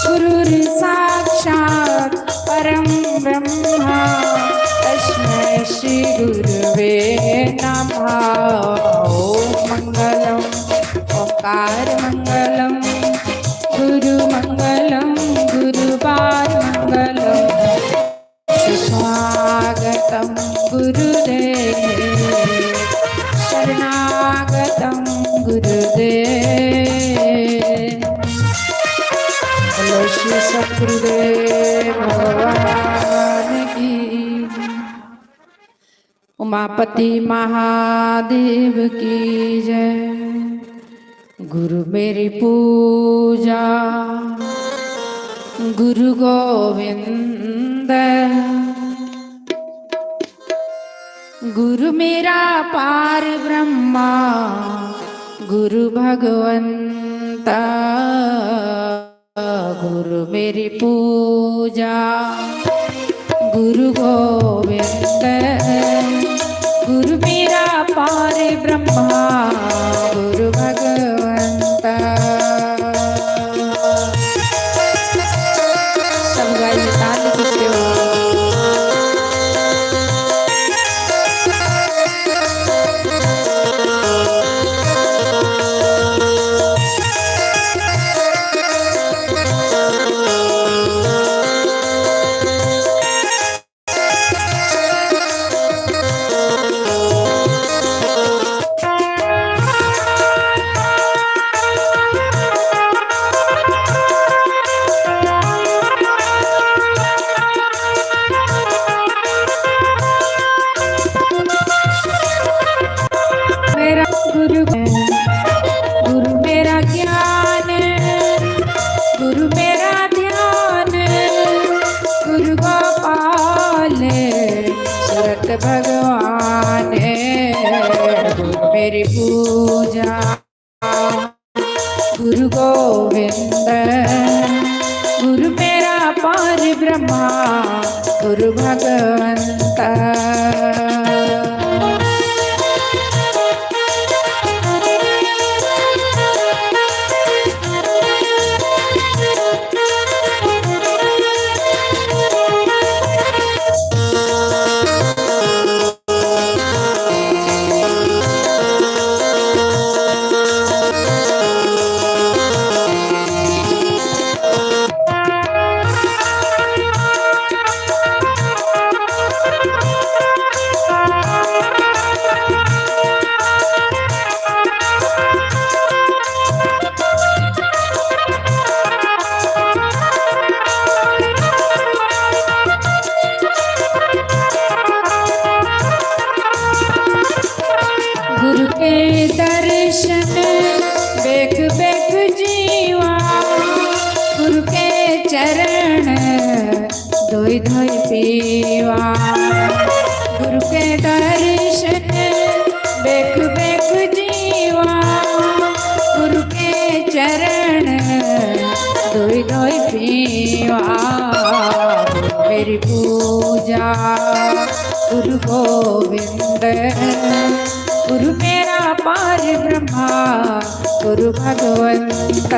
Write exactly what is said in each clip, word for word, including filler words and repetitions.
गुरुर्साक्षात् परं ब्रह्मा, तस्मै श्री गुरुवे नमः। ॐ मङ्गलम्, ओंकार मङ्गलम्, गुरु मङ्गलम्, गुरुवार मङ्गलम्। सुस्वागतं गुरुदेव, शरणागतं गुरुदेव। बोलो श्री सतगुरुदेव भगवान की। उमापति महादेव की जय। गुरु मेरी पूजा गुरु गोविंद, गुरु मेरा पार ब्रह्मा गुरु भगवंता। गुरु मेरी पूजा गुरु गोविंद, गुरु मेरा पार ब्रह्मा गुरु भगवंता। सब गाइए ताल कीते हो। मेरा गुरु, गुरु मेरा ज्ञान, गुरु मेरा ध्यान, गुरु गोपाल सुरत भगवान। गुरु मेरी पूजा गुरु गोविंद, गुरु मेरा पार ब्रह्मा गुरु भगवंता। गुरु के दर्शन बेख बेख जीवा, गुरु के चरण धोई धोई पीवा। गुरु के दर्शन बेख बेख जीवा, गुरु के चरण धोई धोई पीवा। गुरु मेरी पूजा गुरु गोविंद, गुरु मेरा पार ब्रह्मा गुरु भगवंत।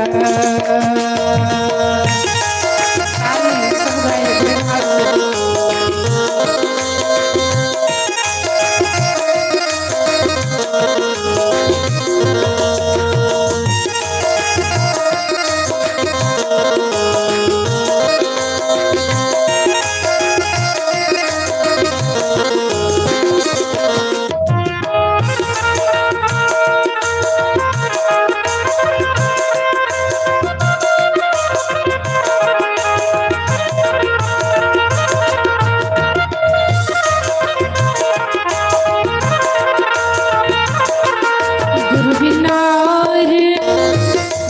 गुरु बिना और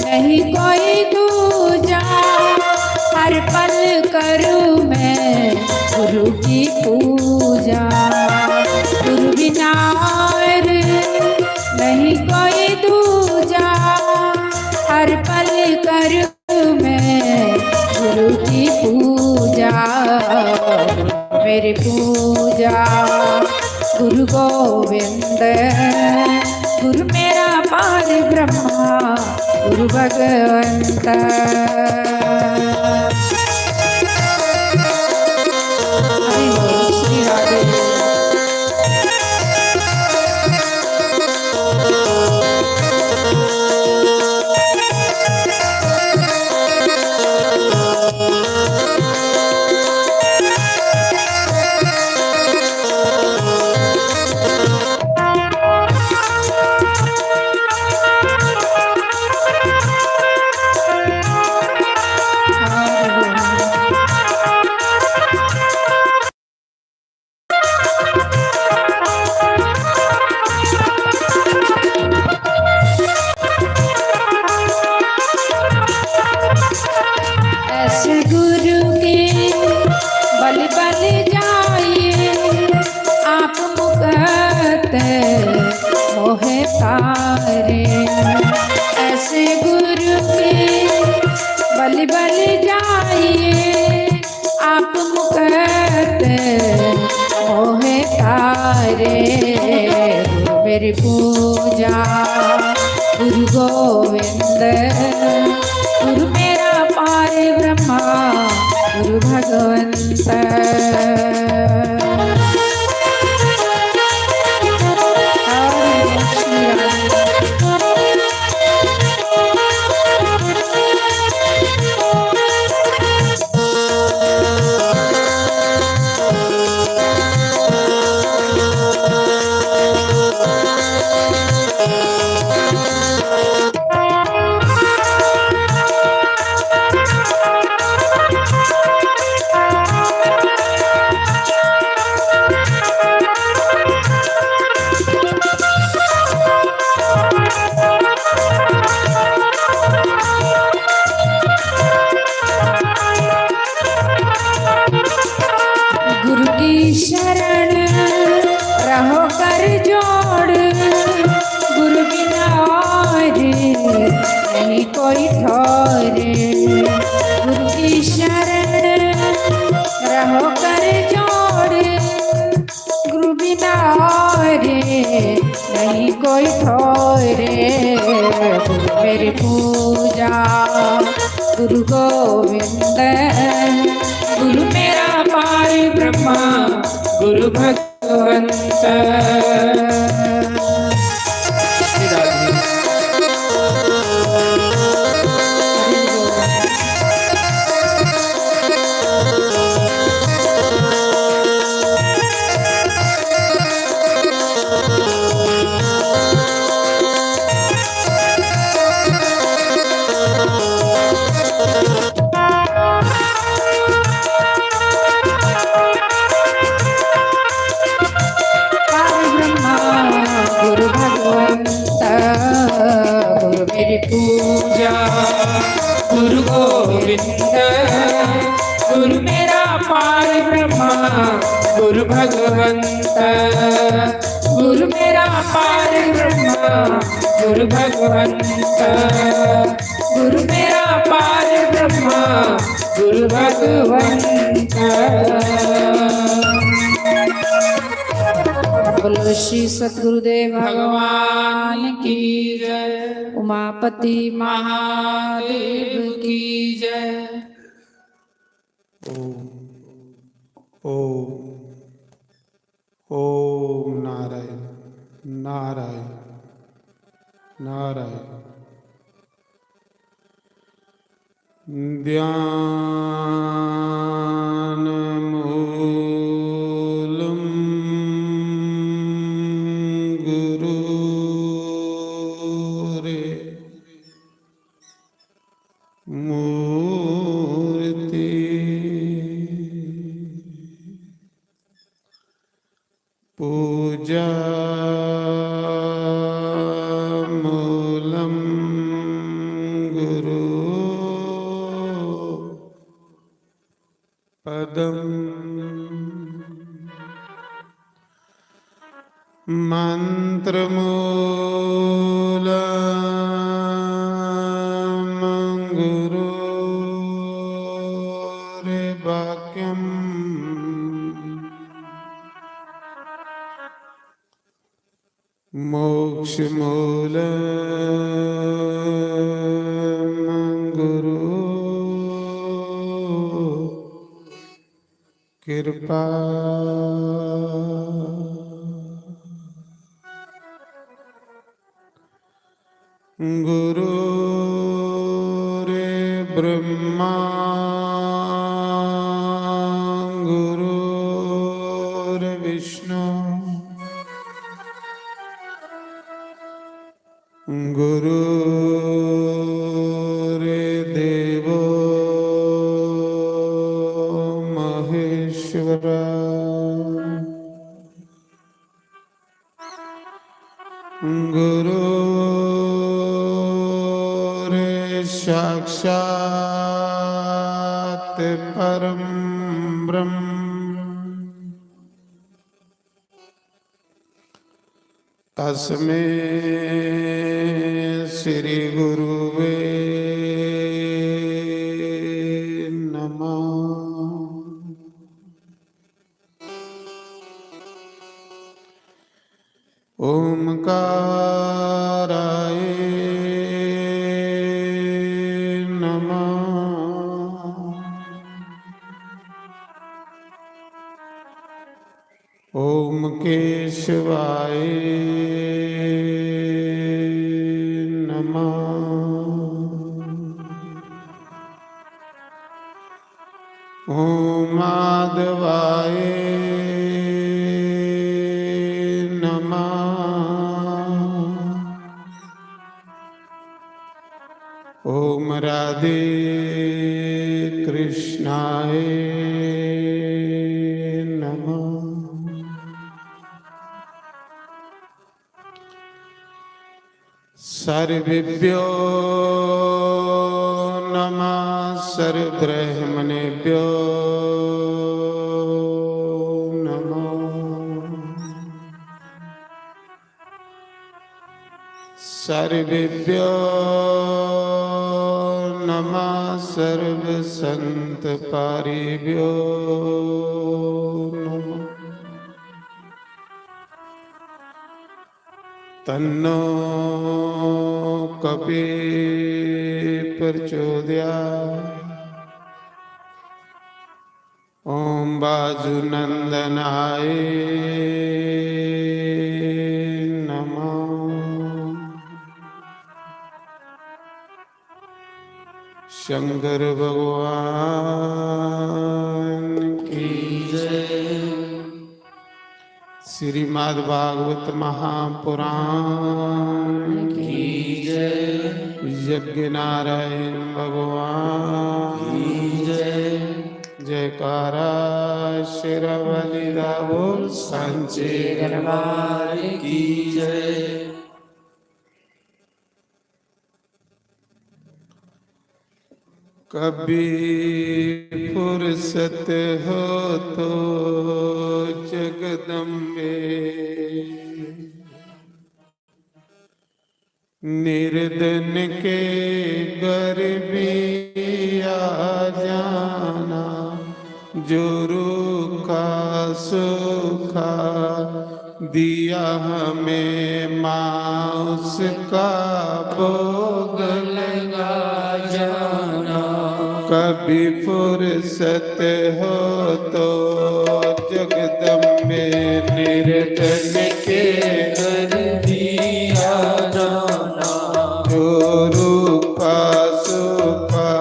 नहीं कोई दूजा, हर पल करूँ मैं गुरु की पूजा। गुरु बिना और नहीं कोई दूजा, हर पल करूँ मैं गुरु की पूजा। मेरी पूजा गुरु गोविंद, गुरु मेरा पार ब्रह्मा, गुरु भगवंत। हरि बोल, श्री राधे। ऐसे गुरु के बल बल जाइए, आप मुकत मोहे तारे। ऐसे गुरु के बल बल जाइए, आप मुकत मोहे तारे। गुरु मेरी पूजा गुरु गोविंद, गुरु मेरा पार ब्रह्मा, गुरु भगवंत। गुरु की शरण रहो कर जोड़, गुरु बिना और नहीं कोई ठौर। गुरु की शरण रहो कर जोड़, गुरु बिना और नहीं कोई ठौर। गुरु मेरी पूजा गुरु गोविंद, गुरु मेरा पार ब्रह्मा, गुरु भगवंत। पार ब्रह्मा गुरु भगवंत, गुरु मेरी पूजा गुरु गोविंद, गुरु मेरा पार ब्रह्मा गुरु भगवंत, गुरु मेरा पार ब्रह्मा गुरु भगवंत, गुरु मेरा पार ब्रह्मा गुरु भगवंत। बोलो श्री सतगुरुदेव भगवान की जय, उमापति महादेव की जय। ओम, ओम, ओम नारायण, नारायण, नारायण। ध्यानमूलं गुरोरे मूर्ति पूजा मूलं गुरु पदम मंत्रमूलं गुरोरे वाक्यम मोक्षमूलं कृपा। गुरु रे ब्रह्मा, गुरु रे विष्णु, गुरु रे देवो महेश्वरा। गुरु रे साक्षात परम ब्रह्म। तस्मे श्री गुरुवे नमः। ओमकाराय नमः। ओम केशवाय नमः। ओम माधवाय नमः। ओम राधे कृष्णाय नमः। सर्वेभ्यो नमः, सर्वब्रह्मणेभ्यो नमः। सर्वेभ्यो नमः, सर्वसंत पारिभ्यो नमः। तन्नो कपि प्रचोदयात्। ओम वायुनंदनाय नमः। शंकर भगवान की जय। श्रीमद् भागवत महापुराण की जय। यज्ञ नारायण भगवान की जय। जयकारा शेरावाली दा बोल, सांचे दरबार की जय। कभी फुर्सत हो तो जगदम्बे, निर्धन के घर भी आ जाना, जो रूखा सूखा दिया हमें माँ, उसका भोग लगा जाना। कभी फुर्सत हो तो जगदम्बे, निर्धन के घर भी आ जाना। जो रूखा सूखा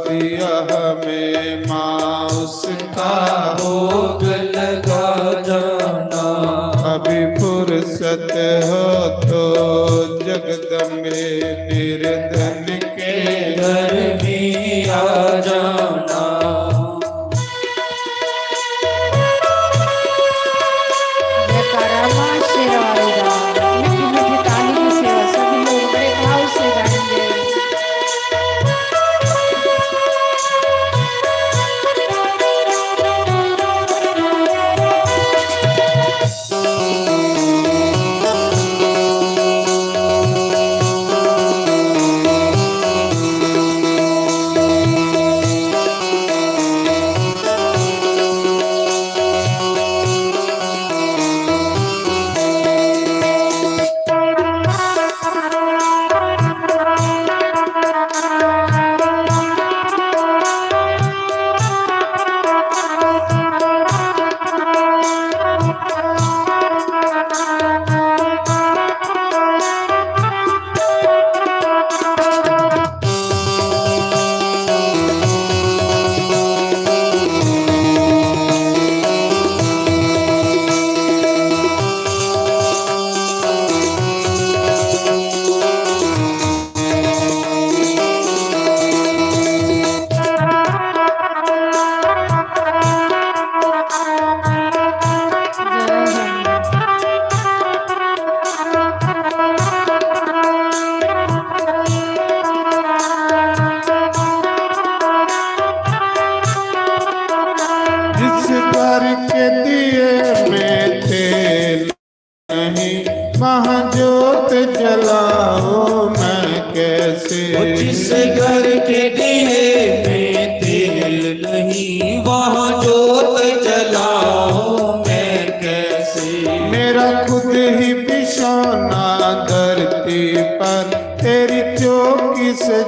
दिया हमें माँ, उसका भोग लगा जाना। कभी फुर्सत हो तो जगदम्बे, निर्धन के घर भी आ जाना। जयकारा माँ शेरावाली दा। मीठी मीठी ताली की सेवा सभी लोग बड़े भाव से गाएंगे।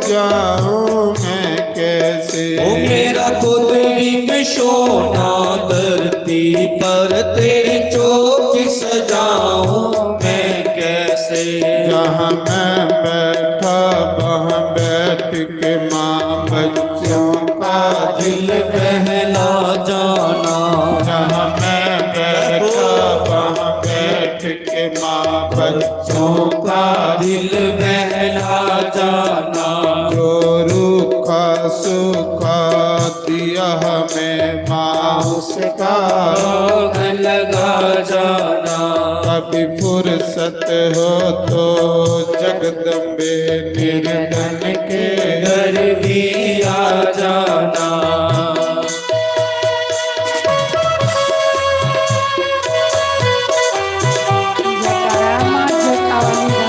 जाऊं मैं कैसे? ओ मेरा खुद विकशो ना धरती पर, तेरी चौकी सजाऊं मैं कैसे? जहाँ मैं बैठा, वहाँ बैठ के माँ बच्चों का दिल बहला जाना। जहाँ मैं बैठा, वहाँ बैठ के माँ बच्चों का दिल बहला जाना। जो रूखा सूखा दिया हमें माँ, उसका भोग लगा जाना। कभी फुर्सत हो तो जगदम्बे निर्धन के घर भी आ जाना। जयकारा माँ जोता वाली दा।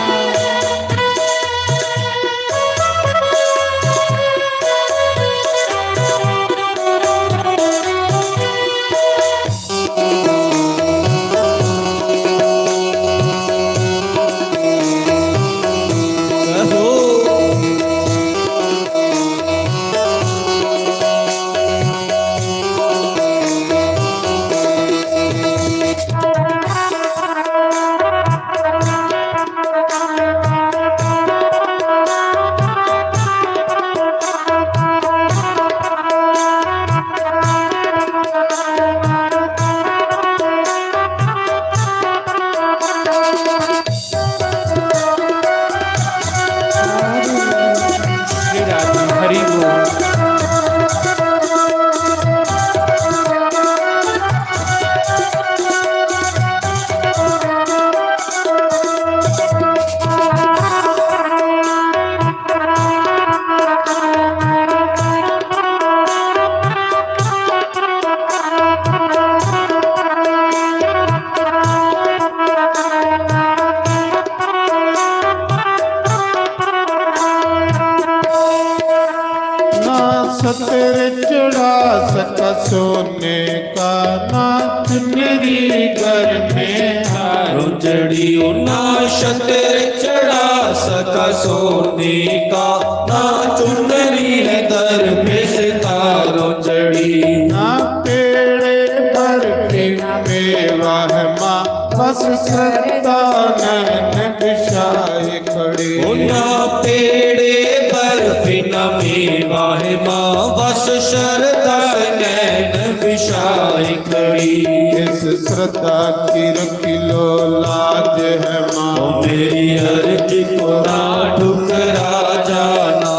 ना छतर चढ़ा सका सोने का, ना चुनरी घर में हारों चढ़ी। ओ ना छतर चढ़ा सका सोने का, ना चुनरी है दर पे सितारों चढ़ी। ना पेड़े पर के मेवा है माँ, बस श्रद्धा नैन बिछाए खड़ी। ओ ना पेड़े बर्फी ना मेवा है माँ, बस श्रद्धा नैन बिछाए खड़ी। इस श्रद्धा की रख लो लाज है माँ, ओ मेरी अर्ज को ना ठुकरा जाना।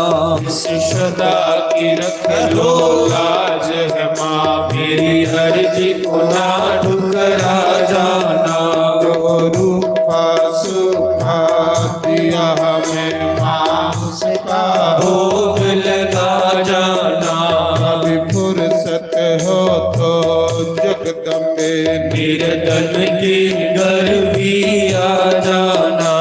इस श्रद्धा की रख लो लाज है माँ, मेरी अर्ज को ना ठुकरा जाना। जो रूखा सूखा दिया हमें माँ, उसका भोग लगा जाना। कभी फुर्सत हो तो जगदम्बे निर्धन के घर भी आ जाना।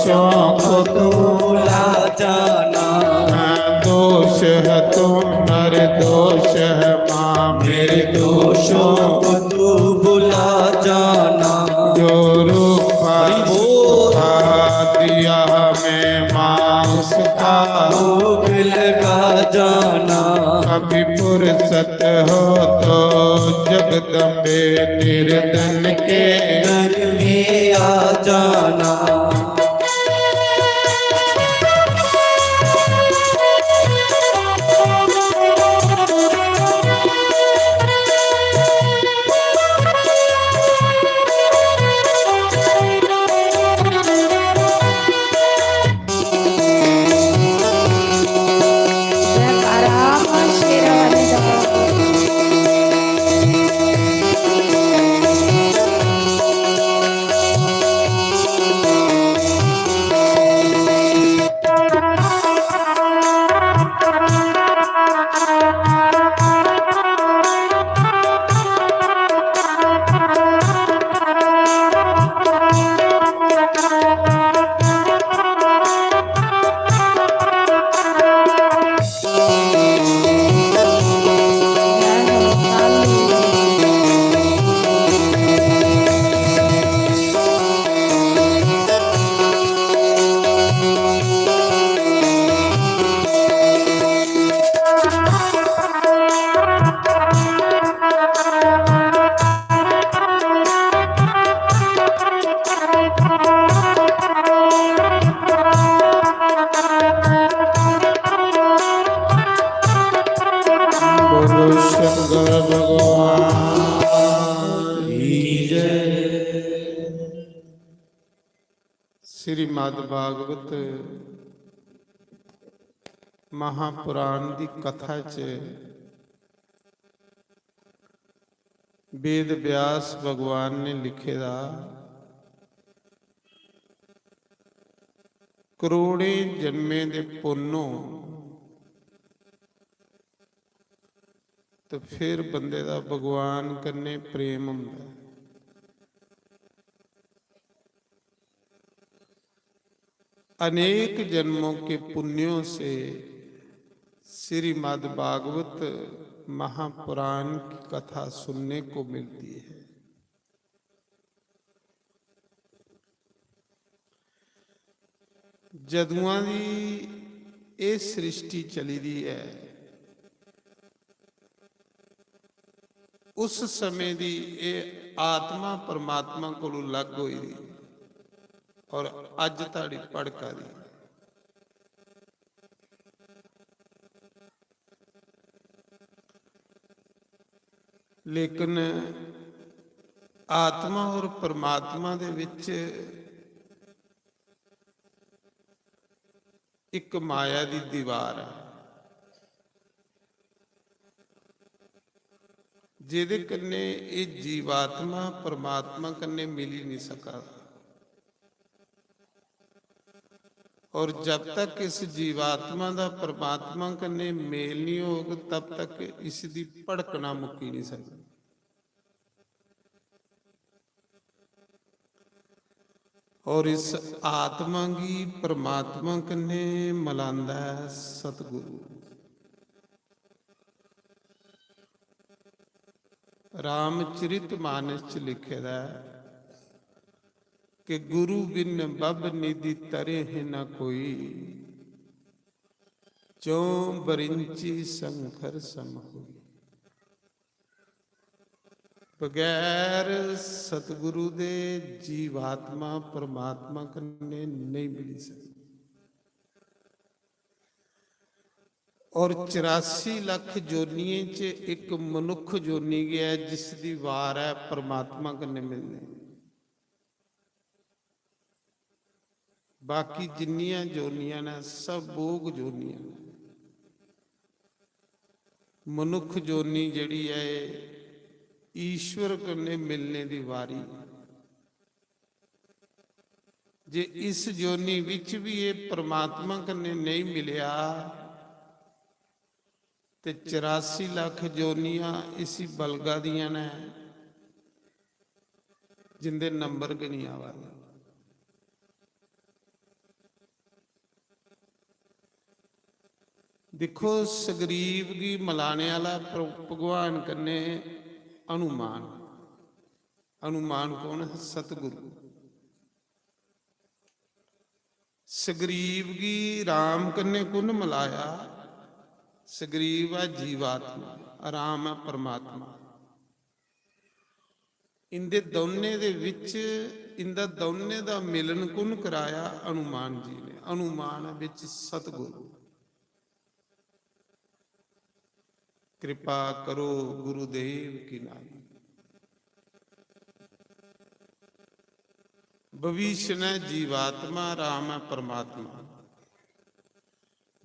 दोषों को तू भुला जाना। दोष है तू निर्दोष है माँ, मेरे दोषों को तू भुला जाना। जो रूप हरि बोल। सुखा दिया हमें माँ, उसका भोग लगा जाना। कभी फुर्सत हो तो जगदम्बे निर्धन के घर में आ जाना। जयकारा माँ शेरा वाली दा। बोलो शंकर भगवान की जय। श्रीमद् भागवत महापुराण दी कथा च वेद व्यास भगवान ने लिखे दा, करोड़ें जन्में दे पुन्न हो ते फिर बंदे दा भगवान कन्नै प्रेम होंदा ऐ। अनेक जन्मों के पुण्यों से श्रीमद् भागवत महापुराण की कथा सुनने को मिलती है। जदुआं दी एह् सृष्टि चली दी ऐ, उस समें दी एह् आत्मा परमात्मा कोलू अलग होई दी और अज्ज धोड़ी भड़का दी। लेकिन आत्मा और परमात्मा दे विच इक माया दी दीवार ऐ, जेह्दे कन्नै एह् जीवात्मा परमात्मा कन्नै मिली निं सका दा। और जब तक इस जीवात्मा दा परमात्मा कन्नै मेल नहीं होग, तब तक इसदी भड़कना मुक्की नहीं सकदी। और इस आत्मा गी परमात्मा कन्नै मलांदा ऐ सतगुरु। रामचरित मानस च लिखे दा ऐ कि गुरु बिन बब निधि तरे है न कोई, जो बरिंची संकर सम होई। बगैर सतगुरु दे जीवात्मा परमात्मा कन्नै नेईं मिली सकदी। और चरासी लक्ख जोनियें च इक मनुक्ख जोनी गै ऐ जिसदी वार ऐ परमात्मा कन्नै मिलने। बाकी जिन्नियां जोनियां न, सब भोग जोनियां न। मनुक्ख जोनी जेह्ड़ी ऐ, एह् ईश्वर कन्नै मिलने दी वारी। जे इस जोनी विच भी एह् परमात्मा कन्नै नेईं मिलेआ, ते चरासी लक्ख जोनियां इसी बलगा दियां न, जिंदे नंबर गै निं आवा दे। दिक्खो, सगरीब गी मलाने आह्ला प्र-, भगवान कन्नै हनुमान। हनुमान कौन है? सतगुरु। सगरीब गी राम कन्नै कु'न मलाया? सगरीब ऐ जीवात्मा, राम ऐ परमात्मा। इंदे दौनें दे विच, इंदा दौनें दा मिलन कु'न कराया? हनुमान जी ने। हनुमान ऐ बिच सतगुरु। कृपा करो गुरुदेव की नाई। विभीषण ऐ जीवात्मा, राम ऐ परमात्मा।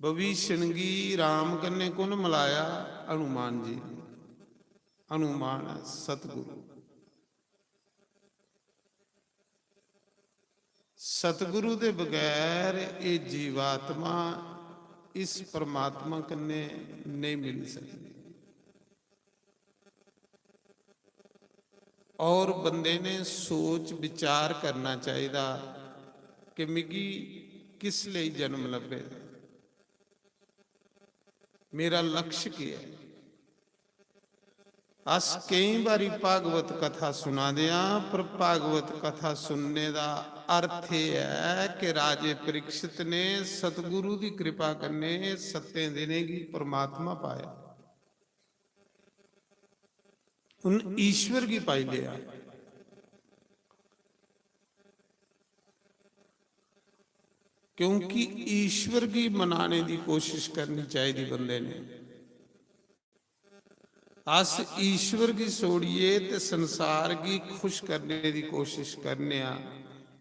विभीषण गी राम कन्नै कु'न मलाया? हनुमान जी ने। हनुमान ऐ सतगुरु। सतगुरु दे बगैर एह् जीवात्मा इस परमात्मा कन्नै नेईं मिली सकदी। और बंदे ने सोच विचार करना चाहिदा कि मिगी किस लेई जन्म लब्भे दा, मेरा लक्ष्य केह् ऐ। अस केईं बारी भागवत कथा सुना दे आं, पर भागवत कथा सुनने दा अर्थ एह् ऐ कि राजे परीक्षित ने सतगुरु दी कृपा कन्नै सत्तें दिनें गी परमात्मा पाया, उन ईश्वर गी पाई लेआ। क्योंकि ईश्वर गी मनाने दी कोशिश करनी चाहिदी बंदे ने। अस ईश्वर गी छोड़ियै ते संसार गी खुश करने दी कोशिश करने आं।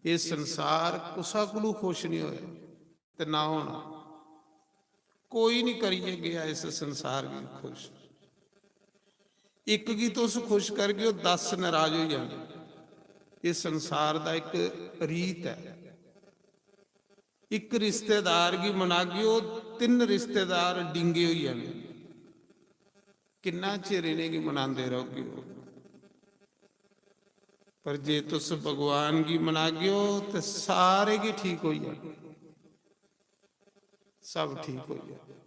एह् संसार कुसा कोलू खुश निं होया ते ना होना। कोई निं करियै गेआ इस संसार गी खुश। इक गी तुस खुश करगे, ओह् दस नाराज होई जाने। एह् संसार दा इक रीत ऐ। इक रिश्तेदार गी मनागे, ओह् तिन्न रिश्तेदार डिंगे होई जाने। किन्ना चिर इ'नेंगी मनांदे रौह्गे ओ? पर जे तुस भगवान गी मनागे ओ, ते सारे गै ठीक होई जाने, सब ठीक होई जाने।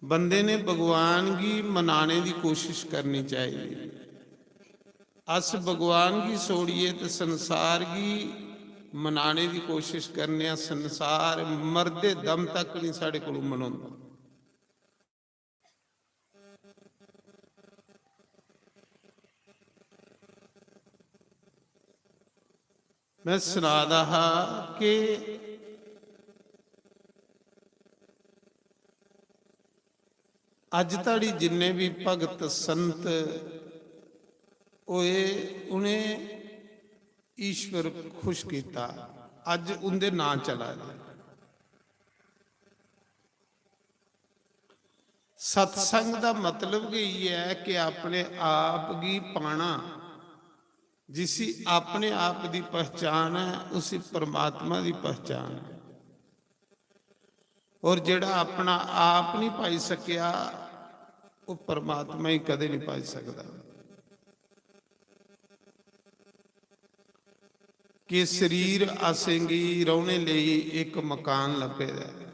बंदे ने भगवान गी मनाने दी कोशिश करनी चाहिदी। अस भगवान गी छोड़ियै ते संसार गी मनाने दी कोशिश करने आं। संसार मरदे दम तक नहीं साढ़े कोलों मनोंदा। मैं सना दा हा कि अज धड़ी जिन्ने भी भगत संत होए, उ'नें ईश्वर खुश कीता। अज उं'दे नां चला दे। सत्संग दा मतलब गै इ'यै ऐ कि अपने आप गी पाना। जिसी अपने आप दी पहचान ऐ, उसी परमात्मा दी पहचान ऐ। और जेड़ा अपना आप नहीं पाई सकेआ, ओह परमात्मा ही कदे नहीं पाई सकदा। कि शरीर असेंगी रौहने लेई इक मकान लब्भे दा ऐ।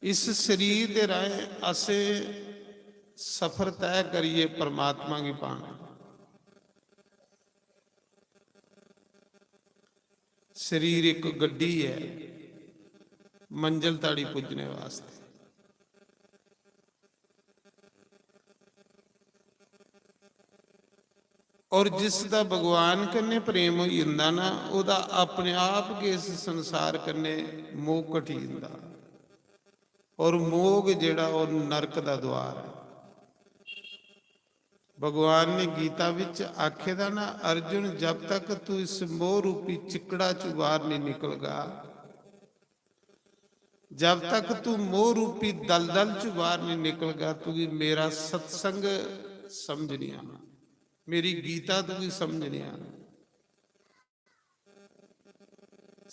इस शरीर दे राहें असें सफर तय करियै परमात्मा गी पाना। शरीर इक गड्डी ऐ मंजल ताड़ी पुज्जने वास्ते। और जिसदा भगवान कन्नै प्रेम होई जंदा ना, ओह्दा अपने आप गै इस संसार कन्नै मोह घटी जंदा। और मोह गै जेह्ड़ा, ओह् नरक दा द्वार ऐ। भगवान ने गीता विच आखे दा ना, अर्जुन, जब तक तू इस मोह रूपी चिक्कड़ा चू बाहर नहीं निकलगा, जब तक तू मोह रूपी दलदल चू बाहर नहीं निकलगा, तुगी मेरा सत्संग समझ नहीं आना, मेरी गीता तुगी समझ नहीं आना।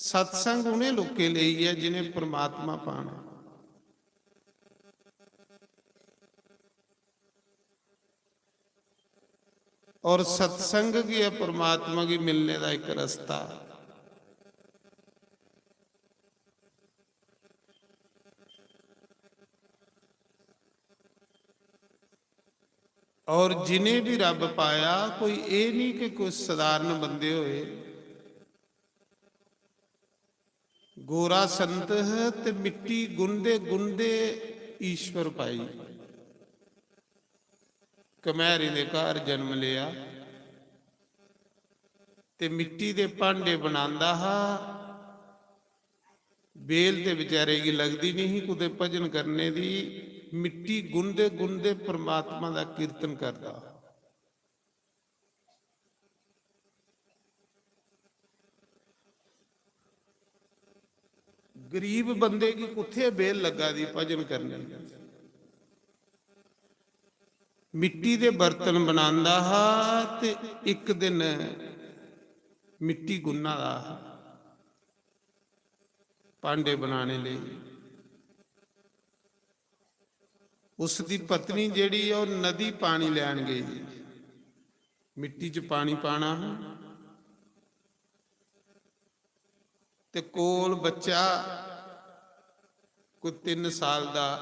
सत्संग उन्हें लोकें लेई ऐ जिन्हें परमात्मा पाना। और सत्संग गै ऐ परमात्मा गी मिलने दा इक रस्ता। और जिन्हें भी रब पाया, कोई एह् निं कि कोई सधारण बंदे होए। गोरा संत है ते मिट्टी गुनदे गुनदे ईश्वर पाई। कमैहरें दे घर जन्म लेआ ते मिट्टी दे भांडे बनांदा हा। बेल ते बेचारे गी लगदी निं ही कुतै भजन करने दी। मिट्टी गुनदे गुनदे परमात्मा दा कीर्तन करदा। गरीब बंदे गी कुत्थै बेल लग्गा दी भजन करने दी? मिट्टी दे बर्तन बनांदा हा ते इक दिन मिट्टी गुन्ना दा हा भांडे बनाने लेई। उसदी पत्नी जेह्ड़ी ऐ, ओह् नदी पानी लैन गेई। मिट्टी च पानी पाना हा ते कोल बच्चा कोई तिन्न साल दा,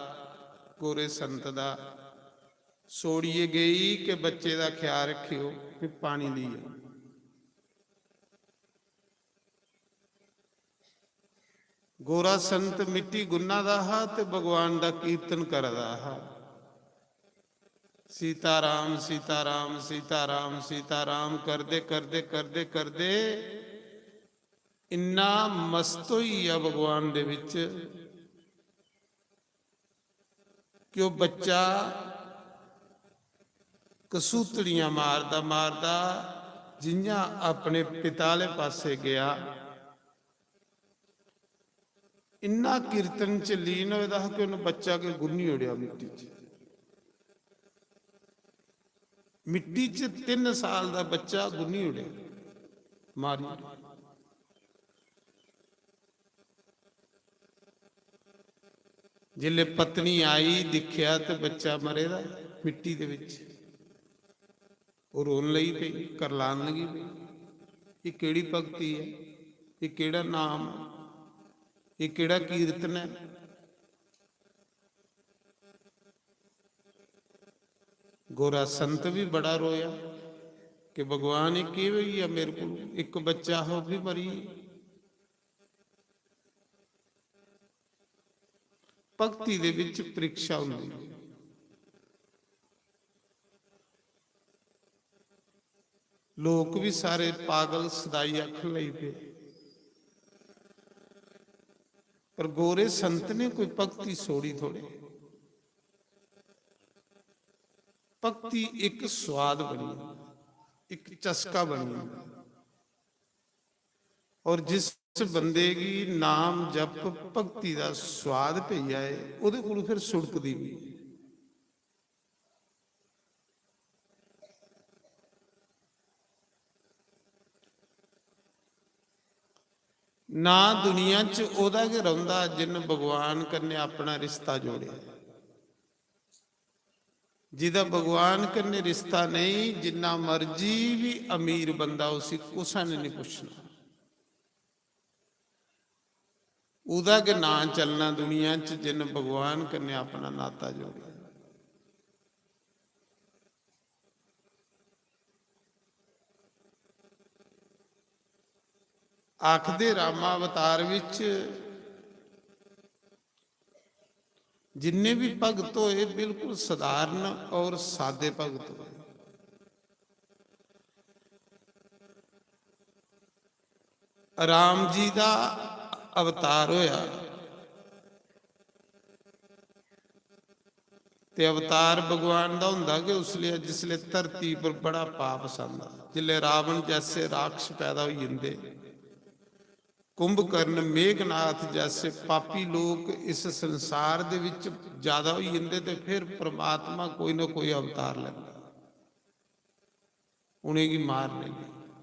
गोरे संत दा। सोड़ियै गेई कि बच्चे दा ख्याल रक्खेओ, में पानी लेई आं। गोरा संत मिट्टी गुन्ना दा हा ते भगवान दा कीर्तन करा दा हा। सीताराम, सीताराम, सीताराम, सीताराम करदे करदे करदे करदे इन्ना मस्त होई गेआ भगवान दे बिच कि ओह् बच्चा कसूतड़ियां मारदा मारदा जि'यां अपने पिता आह्ले पासै गेआ, इन्ना कीर्तन च लीन होए दा हा कि उन्नै बच्चा गै गुन्नी ओड़ेआ मिट्टी च। मिट्टी च तिन्न साल दा बच्चा गुन्नी ओड़ेआ, मारी ओड़ेआ। जिसलै पत्नी आई, दिक्खेआ ते बच्चा मरे दा मिट्टी दे बिच। ओह् रोन लगी पेई, करलान लगी पेई, "एह् केह्ड़ी भक्ति ऐ? एह् केह्ड़ा नाम ऐ? एह् केह्ड़ा कीर्तन ऐ?" गोरा संत भी बड़ा रोया कि, "भगवान, एह् केह् होई गेआ मेरे कोल? इक बच्चा हा, ओह् भी मरी गेआ।" भक्ति दे विच परीक्षा होंदी है। लोक भी सारे पागल सदाई आखन लगी पे, पर गोरे संत ने कोई भक्ति छोड़ी थोड़े। भक्ति एक स्वाद बनी, एक चस्का बनी। और जिस बंदे गी नाम जप भक्ति दा स्वाद पेई जाए, ओह्दे कोल फिर सुड़कदी बी। ना दुनिया च ओह्दा गै रौंह्दा जिन्न भगवान कन्नै अपना रिश्ता जोड़ेआ। जिदा भगवान कन्नै रिश्ता नेईं, जिन्ना मर्जी भी अमीर बंदा, उसी कुसै ने नहीं पुच्छना। ओह्दा गै नांऽ चलना दुनिया च, जिन्न भगवान कन्नै अपना नाता जोड़ेआ। आखदे रामावतार विच जिन्ने भी भगत होए, बिल्कुल साधारण और सादे भगत होए। राम जी दा अवतार होया ते अवतार भगवान दा होंदा कि उसलै, जिसलै धरती पर बड़ा पाप आंदा, जिसलै रावण जैसे राक्षस पैदा होई जंदे, कुंभकर्ण, मेघनाथ जैसे पापी लोक इस संसार दे विच ज्यादा होई जंदे ते फिर परमात्मा कोई ना कोई अवतार लैंदा उ'नेंगी मारने लेई,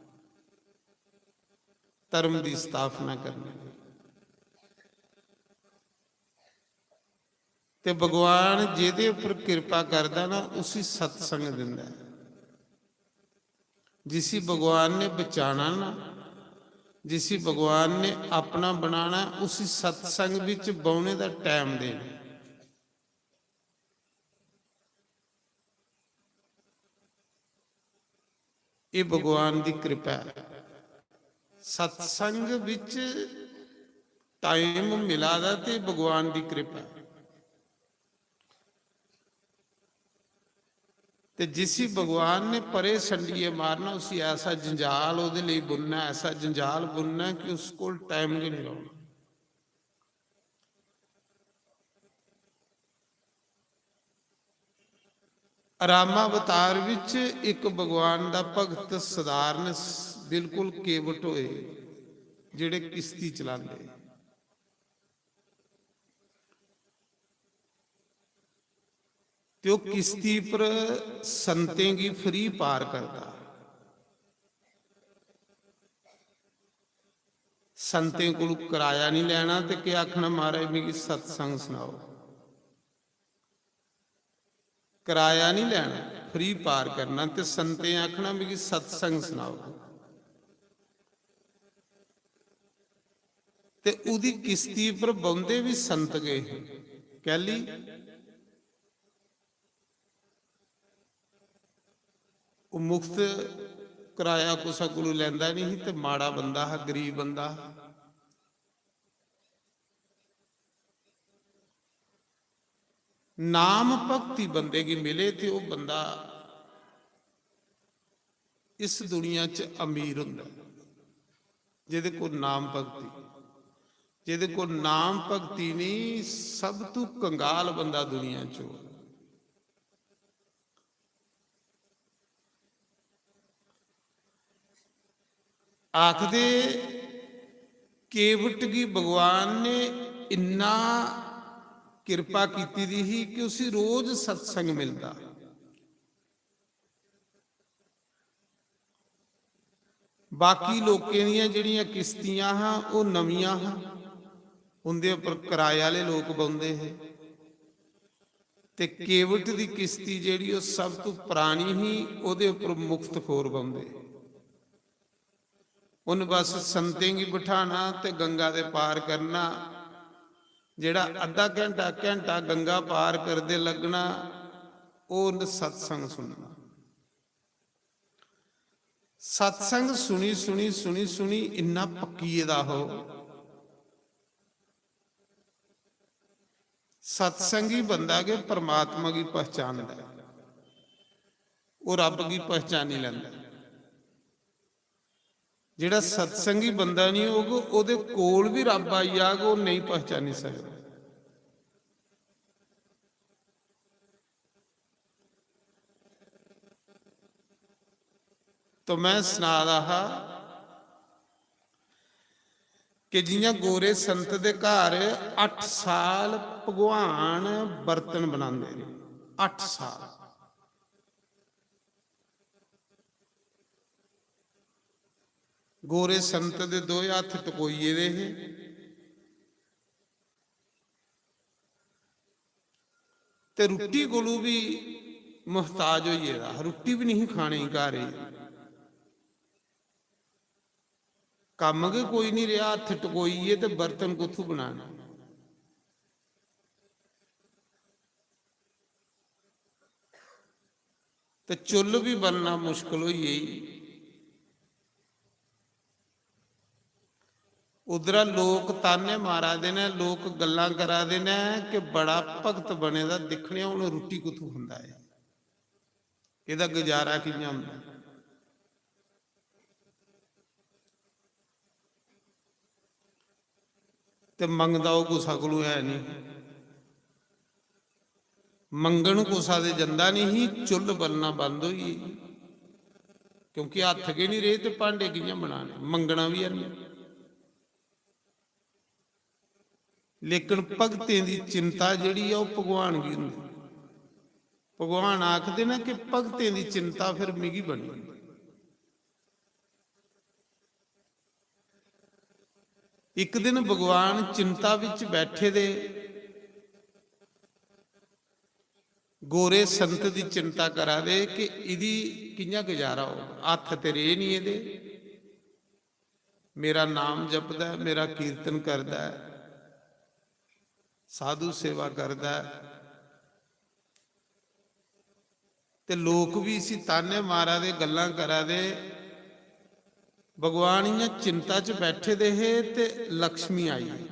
धर्म दी स्थापना करने लेई। ते भगवान जेह्दे उप्पर किरपा करदा ना, उसी सत्संग दिंदा ऐ। जिसी भगवान ने बचाना ना, जिसी भगवान ने अपना बनाना, उसी सत्संग बिच बौह्ने दा टैम देना। एह् भगवान दी कृपा ऐ। सत्संग बिच टाइम मिला दा ते भगवान दी कृपा ऐ। ते जिसी भगवान ने परे संडियै मारना, उसी ऐसा जंजाल ओह्दे लेई बुनना, ऐसा जंजाल बुनना कि उस कोल टाइम गै नहीं रौह्ना। रामावतार विच इक भगवान दा भगत सधारण स-, बिल्कुल केवट होए, जेह्ड़े किश्ती चलांदे। ते ओह् किश्ती पर संतें गी फ्री पार करदा। संतें कोलू कराया नहीं लैना ते केह् आखना, "महाराज, मिगी सत्संग सनाओ।" कराया नहीं लैना, फ्री पार करना। ते संतें आखना, "मिगी सत्संग सनाओ।" ते उदी किश्ती पर बौंदे भी संत गए हे। कैली? ओह् मुफ्त कराया कुसै कोलू लैंदा नहीं ही, ते माड़ा बंदा हा, गरीब बंदा हा। नाम भक्ति बंदे गी मिले ते ओह् बंदा इस दुनिया च अमीर होंदा ऐ, जेह्दे कोल नाम भक्ति। जेह्दे कोल नाम भक्ति नहीं, सब तू कंगाल बंदा दुनिया च होग। आखदे, केवट गी भगवान ने इन्ना किरपा कीती दी ही कि उसी रोज सत्संग मिलदा। बाकी लोकें दियां जेह्ड़ियां किश्तियां हां, ओह् नमियां हां, उं'दे उप्पर कराए आह्ले लोक बौंह्दे हे। ते केवट दी किश्ती जेह्ड़ी, ओह् सब तू परानी ही, ओह्दे उप्पर मुफ्तखोर बौंह्दे। उन्न बस संतें गी बठाना ते गंगा दे पार करना। जेह्ड़ा अद्धा घैंटा, घैंटा गंगा पार करदे लग्गना, ओह् उन्न सत्संग सुनना। सत्संग सुनी, सुनी, सुनी, सुनी इन्ना पक्की गेदा हो। सत्संगी बंदा गै परमात्मा गी पहचानदा ऐ, ओह् रब्ब गी पहचानी लैंदा ऐ। जेह्ड़ा सत्संगी बंदा निं होग, ओह्दे कोल बी रब्ब आई जाग, ओह् नेईं पहचानी सकदा। तो मैं सना दा हा कि जियां गोरे संत दे घर अट्ठ साल भगवान बर्तन बनांदे रेह्, अट्ठ साल। गोरे संत दे दोए हत्थ टकोई गेदे हे। ते रुट्टी कोलू बी मुहताज होई गेदा हा, रुट्टी बी नहीं खाने गी घर ही। कम्म गै कोई नहीं रेहा, हत्थ टकोई गे ते बर्तन कुत्थू बनाने? ते चुल्ल बी बनना मुश्कल होई गेई। उद्धरा लोक ताने मारा दे न, लोक गल्लां करा दे न कि बड़ा भगत बने दा, दिक्खने आं हून रुट्टी कुत्थूं खंदा ऐ, एह्दा गुजारा कि'यां होंदा। ते मंगदा ओह् कुसै कोलू है नहीं, मंगन कुसै दे जंदा नहीं ही, चुल्ल बलना बंद होई गेई, क्योंकि हत्थ गै नहीं रेह् ते भांडे कि'यां बनाने, मंगना बी है नहीं। लेकिन भगतें दी चिंता जेह्ड़ी ऐ, ओह् भगवान गी होंदी। भगवान आखदे न कि भगतें दी चिंता फिर मिगी बनी। इक दिन भगवान चिंता विच बैठे दे, गोरे संत दी चिंता करा दे कि इदी कि'यां गुजारा होग, हत्थ ते रेह् निं एह्दे। मेरा नाम जपदा ऐ, मेरा कीर्तन करदा ऐ, साधु सेवा करदा ऐ, ते लोक बी इसी ताने मारा दे, गल्लां करा दे। भगवान इ'यां चिंता च बैठे दे हे ते लक्ष्मी आई।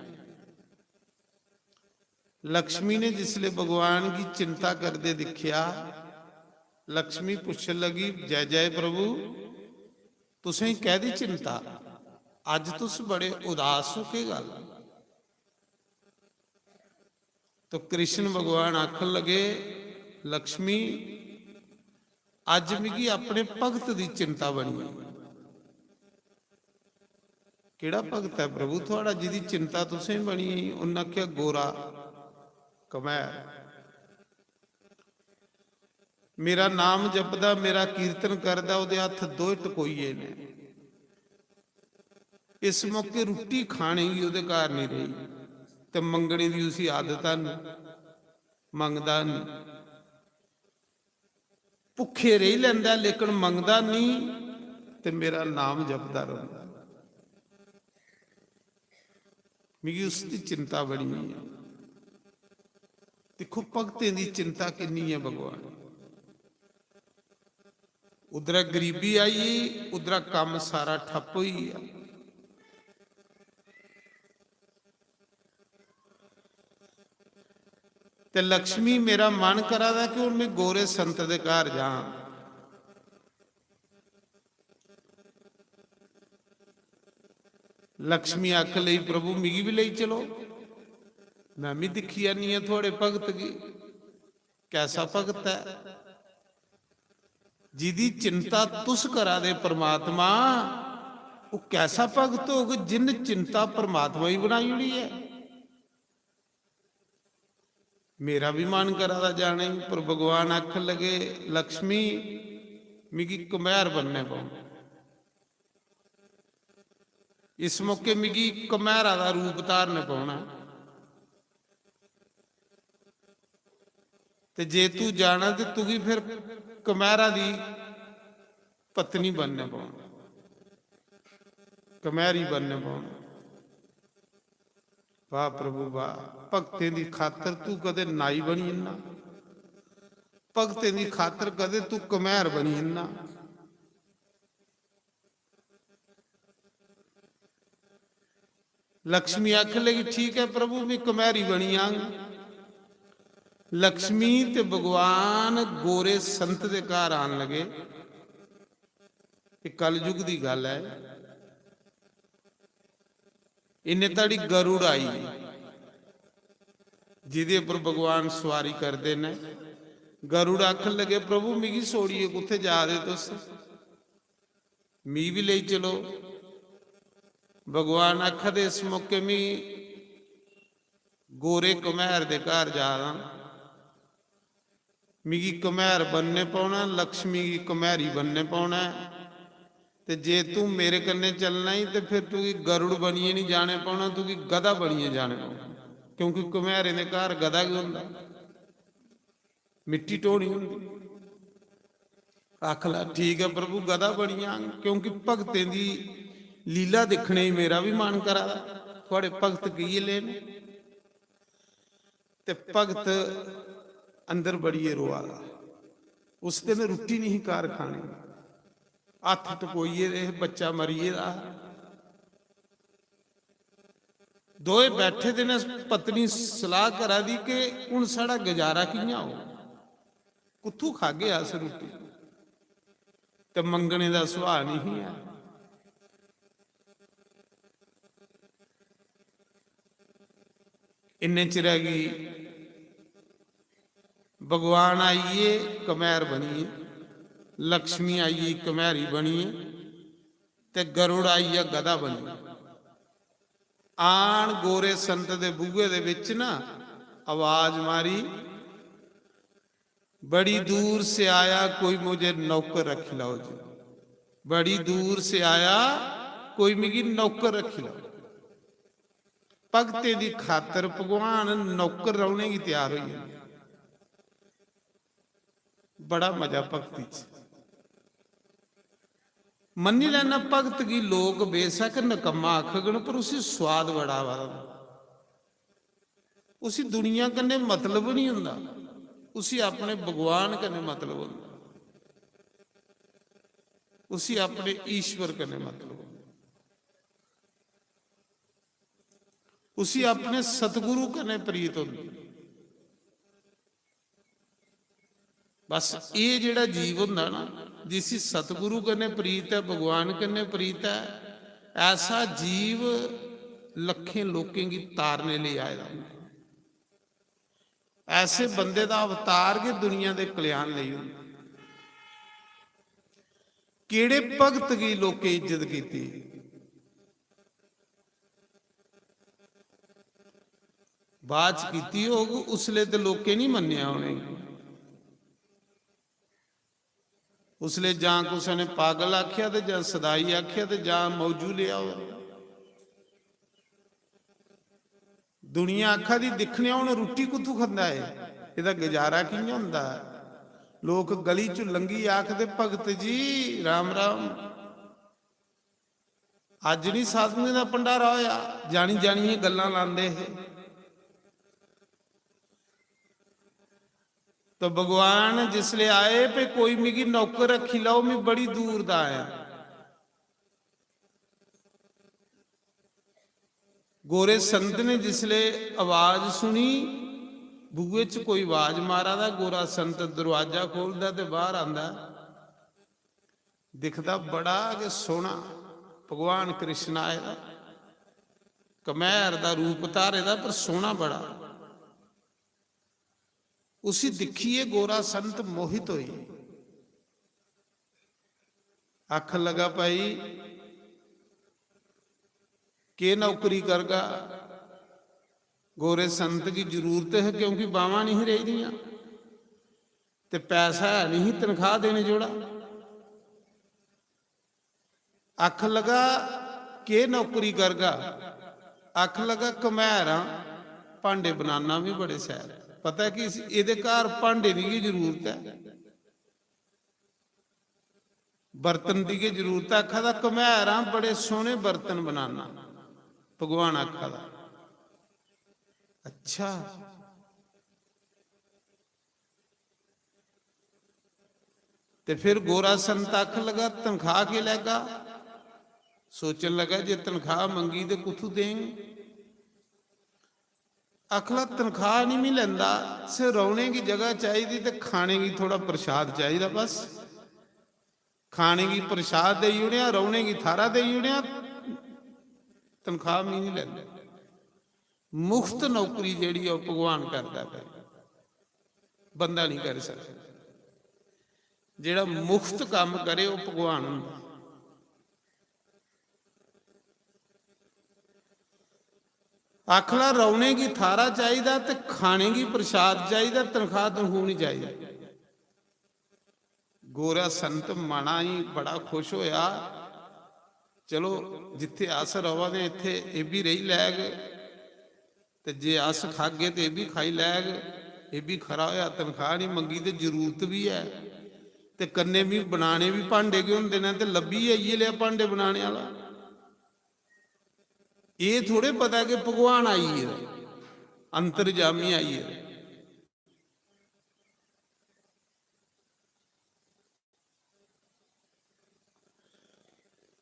लक्ष्मी ने जिसले भगवान गी चिंता करदे दिक्खेआ, लक्ष्मी पुच्छन लगी, "जय जय प्रभु, तुसें कैह्दी चिंता? अज्ज तुस बड़े उदास हो, केह् गल्ल?" तो कृष्ण भगवान आखन लगे, "लक्ष्मी, अज्ज मिगी अपने भगत दी चिंता बनी गेई।" "केह्ड़ा भगत ऐ प्रभु थुआढ़ा, जिदी चिंता तुसें बनी गेई?" उन्न आखेआ, "गोरा कमैर, मेरा नाम जपदा, मेरा कीर्तन करदा, ओह्दे हत्थ दोए टकोइये ने। इस मौके रुट्टी खाने गी ओह्दे घर नहीं रेही, ते मंगने दी उसी आदत है नहीं, मंगदा नहीं। भुक्खे रेही लैंदा, लेकिन मंगदा नहीं, ते मेरा नाम जपदा रौंह्दा। मिगी उसदी चिंता बड़ी है।" दिक्खो, भगतें दी चिंता किन्नी है भगवान। उद्धरा गरीबी आई, उद्धरा कम्म सारा ठप्प होई गेआ। ते लक्ष्मी, मेरा मन करा दा कि हून मैं गोरे संत दे घर जां। लक्ष्मी आखन लगी, "प्रभु, मिगी भी लेई चलो, मैं भी दिक्खी आनी आं थुआड़े भगत गी, कैसा भगत ऐ।" जिदी चिंता तुस करा दे परमात्मा, ओह् कैसा भगत होग जिन्न चिंता परमात्मा गी बनाई ओड़ी ऐ? मेरा भी मन करा दा जाने गी, पर भगवान आखन लगे, "लक्ष्मी, मिगी कमैर बनने पौना। इस मौके मिगी कमैरा दा रूप धारने पौना। ते जे तू जाना ते तुगी फिर कमैरा दी पत्नी बनने पौना, कमैरी बनने पौना।" वाह प्रभु वाह, भगतें दी खातर तू कदे नाई बनी जन्ना, भगतें दी खातर कदे तू कमैर बनी जन्ना। लक्ष्मी आखन लगी, "ठीक ऐ प्रभु, मैं कमैरी बनी जांग।" लक्ष्मी ते भगवान गोरे संत दे घर आन लगे। एह् कलयुग दी गल्ल ऐ। इन्ने धड़ी गरुड़ आई, जिदे उप्पर भगवान सुआरी करदे न। गरुड़ आखन लगे, "प्रभु, मिगी छोड़ियै कुत्थै जा दे तुस? मी बी लेई चलो।" भगवान आखा दे, "इस मौके मी गोरे कमैर दे घर जा दा, मिगी कमैर बनने पौना, लक्ष्मी गी कमैरी बनने पौना ऐ। ते जे तू मेरे कन्नै चलना ई ते फिर तुगी गरुड़ बनियै निं जाने पौना, तुगी गधा बनियै जाने पौना, क्योंकि कमैरें दे घर गधा गै होंदा।" मिट्टी ढोनी होंदी। आखन लगा, "ठीक ऐ प्रभु, गधा बनी जांग, क्योंकि भगतें दी लीला दिक्खने गी मेरा बी मन करा दा, थुआड़े भगत की लेने?" ते भगत अंदर बड़ियै रोआ दा। उस दिन रुट्टी नहीं घर खाने, हत्थ टकोइये दे हे, बच्चा मरी गेदा हा। दोए बैठे दे न, पत्नी सलाह करा दी कि हुन साढ़ा गुजारा कि'यां होग, कुत्थू खागे अस रुट्टी? ते मंगने दा सुभाऽ निं ही ऐ। इन्ने चिरै गी भगवान आई गे कमैर बनियै, लक्ष्मी आई गेई कमैरी बनियै, ते गरुड़ आई गेआ गधा बनियै। आन गोरे संत दे बूहे दे बिच ना आवाज मारी, "बड़ी दूर से आया, कोई मुझे नौकर रखी लाओ जी, बड़ी दूर से आया, कोई मिगी नौकर रखी लाओ।" भगतें दी खातर भगवान नौकर रौहने गी त्यार होई जंदे। बड़ा मजा भक्ति च। मन्नी लैना, भगत गी लोक बेशक नकम्मा आखगन, पर उसी स्वाद बड़ा आवा दा होंदा। उसी दुनिया कन्नै मतलब नहीं होंदा, उसी अपने भगवान कन्नै मतलब होंदा। उसी अपने ईश्वर कन्नै मतलब होंदा, उसी अपने सतगुरु कन्नै प्रीत होंदी। बस एह् जेह्ड़ा जीव होंदा ना, जिसी सतगुरु कन्नै प्रीत ऐ, भगवान कन्नै प्रीत ऐ, ऐसा जीव लक्खें लोकें गी तारने लेई आए दा होंदा। ऐसे बंदे दा अवतार गै दुनिया दे कल्याण लेई होंदा। केह्ड़े भगत गी लोकें इज्जत कीती? बाद च कीती होग, उसले ते लोकें नहीं मन्नेआ उ'नेंगी। उसले जां कुसै ने पागल आखेआ ते जां सदाई आखेआ ते जां मौजू लेआ होग। दुनिया आखा दी, "दिक्खने आं हून रुट्टी कुत्थूं खंदा ऐ, एह्दा गुजारा कि'यां होंदा ऐ?" लोक गली चों लंघी आखदे, "भगत जी, राम राम।" अज्ज निं साधुएं दा भंडारा होया, जानी जानियै गल्लां लांदे हे। तो भगवान जिसले आए, "भई कोई मिगी नौकर रक्खी लैओ, मैं बड़ी दूर दा आया।" गोरे संत ने जिसले आवाज सुनी, बूहे च कोई आवाज मारा दा, गोरा संत दरवाजा खोलदा ते बाहर आंदा, दिखदा बड़ा गै सोहना भगवान कृष्ण आए दा, कमैर दा रूप धारे दा, पर सोहना बड़ा। उसी दिक्खियै गोरा संत मोहित होई, आखन लगा, "भाई, केह् नौकरी करगा?" गोरे संत गी जरूरत है, क्योंकि बावां नहीं रेही दियां ते पैसा है नहीं तनखाह देने जोड़ा। आखन लगा, "केह् नौकरी करगा?" आखन लगा, "कम्हारां, भांडे बनाना भी बड़े शैल।" पता है कि इस, एह्दे घर भांडे दी गै जरूरत ऐ, बर्तन दी गै जरूरत ऐ। आखा दा, "कम्हारां, बड़े सोहने बर्तन बनाना।" भगवान आखा दा। अच्छा, ते फिर गोरा संत आखन लगा, "तनखाह केह् लैगा?" सोचन लगा, "जे तनखाह मंगी ते कुत्थू देंग?" आखन लगा, "तनखाह नहीं मैं लैंदा, सिर्फ रौहने की जगह चाहिदी ते खाने की थोड़ा प्रसाद चाहिदा, बस। खाने की प्रसाद देई ओड़ेआ, रौहने की थाहरा देई ओड़ेआ, तनखाह मैं नहीं लैंदा।" मुफ्त नौकरी जेह्ड़ी ऐ, ओह् भगवान करदा पिया, बंदा नहीं करी सकदा। जेह्ड़ा मुफ्त कम्म करे, ओह् भगवान होंदा। आखला, रौह्ने गी थाह्रा चाहिदा ते खाने गी प्रसाद चाहिदा, तनखाह तनखूह नहीं चाहिदी। गोरा संत मना ही बड़ा खुश होया, चलो, जित्थे अस रवा दे, इत्थे एह् बी रेही लैग, ते जे अस खागे ते एह् बी खाई लैग। एह् बी खरा होया, तनखाह निं मंगी ते जरूरत बी ऐ, ते कन्नै मी बनाने बी भांडे गै होंदे न, ते लब्भी गै इ'यै लेआ भांडे बनाने आह्ला। एह् थोड़े पता कि भगवान आई गेदा, अंतर्जामी आई गेदा।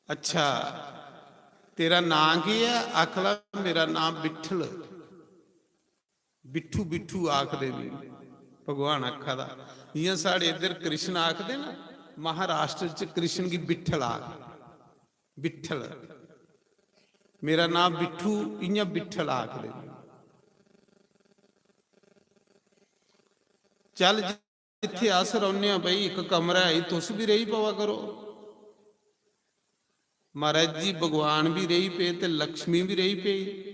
अच्छा, तेरा नांऽ केह् ऐ? आखला, मेरा नांऽ बिट्ठल। बिट्ठू, बिट्ठू आखदे मी, भगवान आखा दा। जि'यां साढ़े इद्धर कृष्ण आखदे ना, महाराष्ट्र च कृष्ण गी बिट्ठल आखदे। बिट्ठल। मेरा नांऽ बिट्ठू, इ'यां बिट्ठल आखदे। चल, जित्थे अस रौह्ने आं, भाई, इक कमरा ऐ, तुस बी रेही पवा करो। महाराज जी, भगवान बी रेही पे ते लक्ष्मी बी रेही पेई।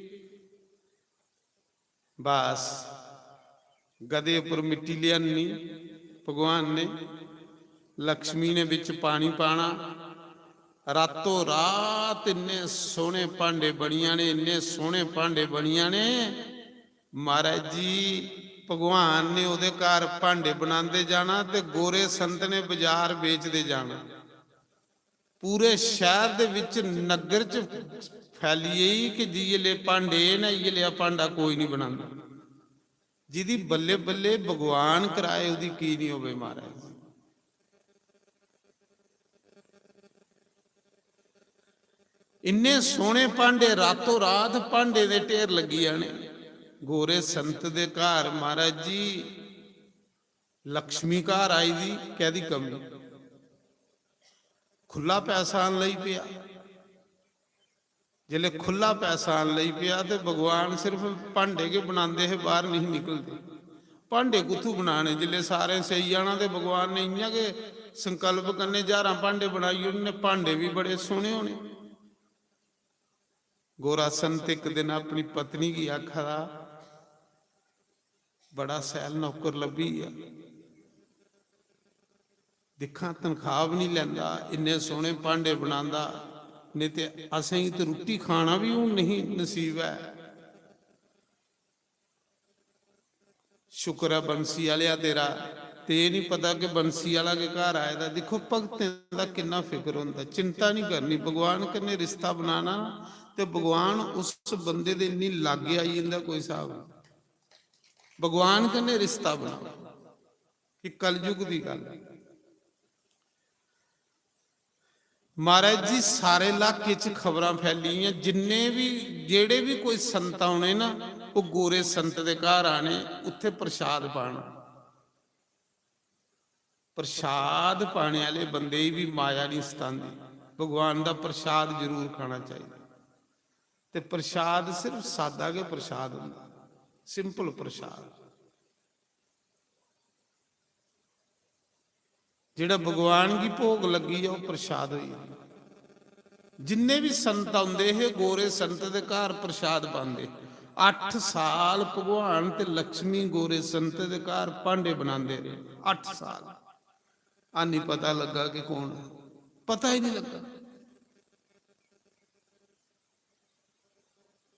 बस, गधे उप्पर मिट्टी लेआनी भगवान ने, लक्ष्मी ने बिच पानी पाना। रातों रात इन्ने सोहने भांडे बनी जाने, इन्ने सोहने भांडे बनी जाने। महाराज जी, भगवान ने ओह्दे घर भांडे बनांदे जाना ते गोरे संत ने बाजार बेचदे जाना। पूरे शैह्र दे बिच, नग्गर च फैली गेई कि जि'यै ले भांडे न, इ'यै लेआ भांडा कोई निं बनांदा। जिदी बल्ले बल्ले भगवान कराए, ओह्दी की निं होवे, महाराज? इन्ने सोहने भांडे, रातों रात भांडे दे ढेर लग्गी जाने। गोरे संत दे घर, महाराज जी, लक्ष्मी घर आई दी, कैदी कमी? खु'ल्ला पैसा आन लगी पेआ। जिसलै खु'ल्ला पैसा आन लगी पेआ ते भगवान सिर्फ भांडे गै बनांदे हे, बाहर नहीं निकलदे। भांडे कुत्थूं बनाने? जिसलै सारें सेई जाना ते भगवान ने इ'यां गै संकल्प कन्नै ज्हारां भांडे बनाई ओड़ने। भांडे बी बड़े सोहने होने। गोरा संत इक दिन अपनी पत्नी गी आखा दा, "बड़ा सैल नौकर लब्भी गेआ, दिक्खां तनखाह बी निं लैंदा, इन्ने सोहने भांडे बनांदा, नेईं ते असेंगी ते रुट्टी खाना बी हून नहीं नसीब ऐ।" शुक्र ऐ बंसी आह्लेआ तेरा, ते एह् निं पता कि बंसी आह्ला गै घर आए दा। दिक्खो, भगतें दा किन्ना फिकर होंदा। चिंता निं करनी, भगवान कन्नै रिश्ता बनाना ते भगवान उस बंदे दे इन्नी लाग्गे आई जंदा, कोई स्हाब निं। भगवान कन्नै रिश्ता बनाओ। कि कलयुग दी गल्ल ऐ। महाराज जी, सारे इलाके च खबरां फैली दियां, जिन्ने बी, जेह्ड़े बी कोई संत औने ना, ओह् गोरे संत दे घर आने, उत्थे प्रसाद पाना। प्रसाद पाने आह्ले बंदे गी बी माया निं सतांदी, भगवान दा प्रसाद जरूर खाना चाहिदा। ते प्रसाद सिर्फ सादा गै प्रसाद होंदा, simple प्रसाद। जेह्ड़ा भगवान गी भोग लग्गी जा, ओह् प्रसाद होई जंदा। जिन्ने बी संत औंदे हे, गोरे संत दे घर प्रसाद पांदे। अट्ठ साल भगवान ते लक्ष्मी गोरे संत दे घर भांडे बनांदे रेह्, अट्ठ साल। हानी पता लग्गा कि कौन ऐ, पता ही निं लग्गा।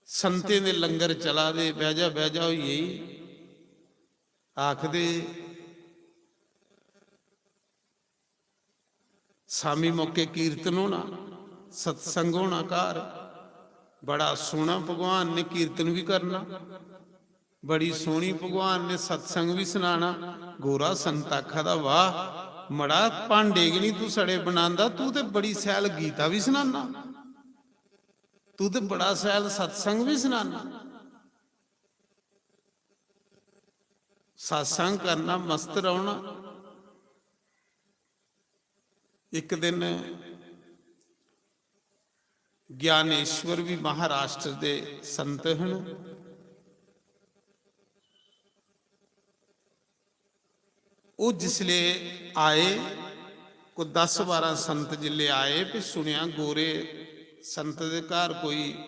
संतें दे लंगर चला दे, बैजा बैजा होई गेई। आखदे, शामी मौके कीर्तन होना, सत्संग होना घर, बड़ा सोहना भगवान ने कीर्तन बी करना, बड़ी सोहनी भगवान ने सत्संग बी सनाना। गोरा संत आखा दा, "वाह मड़ा, भांडे गै निं तू सड़े बनांदा, तू ते बड़ी शैल गीता बी सनाना।" तू ते बड़ा शैल सत्संग बी सनाना। सत्संग करना, मस्त रौह्ना। इक दिन ज्ञानेश्वर बी महाराष्ट्र दे संत हन। ओह् जिसले आए, कोई दस बारां संत जिसले आए, फ्ही सुनेआ गोरे संत दे घर कोई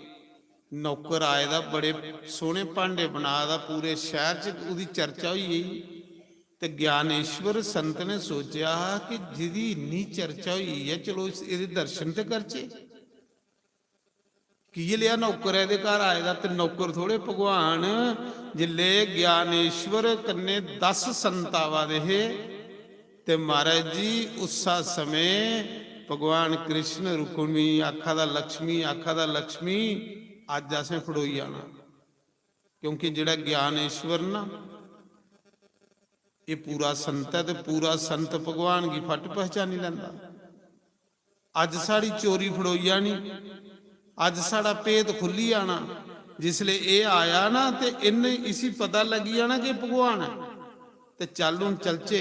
नौकर आए दा, बड़े सोह्ने भांडे बना दा, पूरे शैह्र च ओह्दी चर्चा होई गेई। ते ज्ञानेश्वर संत ने सोचेआ हा कि जिदी इन्नी चर्चा होई ऐ, चलो इस, एह्दे दर्शन ते करचे। कि इ'यै लेआ नौकर ऐ एह्दे घर आए दा, ते नौकर थोड़े भगवान। जिसले ज्ञानेश्वर कन्नै दस संत आवा दे हे, ते महाराज जी, उस्सा समें भगवान कृष्ण रुक्मणी आखा दा, लक्ष्मी आखा दा, "लक्ष्मी, अज्ज असें फड़ोई जाना।" क्योंकि जेह्ड़ा ज्ञानेश्वर ना, एह् पूरा संत ऐ, ते पूरा संत भगवान गी फट पहचानी लैंदा। अज्ज साढ़ी चोरी फड़ोई जानी, अज्ज साढ़ा भेत खु'ल्ली जाना। जिसले एह् आया ना, ते इन्न, इसी पता लग्गी जाना कि भगवान ऐ। ते चल, हून चलचे,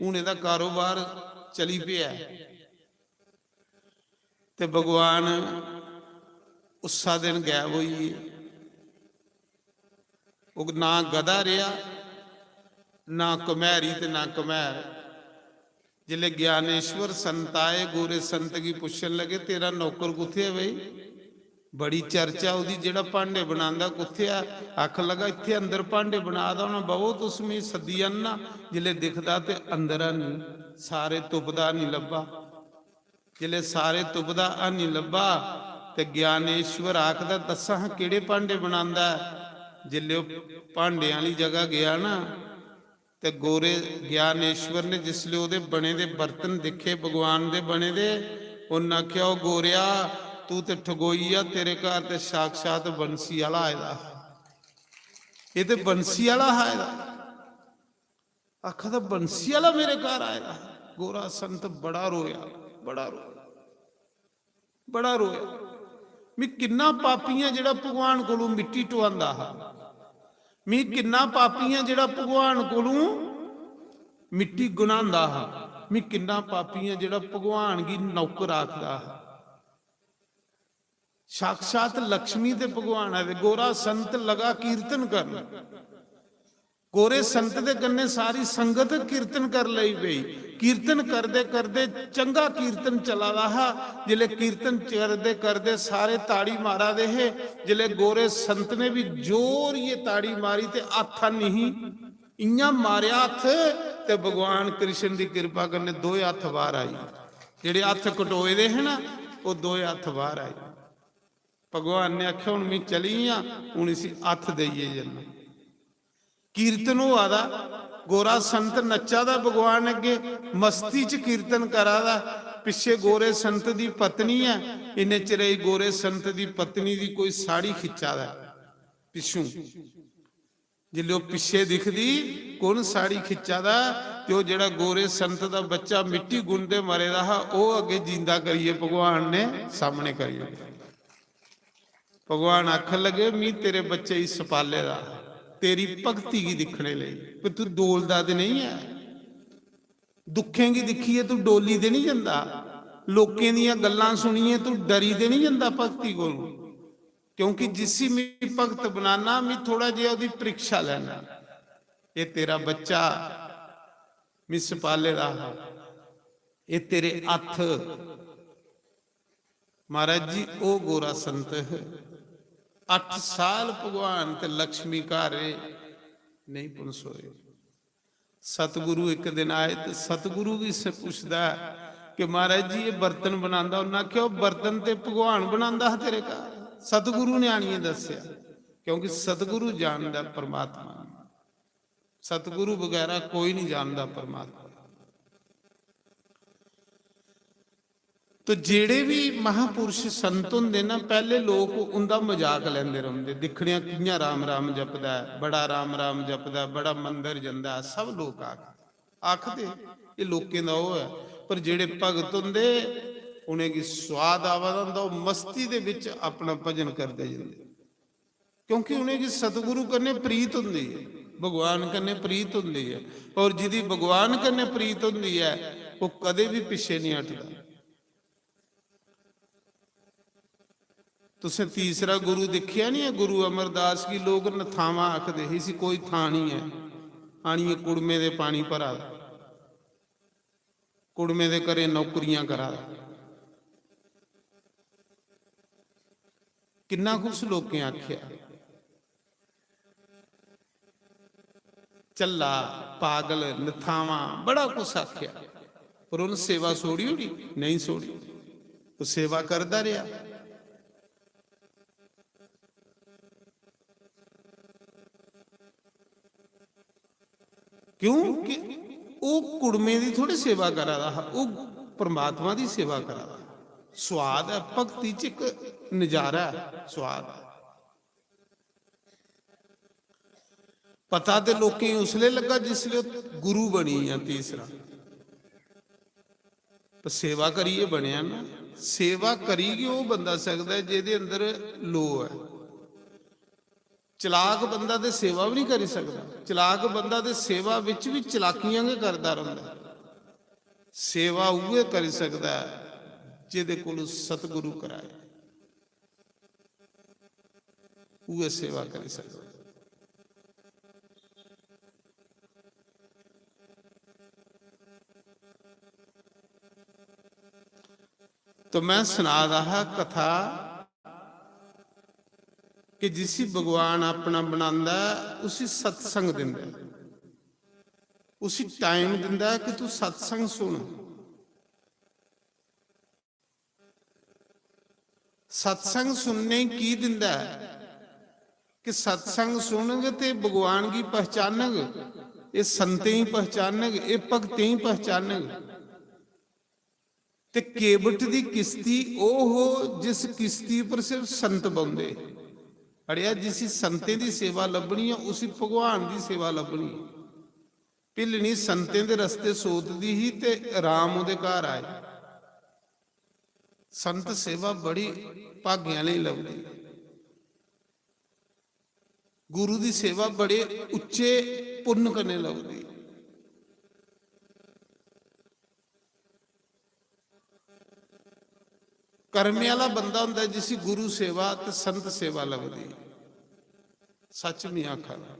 हून एह्दा कारोबार चली पेआ ऐ। ते भगवान उस्सा दिन गायब होई गे। ओह् ना गधा रेहा, ना घमैरी ते ना घमैर। जिसलै ज्ञानेश्वर संत आए, गोरे संत गी पुच्छन लगे, "तेरा नौकर कुत्थै ऐ बई? बड़ी चर्चा ओह्दी, जेह्ड़ा भांडे बनांदा, कुत्थै ऐ?" आखन लगा, "इत्थै अंदर भांडे बना दा होना, बवो तुस, में सद्दी आनना।" जिसलै दिखदा ते अंदर हैनी, सारे तुपदा, हैनी लब्भा। जिसलै सारे तुपदा, हैनी लब्भा, ते ज्ञानेश्वर आखदा, "दस्सां हां, केह्ड़े भांडे बनांदा ऐ?" जिसलै ओह् भांडें आह्ली जगह गेआ ना, ते गोरे ज्ञानेश्वर ने जिसलै ओह्दे बने दे बर्तन दिक्खे, भगवान दे बने दे, उन्न आखेआ, "ओ गोरेआ, तू ते ठगोई गेआ, तेरे घर ते साक्षात बंसी आह्ला आए दा हा। एह् ते बंसी आह्ला हा आए दा।" आखा दा, "बंसी आह्ला मेरे घर आए दा हा।" गोरा संत बड़ा रोया, बड़ा रोया, बड़ा रोया। मी किन्ना पापी आं जेह्ड़ा भगवान कोलू मिट्टी टुआंदा हा। मी किन्ना पापी आं जेह्ड़ा भगवान कोलू मिट्टी गुनांदा हा। मी किन्ना पापी आं जेह्ड़ा भगवान गी नौकर आखदा हा। साक्षात लक्ष्मी ते भगवान है। गोरा संत लगा कीर्तन करन। गोरे संत दे कन्नै सारी संगत कीर्तन कर लई पेई। कीर्तन करदे करदे, चंगा कीर्तन चला दा हा, जिसलै कीर्तन करदे करदे सारे ताड़ी मारा दे हे, जिसलै गोरे संत ने भी जोर ये ताड़ी मारी ते हत्थ निं ही, इ'यां मारेआ हत्थ ते भगवान कृष्ण दी किरपा कन्नै दोए हत्थ बाहर आई। जेह्ड़े हत्थ कटोए दे हे ना, ओह् दोए हत्थ बाहर आई। भगवान ने आखेआ, "हुन में चली आं, हुन इसी हत्थ देइयै जन्ना।" कीर्तन होआ दा, गोरा संत नच्चा दा भगवान अग्गे, मस्ती च कीर्तन करा दा। पिच्छे गोरे संत दी पत्नी ऐ, इन्ने चिरे च गोरे संत दी पत्नी दी कोई साड़ी खिच्चा दा ऐ पिच्छों। जिसलै ओह् पिच्छे दिखदी, कु'न साड़ी खिच्चा दा, ते ओह् जेह्ड़ा गोरे संत दा बच्चा मिट्टी गुनदे मरे दा हा, ओह् अग्गें जींदा करियै भगवान ने सामने करी ओड़ेआ। भगवान आखन लगे, "मी तेरे बच्चे गी सपाले दा, तेरी भक्ति गी दिक्खने लेई, पर तू डोलदा ते नेईं ऐ। दुक्खें गी दिक्खियै तू डोली ते निं जंदा, लोकें दियां गल्लां सुनियै तू डरी ते निं जंदा भक्ति कोलूं।" क्योंकि जिसी मी भगत बनाना, मी थोड़ा जेहा ओह्दी परीक्षा लैना। एह् तेरा बच्चा मी सपाले दा हा, एह् तेरे हत्थ। महाराज जी, ओह् गोरा संत, अट्ठ साल भगवान ते लक्ष्मी घर रेह्, नेईं पनसोए। सतगुरु इक दिन आए ते सतगुरु गी से पुछदा ऐ कि, "महाराज जी, एह् बर्तन बनांदा?" उन्नै आखेआ, "ओह् बर्तन ते भगवान बनांदा हा तेरे घर।" सतगुरु ने आनियै दस्सेआ, क्योंकि सतगुरु जानदा परमात्मा गी। सतगुरु बगैरा कोई नहीं जानदा परमात्मा। तो जेड़े भी महापुरुष संत होंदे ना, पैह्ले लोक उंदा मजाक लैंदे रौंह्दे, "दिक्खने आं कि'यां राम राम जपदा ऐ, बड़ा राम राम जपदा ऐ, बड़ा मंदर जंदा ऐ", सब लोक आखदे, आखदे, एह् लोकें दा ओह् ऐ। पर जेड़े भगत होंदे, उ'नेंगी स्वाद आवा दा होंदा, ओह् मस्ती दे बिच अपना भजन करदे जंदे। क्योंकि उ'नेंगी सतगुरु कन्नै प्रीत होंदी ऐ, भगवान कन्नै प्रीत होंदी ऐ, और जिदी भगवान कन्नै प्रीत होंदी ऐ, ओह् कदें बी पिच्छे नहीं हटदा। तुसें तीसरा गुरु दिक्खेआ नहीं ऐ? गुरु अमरदास गी लोक नथावां आखदे हे, इसी कोई थां नहीं ऐ, आनियै कुड़में दे पानी भरा दा। कुड़में दे घरें नौकरियां करा दा। किन्ना कुछ लोकें आखेआ, झल्ला, पागल, नथावां, बड़ा कुछ आखेआ, पर उन्न सेवा छोड़ी ओड़ी? नहीं छोड़ी। ओह् सेवा करदा रेहा। क्योंकि ओह् कुड़में दी थोड़ी सेवा करा दा हा, ओह् परमात्मा दी सेवा करा दा हा। स्वाद ऐ, भक्ति च इक नजारा ऐ, स्वाद ऐ। पता ते लोकें गी उसलै लग्गा जिसलै ओह् गुरु बनी गेआ तीसरा। पर सेवा करियै बनेआ ना। सेवा करी गै ओह् बंदा सकदा ऐ जेह्दे अंदर लोऽ ऐ। चलाक बंदा ते सेवा बी नहीं करी सकदा। चलाक बंदा ते सेवा बिच बी चलाकियां गै करदा रौंह्दा। सेवा उ'ऐ करी सकदा ऐ जेह्दे कोलू सतगुरु कराए। उ'ऐ सेवा करी सकदा। तो मैं सना दा हा कथा कि जिसी भगवान अपना बनांदा ऐ, उसी सत्संग दिंदा ऐ, उसी टाइम दिंदा ऐ कि तू सत्संग सुन। सत्संग सुनने की दिंदा ऐ कि सत्संग सुनग ते भगवान गी पहचानग, एह् संतें गी पहचानग, एह् भक्तें गी पहचानग। ते केवट दी किश्ती ओह् हो जिस किश्ती पर सिर्फ संत बौंह्दे। अड़ेआ, जिसी संतें दी सेवा लब्भनी ऐ, उसी भगवान दी सेवा लब्भनी ऐ। भिल्लनी संतें दे रस्ते सोतदी ही ते राम ओह्दे घर आए। संत सेवा बड़ी भागें आह्लें गी लभदी। गुरु दी सेवा बड़े उच्चे पुन्न कन्नै लभदी। कर्मे आह्ला बंदा होंदा ऐ जिसी गुरु सेवा ते संत सेवा लभदी। सच में आखा ना,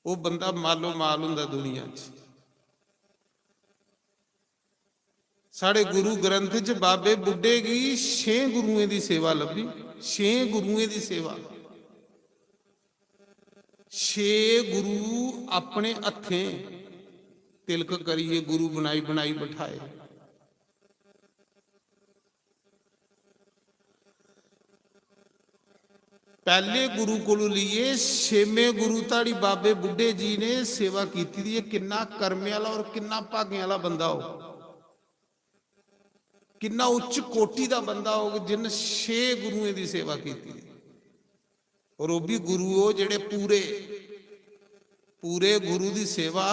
ओह् बंदा मालो माल होंदा दुनिया च। साढ़े गुरु ग्रंथ च बाबे बुड्ढे गी छे गुरुएं दी सेवा लब्भी। छे गुरुएं दी सेवा। छे गुरु अपने हत्थें तिलक करियै गुरु बनाई बनाई बठाए। पैह्ले गुरु कोलू लेइयै छेमें गुरु धोड़ी बाबे बुड्ढे जी ने सेवा कीती दी ऐ। किन्ना कर्मे आह्ला और किन्ना भागें आह्ला बंदा होग, किन्ना उच्च कोटि दा बंदा होग जिन्न छे गुरुएं दी सेवा कीती दी। और ओह् बी गुरु ओह् जेह्ड़े पूरे, पूरे गुरु दी सेवा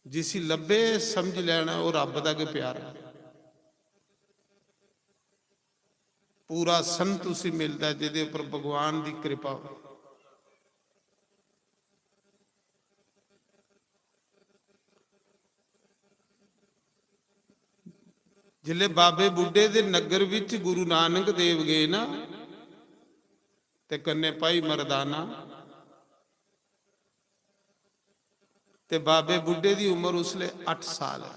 जिसी लब्भे समझ लैना ओह् रब्ब दा गै प्यारा। पूरा संत उसी मिलदा ऐ जेह्दे उप्पर भगवान दी कृपा होऐ। जिसलै बाबे बुड्ढे दे नग्गर बिच गुरु नानक देव गे ना, ते कन्नै भाई मर्दाना, ते बाबे बुड्ढे दी उम्र उसलै अट्ठ साल ऐ,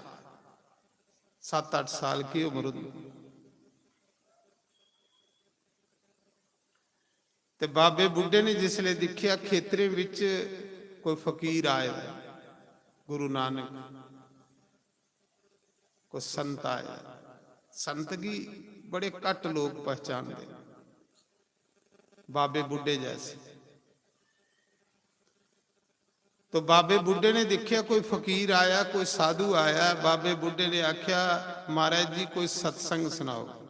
सत्त अट्ठ साल की उम्र होंदी। ते बाबे बुड्ढे ने जिसलै दिक्खेआ खेतरें बिच कोई फकीर आए दा ऐ, गुरु नानक, कोई संत आए दा ऐ। संत गी बड़े घट्ट लोक पहचानदे न, बाबे बुड्ढे जैसे। तो बाबे बुड्ढे ने दिक्खेआ कोई फकीर आया, कोई साधु आया। बाबे बुड्ढे ने आखेआ, "महाराज जी, कोई सत्संग सनाओ।"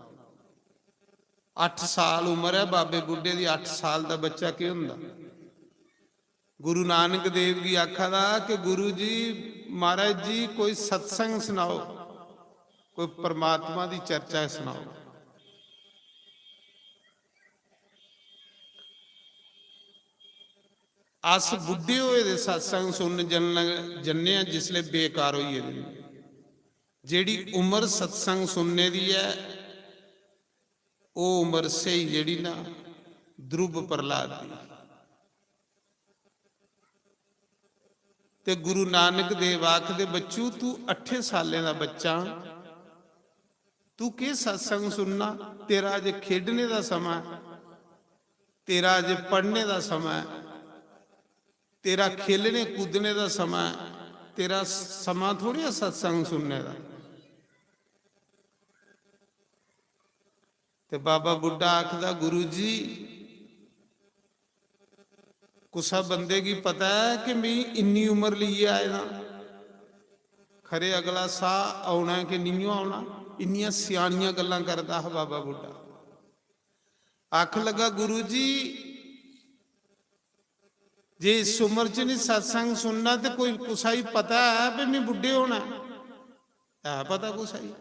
अट्ठ साल उम्र ऐ बाबे बुड्ढे दी, अट्ठ साल दा बच्चा केह् होंदा? गुरु नानक देव गी आखा दा कि, "गुरु जी, महाराज जी, कोई सत्संग सनाओ, कोई परमात्मा दी चर्चा सनाओ।" अस बुड्ढे होए दे सत्संग सुनन जन-, जन्ने आं जिसलै बेकार होई गेदे न। जेह्ड़ी उम्र सत्संग सुनने दी ऐ, ओह् उम्र स्हेई जेह्ड़ी ना ध्रुव प्रहलाद दी। ते गुरु नानक देव आखदे, "बच्चू, तू अट्ठे सालें दा बच्चा, तू केह् सत्संग सुनना? तेरा अजें खेढने दा समां ऐ, तेरा अजें पढ़ने दा समां ऐ, तेरा खेलने कूदने दा समां ऐ, तेरा समां थोड़ी ऐ सत्संग सुनने दा।" ते बाबा बुड्ढा आखदा, "गुरु जी, कुसै बंदे गी पता ऐ कि में इन्नी उम्र लेइयै आए दा? खरे अगला साह् औना ऐ कि नेईं औना?" इन्नियां स्यानियां गल्लां करदा हा बाबा बुड्ढा। आख लगा, "गुरु जी, जे इस उम्र च नहीं सत्संग सुनना ते कोई कुसै गी पता ऐ भी में बुड्ढे होना ऐ? ऐ पता कुसै गी?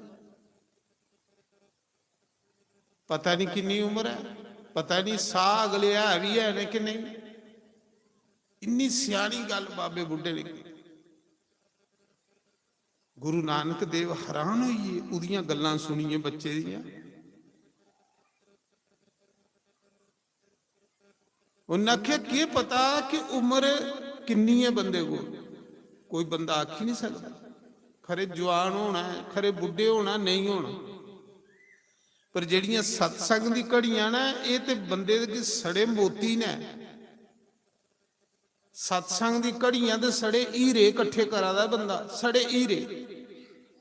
पता नहीं किन्नी उम्र ऐ, पता नहीं साह् अगले है भी हैन कि नहीं।" इन्नी स्यानी गल्ल बाबे बुड्ढे ने की। गुरु नानक देव हैरान होई गे ओह्दियां गल्लां सुनियै बच्चे दियां। उन्नै आखेआ, "केह् पता कि उम्र किन्नी ऐ बंदे कोल, कोई बंदा आखी नहीं सकदा। खरे जुआन होना ऐ, खरे बुड्ढे होना, नेईं होना, पर जेह्ड़ियां सत्संग दी घड़ियां न, एह् ते बंदे दे सड़े मोती न।" सत्संग दी घड़ियां ते सड़े हीरे कट्ठे करा दा बंदा, सड़े हीरे।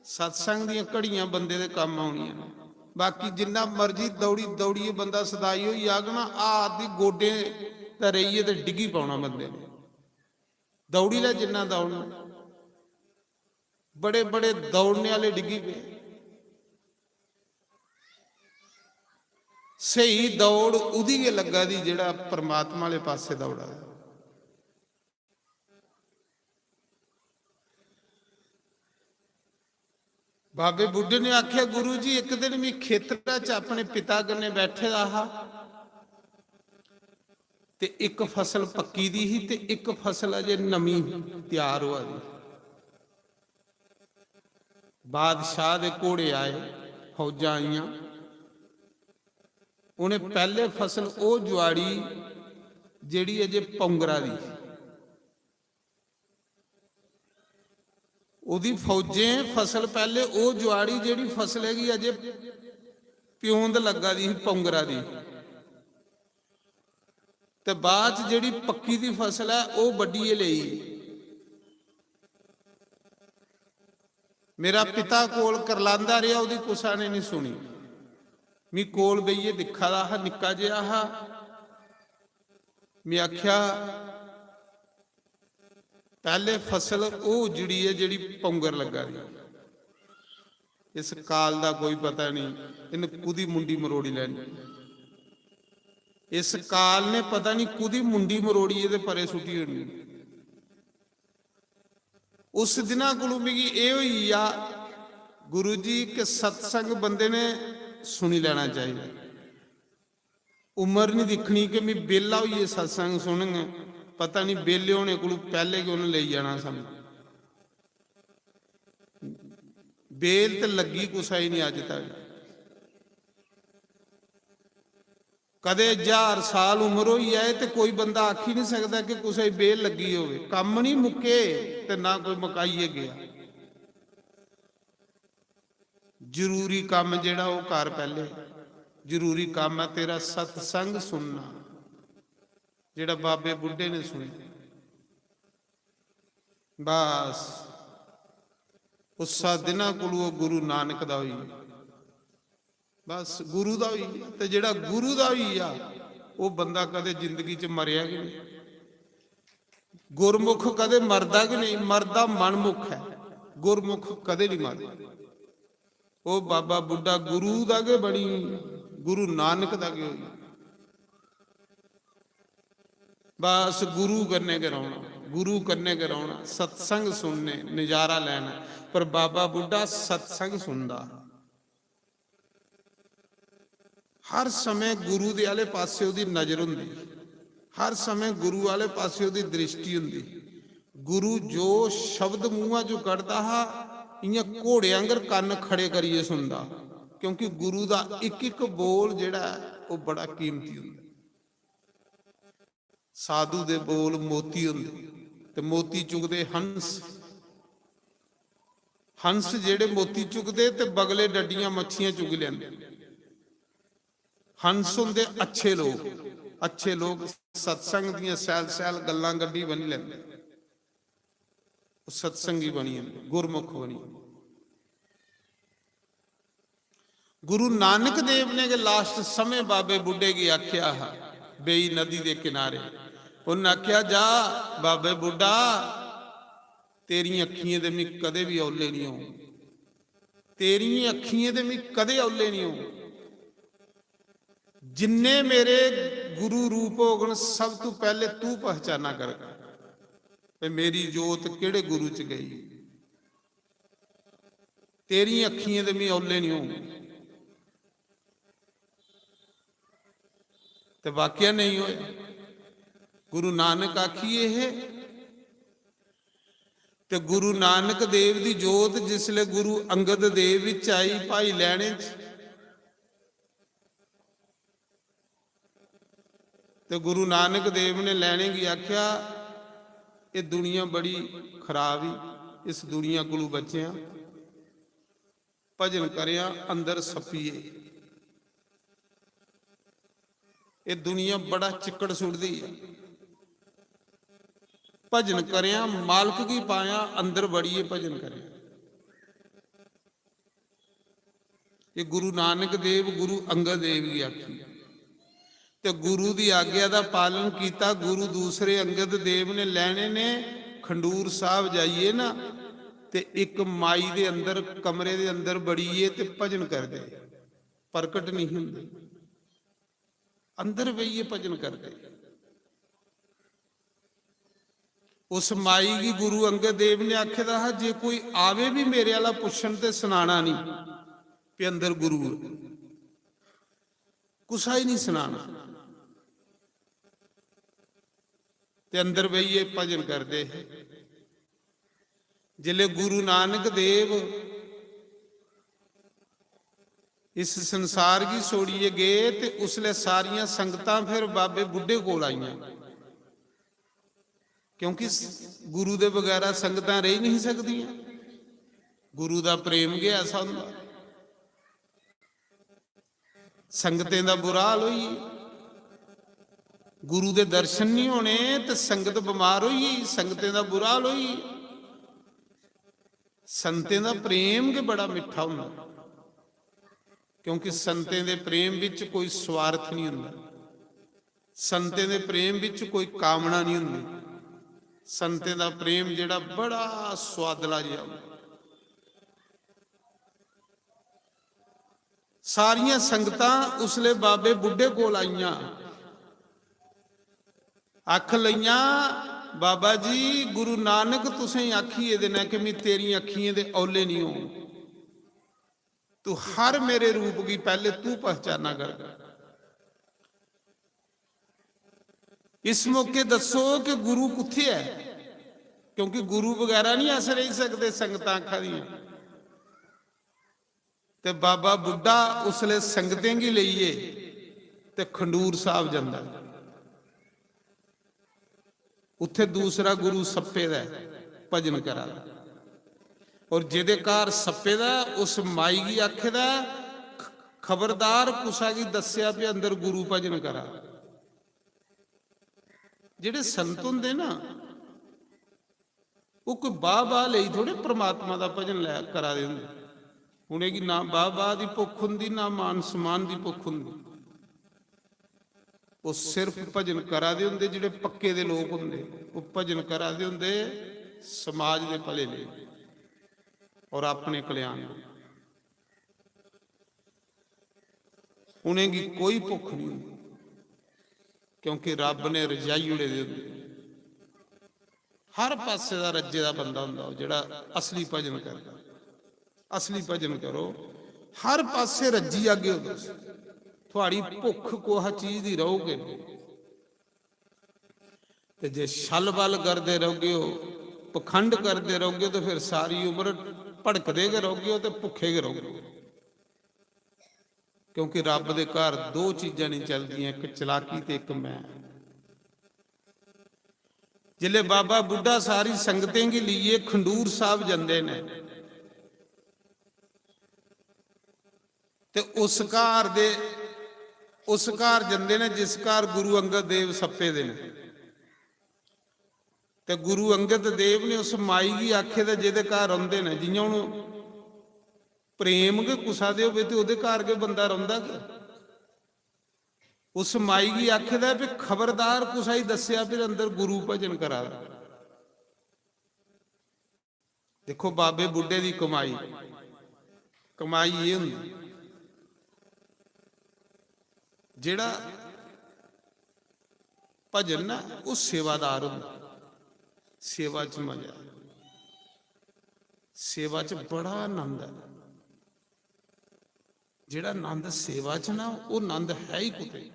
सत्संग दियां घड़ियां बंदे दे कम्म औनियां न। बाकी जिन्ना मर्जी दौड़ी दौड़ियै बंदा सदाई होई जाग ना, हाथ दी गोड्डें ते रेहियै ते डिग्गी पौना बंदे ने। दौड़ी लै जिन्ना दौड़ना। बड़े बड़े दौड़ने आह्ले डिग्गी पे। स्हेई दौड़ उदी गै लग्गा दी जेह्ड़ा परमात्मा आह्ले पासै दौड़ा दा। बाबे बुड्ढे ने आखेआ, "गुरु जी, इक दिन में खेतरा च अपने पिता कन्नै बैठे दा हा, ते इक फसल पक्की दी ही ते इक फसल अजें नमीं त्यार होआ दी। बादशाह दे घोड़े आए, फौजां आइयां, उ'नें पैह्ले फसल ओह् जुआड़ी जेह्ड़ी अजें पौंगरा दी ही।" ओह्दी फौजें फसल पैह्ले ओह् जुआड़ी जेह्ड़ी फसलै गी अजें प्योंद लग्गा दी ही, पौंगरा दी। ते बाद च जेह्ड़ी पक्की दी फसल ऐ, ओह् बड्ढियै लेई। मेरा पिता कोल करलांदा रेहा, ओह्दी कुसै ने निं सुनी। मी कोल बेहियै दिक्खा दा हा, निक्का जेहा हा। मी आखेआ, "पैह्ले फसल ओह् उज्जड़ी ऐ जेह्ड़ी पौंगर लग्गा दी। इस काल दा कोई पता निं, इन्न कुदी मुंडी मरोड़ी लैनी। इस काल ने पता निं कुदी मुंडी मरोड़ियै ते परे सुट्टी ओड़नी।" उस दिना कोलू मिगी एह् होई गेआ, गुरु जी, कि सत्संग बंदे ने सुनी लैना चाहिदा। उम्र निं दिक्खनी कि में बेह्ला होइयै सत्संग सुनङ, पता निं बेह्ले होने कोलू पैह्ले गै उ'नें लेई जाना सानूं। बेल ते लग्गी कुसै गी निं अज्ज तक। कदें ज्हार साल उम्र होई जाए ते कोई बंदा आखी निं सकदा कि कुसै गी बेल लग्गी होवे। कम्म निं मुक्के ते ना कोई मकाइयै गेआ। जरूरी कम्म जेह्ड़ा ओह् कर पैह्ले। जरूरी कम्म ऐ तेरा सत्संग सुनना, जेह्ड़ा बाबे बुड्ढे ने सुनेआ। बस उस्सा दिना कोलू ओह् गुरु नानक दा होई गेआ। बस गुरु दा होई गेआ। ते जेह्ड़ा गुरु दा होई गेआ, ओह् बंदा कदें जिंदगी च मरेआ गै नेईं। गुरमुख कदें मरदा गै नेईं, मरदा मनमुख ऐ, गुरमुख कदें निं मरदा। ओह् बाबा बुड्ढा गुरु दा गै बनी, गुरु नानक दा गै होई। बस गुरु कन्नै गै रौह्ना, गुरु कन्नै गै रौह्ना, सत्संग सुनने, नजारा लैना। पर बाबा बुड्ढा सत्संग सुनदा, हर समें गुरु दे आह्ले पासै ओह्दी नजर होंदी, हर समें गुरु आह्ले पासै ओह्दी दृष्टि होंदी। गुरु जो शब्द मूंहा चों कढदा हा, इ'यां घोड़े आंगर कन्न खड़े करियै सुनदा, क्योंकि गुरु दा इक इक बोल जेह्ड़ा ऐ, ओह् बड़ा कीमती होंदा। साधु दे बोल मोती होंदे, ते मोती चुगदे हंस। हंस जेह्ड़े मोती चुगदे ते बगले डड्डियां मच्छियां चुगी लैंदे। हंस होंदे अच्छे लोक, अच्छे लोक सत्संग दियां सैल सैल गल्लां गड्डी बनी लैंदे। ओह् सत्संगी बनी जंदे, गुरमुख बनी जंदे। गुरु नानक देव ने गै लास्ट समें बाबे बुड्ढे गी आखेआ हा, बेई नदी दे किनारे। उन्नै आखेआ, "जा बाबे बुड्ढा, तेरियें अक्खियें दे मी कदें बी औले निं होन, तेरियें अक्खियें दे मी कदें औले निं होन। जिन्ने मेरे गुरु रूप होगन, सब तू पैह्ले तू पहचाना करगा कि मेरी जोत केह्ड़े गुरु च गई।" तेरियें अक्खियें दे मी औले निं होन। ते वाकया नेईं होया। गुरु नानक आखिए हे, ते गुरु नानक देव दी जोत जिसले गुरु अंगद देव विच आई, भाई लैने च, ते गुरु नानक देव ने लैने गी आख्या, "एह् दुनिया बड़ी खराब ही, इस दुनिया कोलू बचेआं, भजन करेआं अंदर सप्पिये। एह् दुनिया बड़ा चिक्कड़ सुट्टदी ऐ, भजन करेआं, मालक गी पायां, अंदर बड़ियै भजन करेआं।" ये गुरु नानक देव गुरु अंगद देव गी आखी। ते गुरु दी आज्ञा दा पालन कीता। गुरु दूसरे अंगद देव ने लैने ने खंडूर साहब जाइए ना, ते इक माई दे अंदर, कमरे दे अंदर बड़िए ते भजन करदे, प्रकट नहीं हुंदे। अंदर बेहियै भजन करदे। उस माई गी गुरु अंगद देव ने आखे दा हा, "जे कोई आवे भी मेरे आला पुच्छन ते सनाना नहीं भी अंदर गुरु है, कुसा ही नहीं सनाना।" ते अंदर बेहियै भजन करदे हे। जिसले गुरु नानक देव इस संसार गी छोड़ियै गए ते उसले सारियां संगतां फिर बाबे बुड्ढे कोल आइयां, क्योंकि स-, गुरु दे बगैरा संगतां रेही नहीं सकदियां। गुरु दा प्रेम गै ऐसा होंदा। संगतें दा बुरा हाल होई गेआ। गुरु दे दर्शन नहीं होने ते संगत बमार होई गेई, संगतें दा बुरा हाल होई गेआ। संतें दा प्रेम गै बड़ा मिट्ठा होंदा, क्योंकि संतें दे प्रेम विच कोई स्वार्थ नहीं होंदा, संतें दे प्रेम विच कोई कामना नहीं होंदी, संतें दा प्रेम जेड़ा बड़ा स्वादला जिहा होंदा। सारियां संगतां उसले बाबे बुड्ढे कोल आइयां, आखन लगियां, "बाबा जी, गुरु नानक तुसें आखी गेदे न कि मैं तेरी अक्खियें दे औले नहीं हों, तू हर मेरे रूप गी पैहले तू पहचाना कर।" इस मौके दस्सो कि गुरु कुत्थे ऐ, क्योंकि गुरु बगैरा नहीं अस रेही सकदे, संगतां आखा दियां। ते बाबा बुड्ढा उसले संगतें गी लेइयै ते खंडूर साहब जंदा ऐ। उत्थे दूसरा गुरु सप्पे दा ऐ, भजन करा दा। और जेदे घर सप्पे दा ऐ, उस माई गी आखे दा ऐ, "ख-, खबरदार कुसा गी दस्सेआ भी अंदर गुरु भजन करा।" जेड़े संत होंदे ना, ओह् कोई बाह-बाह लेई थोड़े परमात्मा दा भजन लै, करा दे होंदे। उ'नेंगी ना बाह-बाह दी भुक्ख होंदी, ना मान सम्मान दी भुक्ख होंदी। ओह् सिर्फ भजन करा दे होंदे, जेड़े पक्के दे लोक होंदे, ओह् भजन करा दे होंदे समाज दे भले लेई और अपने कल्याण लेई। उ'नेंगी कोई भुक्ख नहीं होंदी, क्योंकि रब ने रजाई ओड़े दे होंदे। हर पासे दा रज्जे दा बंदा होंदा ओह्, जेह्ड़ा असली भजन करदा। असली भजन करो, हर पासे रज्जी जागे ओ तुस। थुआड़ी भुक्ख कुसै चीज दी रौह्ग गै नेईं। ते जे छल-बल करदे रौह्गे ओ, पखंड करदे रौह्गे ओ, ते फिर सारी उम्र भड़कदे गै रौह्गे ओ ते भुक्खे गै रौह्गे ओ। क्योंकि रब दे घर दो चीजां नहीं चलदियां, इक चलाकी ते इक मैं। जिसले बाबा बुड्ढा सारी संगतें गी लेइयै खंडूर साहब जंदे ने, ते उस घर दे, उस घर जंदे ने जिस घर गुरु अंगद देव सप्पे दे ने। ते गुरु अंगद देव ने उस माई गी आखे दा, जेह्दे घर रौंह्दे ने, जियां हून प्रेम गै कुसा दे होवे ते ओह्दे घर गै बंदा रौंह्दा गै। उस माई गी आखे दा भी खबरदार कुसा गी दस्सेआ, फिर अंदर गुरु भजन करा दा। देखो बाबे बुड्ढे दी कमाई, कमाई एह् होंदी, जेह्ड़ा भजन ना, ओह् सेवादार होंदा। सेवा च मजा ऐ, सेवा च बड़ा आनंद ऐ। जेह्ड़ा आनंद सेवा च ना, ओह् आनंद है ही कुतै।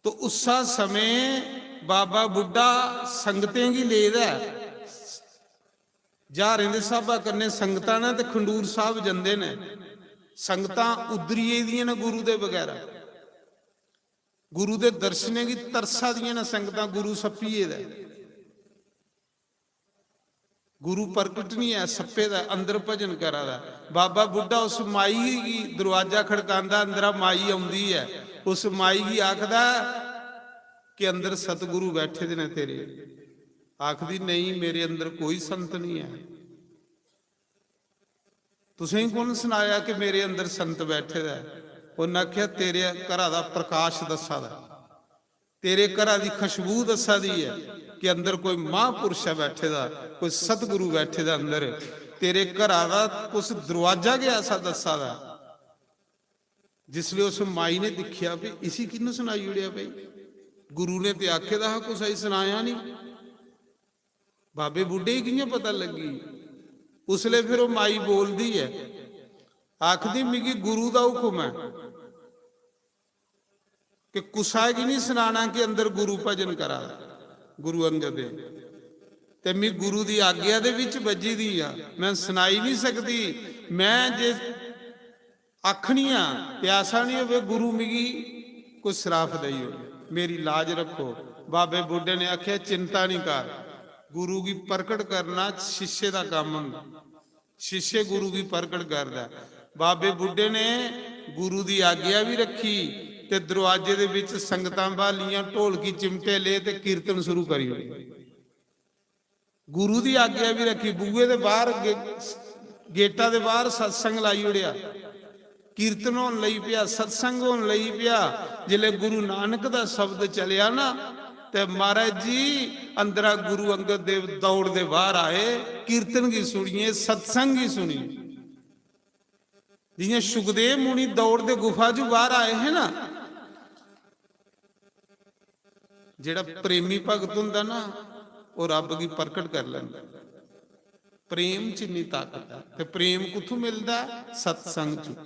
तो उस्सा समें बाबा बुड्ढा संगतें गी लेदा ऐ, ज्हारें दे स्हाबा कन्नै संगतां न ते खंडूर साहब जंदे न। संगतां उद्धरी गेदियां न गुरु दे बगैरा, गुरु दे दर्शनें गी तरसा दियां न संगतां, गुरु सप्पी गेदा ऐ। गुरु प्रकट नहीं ऐ, सप्पे दा अंदर भजन करा दा। बाबा बुड्ढा उस माई गी दरवाजा खड़कांदा, अंदरा माई औंदी ऐ, उस माई गी आखदा कि अंदर सतगुरु बैठे दे न तेरे। आखदी, "नहीं, मेरे अंदर कोई संत नहीं ऐ।" "तुसें कु'न सनाया कि मेरे अंदर संत बैठे दा ऐ?" उ'न्न आखेआ, "तेरे घरा दा प्रकाश दस्सा दा, तेरे घरा दी खुशबू दस्सा दी ऐ कि अंदर कोई महापुरुष ऐ बैठे दा, कोई सतगुरु बैठे दा अंदर। तेरे घरा दा कुछ दरवाजा गै ऐसा दस्सा दा।" जिसलै उस माई ने दिक्खेआ भी इसी किन्नू सनाई ओड़ेआ भाई, गुरु ने ते आखे दा हा, कुसै गी सनाया नहीं। बाबे बुड्ढे गी कि'यां पता लग्गी? उसलै फिर ओह् माई बोलदी ऐ, आखदी, "मिगी गुरु दा हुक्म ऐ कि कुसै गी नहीं सनाना कि अंदर गुरु भजन करा दा, गुरु अंगद देव। ते मी गुरु दी आज्ञा दे बिच बज्झी दी आ, मैं सनाई नहीं सकदी। मैं जे आखनी आं ते ऐसा नहीं होवे गुरु मिगी कोई श्राप देई ओड़े, मेरी लाज रक्खो।" बाबे बुड्ढे ने आखेआ, "चिंता नहीं कर, गुरु गी प्रकट करना शिष्य दा कम्म होंदा।" शिष्य गुरु गी प्रकट करदा ऐ। बाबे बुड्ढे ने गुरु दी आज्ञा भी रखी ते दरवाजे दे विच संगतां ब्हालियां, ढोलकी चिमटे ले ते कीर्तन शुरू करी ओड़े। गुरु दी आज्ञा भी रखी, बूहे दे बाहर गे-, गेटा दे बाहर सत्संग लाई ओड़ेआ। कीर्तन होन लगी पेआ, सत्संग होन लगी पेआ। जिसलै गुरु नानक दा शब्द चलेआ ना, ते महाराज जी, अंदरा गुरु अंगद देव दौड़दे बाहर आए, कीर्तन गी सुनिए, सत्संग गी सुनिए। जियां सुखदेव मुनि दौड़दे गुफा चों बाहर आए हे ना, जेड़ा प्रेमी भगत हुंदा ना, ओह रब गी प्रकट कर लैंदा। प्रेम च इन्नी ताकत है। ते प्रेम कुत्थों मिलदा है? सत्संग च।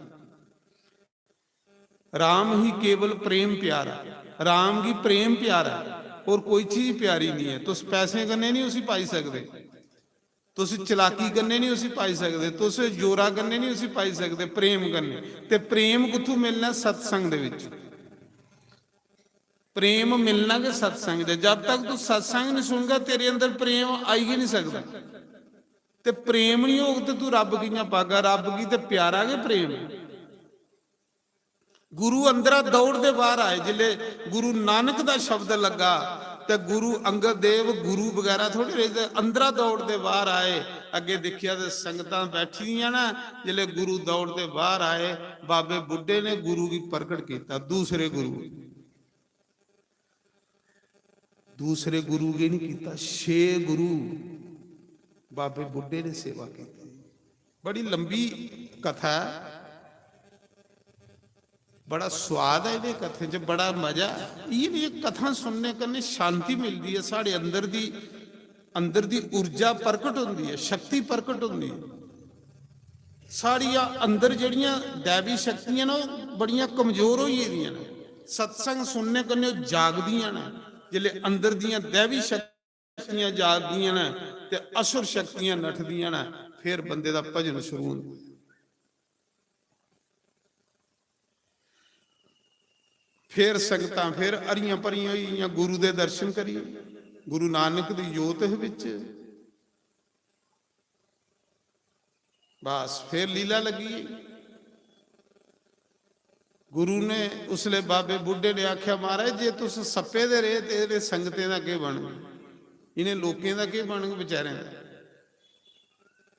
राम ही केवल प्रेम प्यारा, राम गी प्रेम प्यारा, और कोई चीज प्यारी नहीं है। तुस पैसे कन्नै नहीं उसी पाई सकदे, तुस चलाकी कन्नै नहीं उसी पाई सकदे, तुस जोरा कन्नै नहीं उसी पाई सकदे, प्रेम कन्नै। ते प्रेम कुत्थों मिलना? सत्संग दे विच। प्रेम मिलना गै सत्संग दे। जब तक तू सत्संग नहीं सुनगा, तेरे अंदर प्रेम आई गै नहीं सकदा। ते प्रेम नहीं होग ते तू रब कियां पागा? रब गी ते प्यारा गै प्रेम है। गुरु अंदरा दौड़दे बाहर आए, जिसले गुरु नानक दा शब्द लग्गा ते गुरु अंगद देव गुरु वगैरह थोड़े रहे, ते अंदरा दौड़दे बाहर आए। अगे दिक्खेआ ते संगतां बैठी दियां ना, जिसले गुरु दौड़दे बाहर आए, बाबे बुड्ढे ने गुरु गी प्रकट किया, दूसरे गुरु, दूसरे गुरु गी नहीं किया, छे गुरु बाबे बुड्ढे ने सेवा की। बड़ी लंबी कथा है, बड़ा स्वाद है इ'नें कथें च, बड़ा मजा है। इ'यै नेहियां कथां सुनने कन्नै शांति मिलदी है, साढ़े अंदर दी, अंदर दी ऊर्जा प्रकट होंदी है, शक्ति प्रकट होंदी है। साढ़ियां अंदर जेह्ड़ियां दैवी शक्तियां न, ओह् बड़ियां कमजोर होई गेदियां न। सत्संग सुनने कन्नै ओह् जागदियां न। जिसलै अंदर दियां दैवी शक्तियां शक्तियां जागदियां न ते असुर शक्तियां नठदियां न, फिर बंदे दा भजन शुरू होंदा। फिर संगतां फिर हरियां भरियां होई गेइयां, गुरु दे दर्शन करियै, गुरु नानक दी जोत हे बिच। बस, फिर लीला लगी। गुरु ने उसले बाबे बुड्ढे ने आख्या, "महाराज, जे तुस सप्पे दे रेह ते इ'नें संगतें दा केह् बनग? इ'नें लोकें दा केह् बनग बेचारें दा?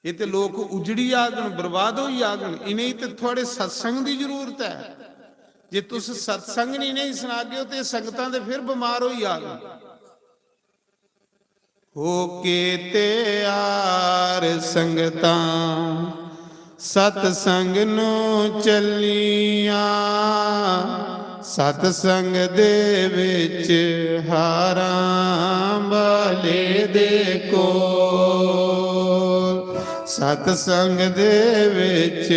एह् ते लोक उजड़ी जागन, बर्बाद होई जागन। इ'नेंगी ते थुआढ़े सत्संग दी जरूरत ऐ। जे तुस सत्संग निं इ'नेंगी सनागे ओ ते संगतां ते फिर बमार होई जागन।" हो के त्यार संगतां सत्संग नूं चलियां, सत्संग दे विच हारां वाले दे कोल, सत्संग दे विच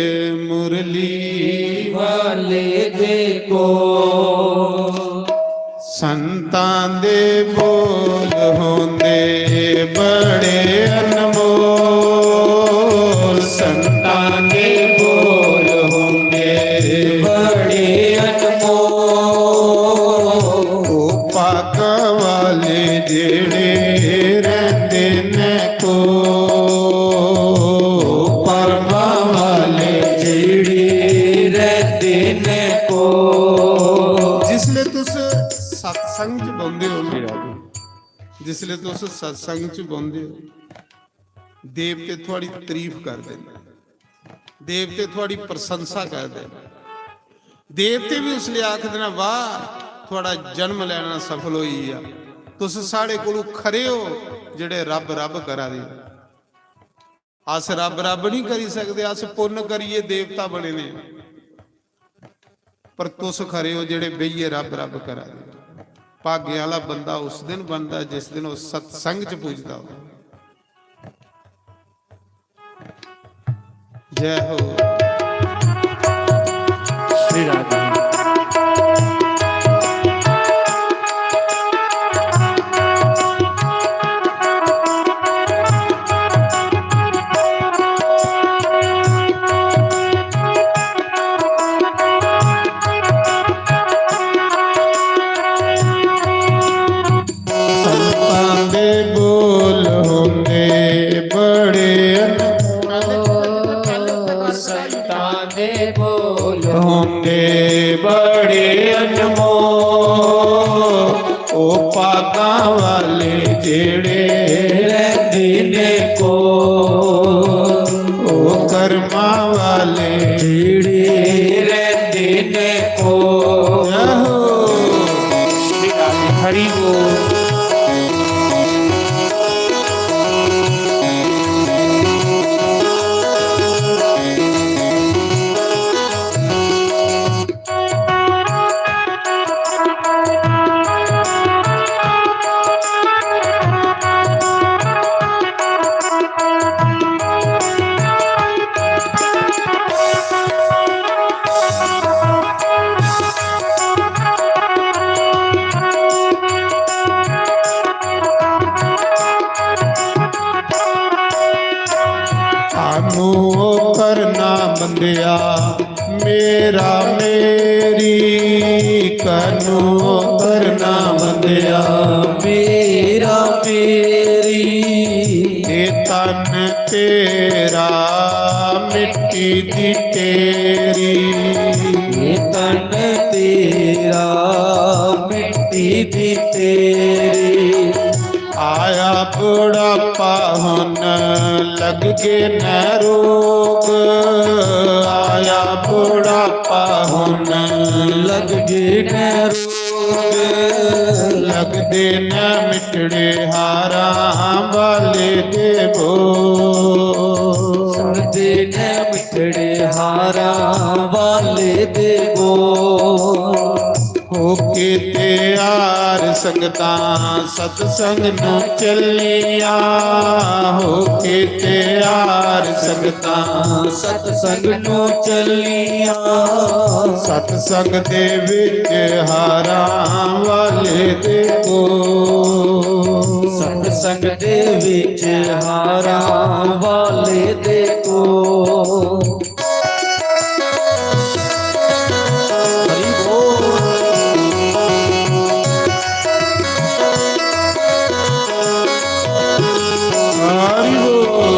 मुरली वाले दे कोल। संतां दे बोल होंदे बड़े अनमोल, संतां दे बोल होंदे बड़े अनमोल। ओ पाक वाले जेड़े रहिंदे न कोल, परमा वाले जेड़े रहिंदे न कोल। जिसले तुस सत्संग च बौंह्दे ओ ना, जिसले तुस सत्संग च बौंह्दे ओ, देवते थुआड़ी तारीफ करदे न, देवते थुआड़ी प्रशंसा करदे न। देवते भी उसले आखदे न, "वाह, थुआड़ा जन्म लैना सफल होई गेआ, तुस साढ़े कोलू खरे ओ जेह्ड़े रब रब करा दे ओ।" अस रब रब नहीं करी सकदे, अस पुन्न करियै देवता बने दे आं। पर तुस खरे ओ जेह्ड़े बेहियै रब रब करा दे ओ। भागें आह्ला बंदा उस दिन बनदा जिस दिन ओह् सत्संग च पुजदा होऐ। जय हो। श्री राधे। संतां दे बोल होंदे बड़े अनमोल। संतां दे बोल होंदे बड़े अनमोल। ओ भागां वाले जेड़े रैंह्दे ने कोल, ओ कर्मां वाले जेड़े रैंह्दे ने कोल। आहो। हरि बोल। कानू ओ करना बंदेआ, मेरा मेरी। कानू ओ करना बंदेआ, मेरा मेरी। ए तन तेरा मिट्टी दी ढेरी। ए तन तेरा मिट्टी दी ढेरी। आया बुढ़ापा हुन लग गए न रोग, आया बुढ़ापा हुन लग गए न रोग। लगदे न मिठड़े हारां वाले दे बोल। लगदे न मिठड़े हारां वाले दे बोल। होके तैयार संगतां सतसंग नू चलिया, होके तैयार संगतां सतसंग नू चलिया। सतसंग दे विच हारां वाले दे कोल। सतसंग दे विच हारां वाले दे कोल। हरि बोल। हरि बोल।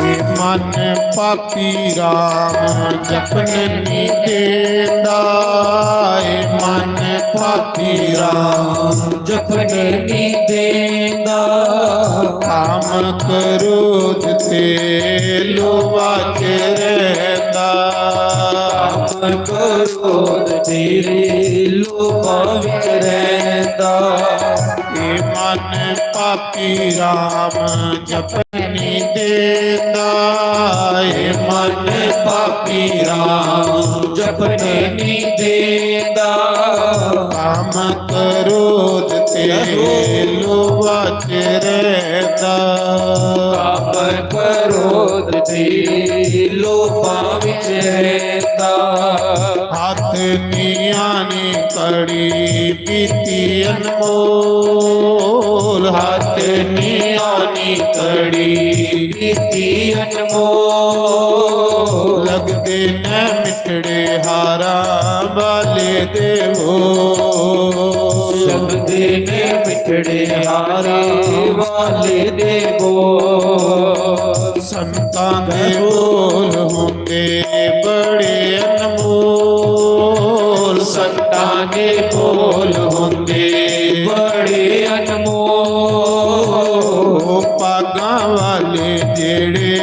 ए मन पापी राम जपन नी देंदा, ए मन पापी राम जपन नी देंदा। काम क्रोध ते लोभा च रहंदा। काम क्रोध ते लोभा विच रहंदा। ए मन पापी राम जपन नी देंदा। ए मन पापी राम जपन नी देंदा। काम क्रोध ते लोभा च रहंदा। काम क्रोध ते लोभा विच रहंदा। हत्थ नी आनी कड़ी पीती अनमोल। हत्थ नी आनी कड़ी पीती अनमोल। लगदे न मिठड़े हारां वाले दे बोल। लगदे न मिठड़े हारां वाले दे बोल। संतां दे बोल होंदे बड़े अनमोल। संतां दे बोल होंदे बड़े अनमोल। ओ भागां वाले जेड़े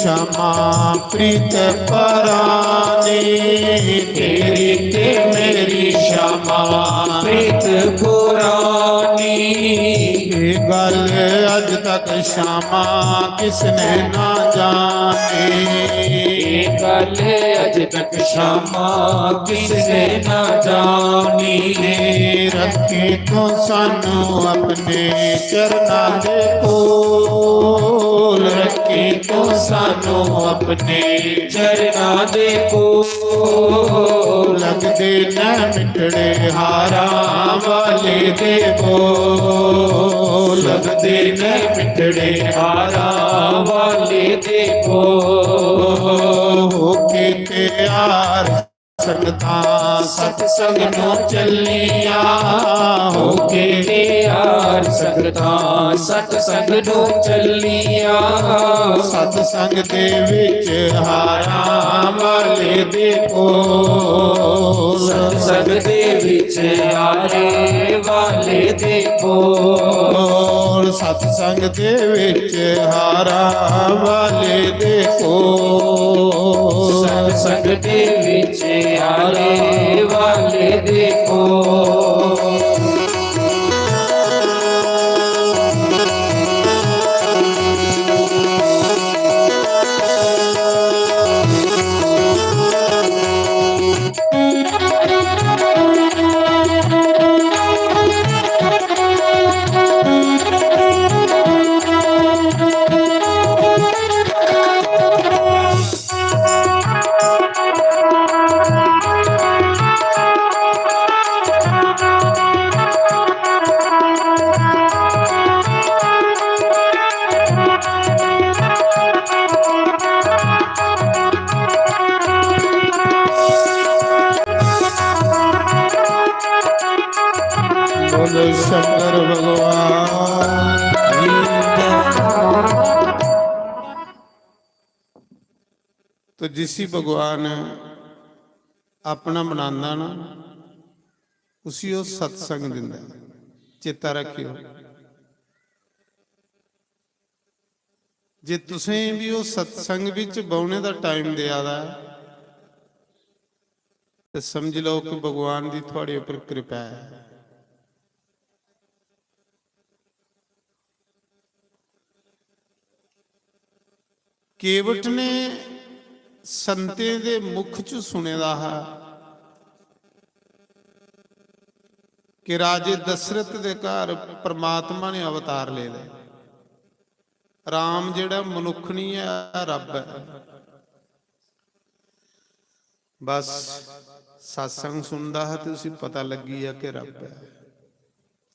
क्षमा प्रीत परानी, तेरी ते मेरी क्षमा प्रीत पुरानी। ये गल अज तक क्षमा किसने ना जानी। ये गल अज तक क्षमा किसने ना जानी। रखे तू सानू अपने चरना दे कोल, रखे तू सानू अपने चरना दे कोल। लगदे न मिठड़े हारां वाले दे बोल, लगदे न मिठड़े हारां वाले दे बोल। होके तैयार संगतां सतसंग नू चलियां, होके तैयार संगतां सतसंग नू चलियां। सतसंग दे विच हारां वाले दे कोल, सतसंग दे विच हारे वाले दे कोल, सतसंग दे विच हारां वाले दे कोल, सतसंग दे विच हारे वाले दे कोल। बोलो शंकर भगवान। तो जिसी भगवान अपना बनांदा ना, उसी ओह् सत्संग दिंदा। चेता रखियो, जे तुसें भी ओह् सत्संग बिच बौह्ने दा टाइम देआ दा ऐ, ते समझी लैओ कि भगवान दी थुआढ़े उप्पर कृपा ऐ। केवट ने संतें दे मुख च सुने दा हा कि राजे दशरथ दे घर परमात्मा ने अवतार ले लै। राम जेह्ड़ा मनुक्ख निं ऐ, रब्ब ऐ। बस सत्संग सुनदा हा ते उसी पता लग्गी गेआ कि रब्ब ऐ।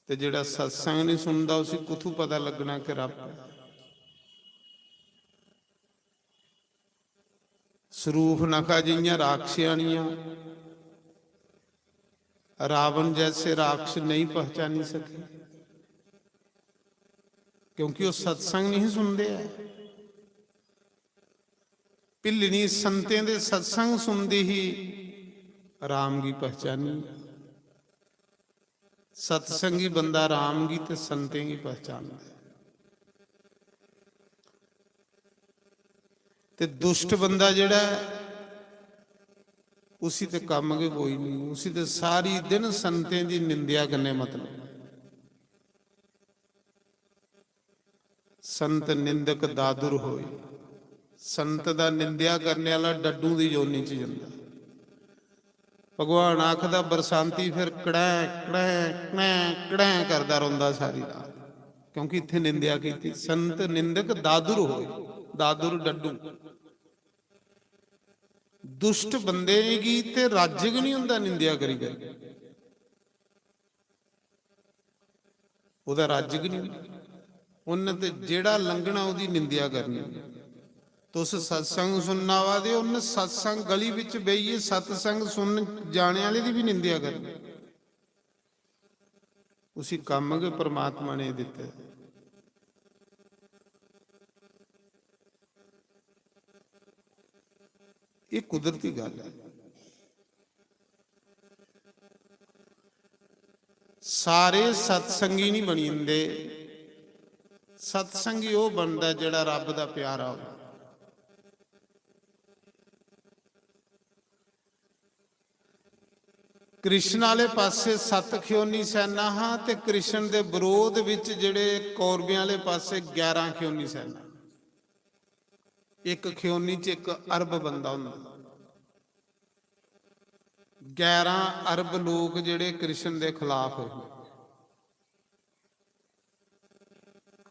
ते जेह्ड़ा सत्संग निं सुनदा, उसी कुत्थूं पता लग्गना कि रब्ब ऐ? सरूपनखा जि'यां राक्षियानियां, रावण जैसे राक्षस नहीं पहचानी सके, क्योंकि ओह् सत्संग नहीं सुनदे ऐ। भिल्लनी संतें दे सत्संग सुनदी ही, राम गी पहचानी। सत्संगी बंदा राम गी ते संतें गी पहचानदा ऐ। ते दुष्ट बंदा जेह्ड़ा ऐ, उसी ते कम्म गै कोई नहीं, उसी ते सारी दिन संतें दी निंदेआ कन्नै मतलब। संत निंदक दादुर होए। संत दा निंदेआ करने आह्ला डड्डू दी योनि च जंदा। भगवान आखदा, बरसांती फिर कड़ैं, कड़ैं, कड़ैं, कड़ैं करदा रौंदा सारी रात, क्योंकि इत्थै निंदेआ कीती। संत निंदक दादुर होए, दादुर डड्डू। दुष्ट बंदे गी ते रज्ज गै निं होंदा निंदेआ करी करी। ओह्दा रज्ज गै निं। उन्न ते जेह्ड़ा लंघना ओह्दी निंदेआ करनी। तुस सत्संग सुनन आवा दे, उन्न सत्संग गली बिच बेहियै सत्संग सुनन जाने आह्ले दी बी निंदेआ करनी। उसी कम्म गै परमात्मा ने दित्ते। एह् कुदरती गल्ल ऐ। सारे सत्संगी निं बनी जंदे। सत्संगी ओह् बनदा जेह्ड़ा रब्ब दा प्यारा होऐ। कृष्ण आह्ले पासै सत्त ख्योनी सैना हा ते कृष्ण दे बरोध विच जेह्ड़े कौरवें आह्ले पासै ग्यारह ख्योनी सैना। इक ख्योनी च इक अरब बंदा होंदा। ग्यारह अरब लोक जेह्ड़े कृष्ण दे खिलाफ हे।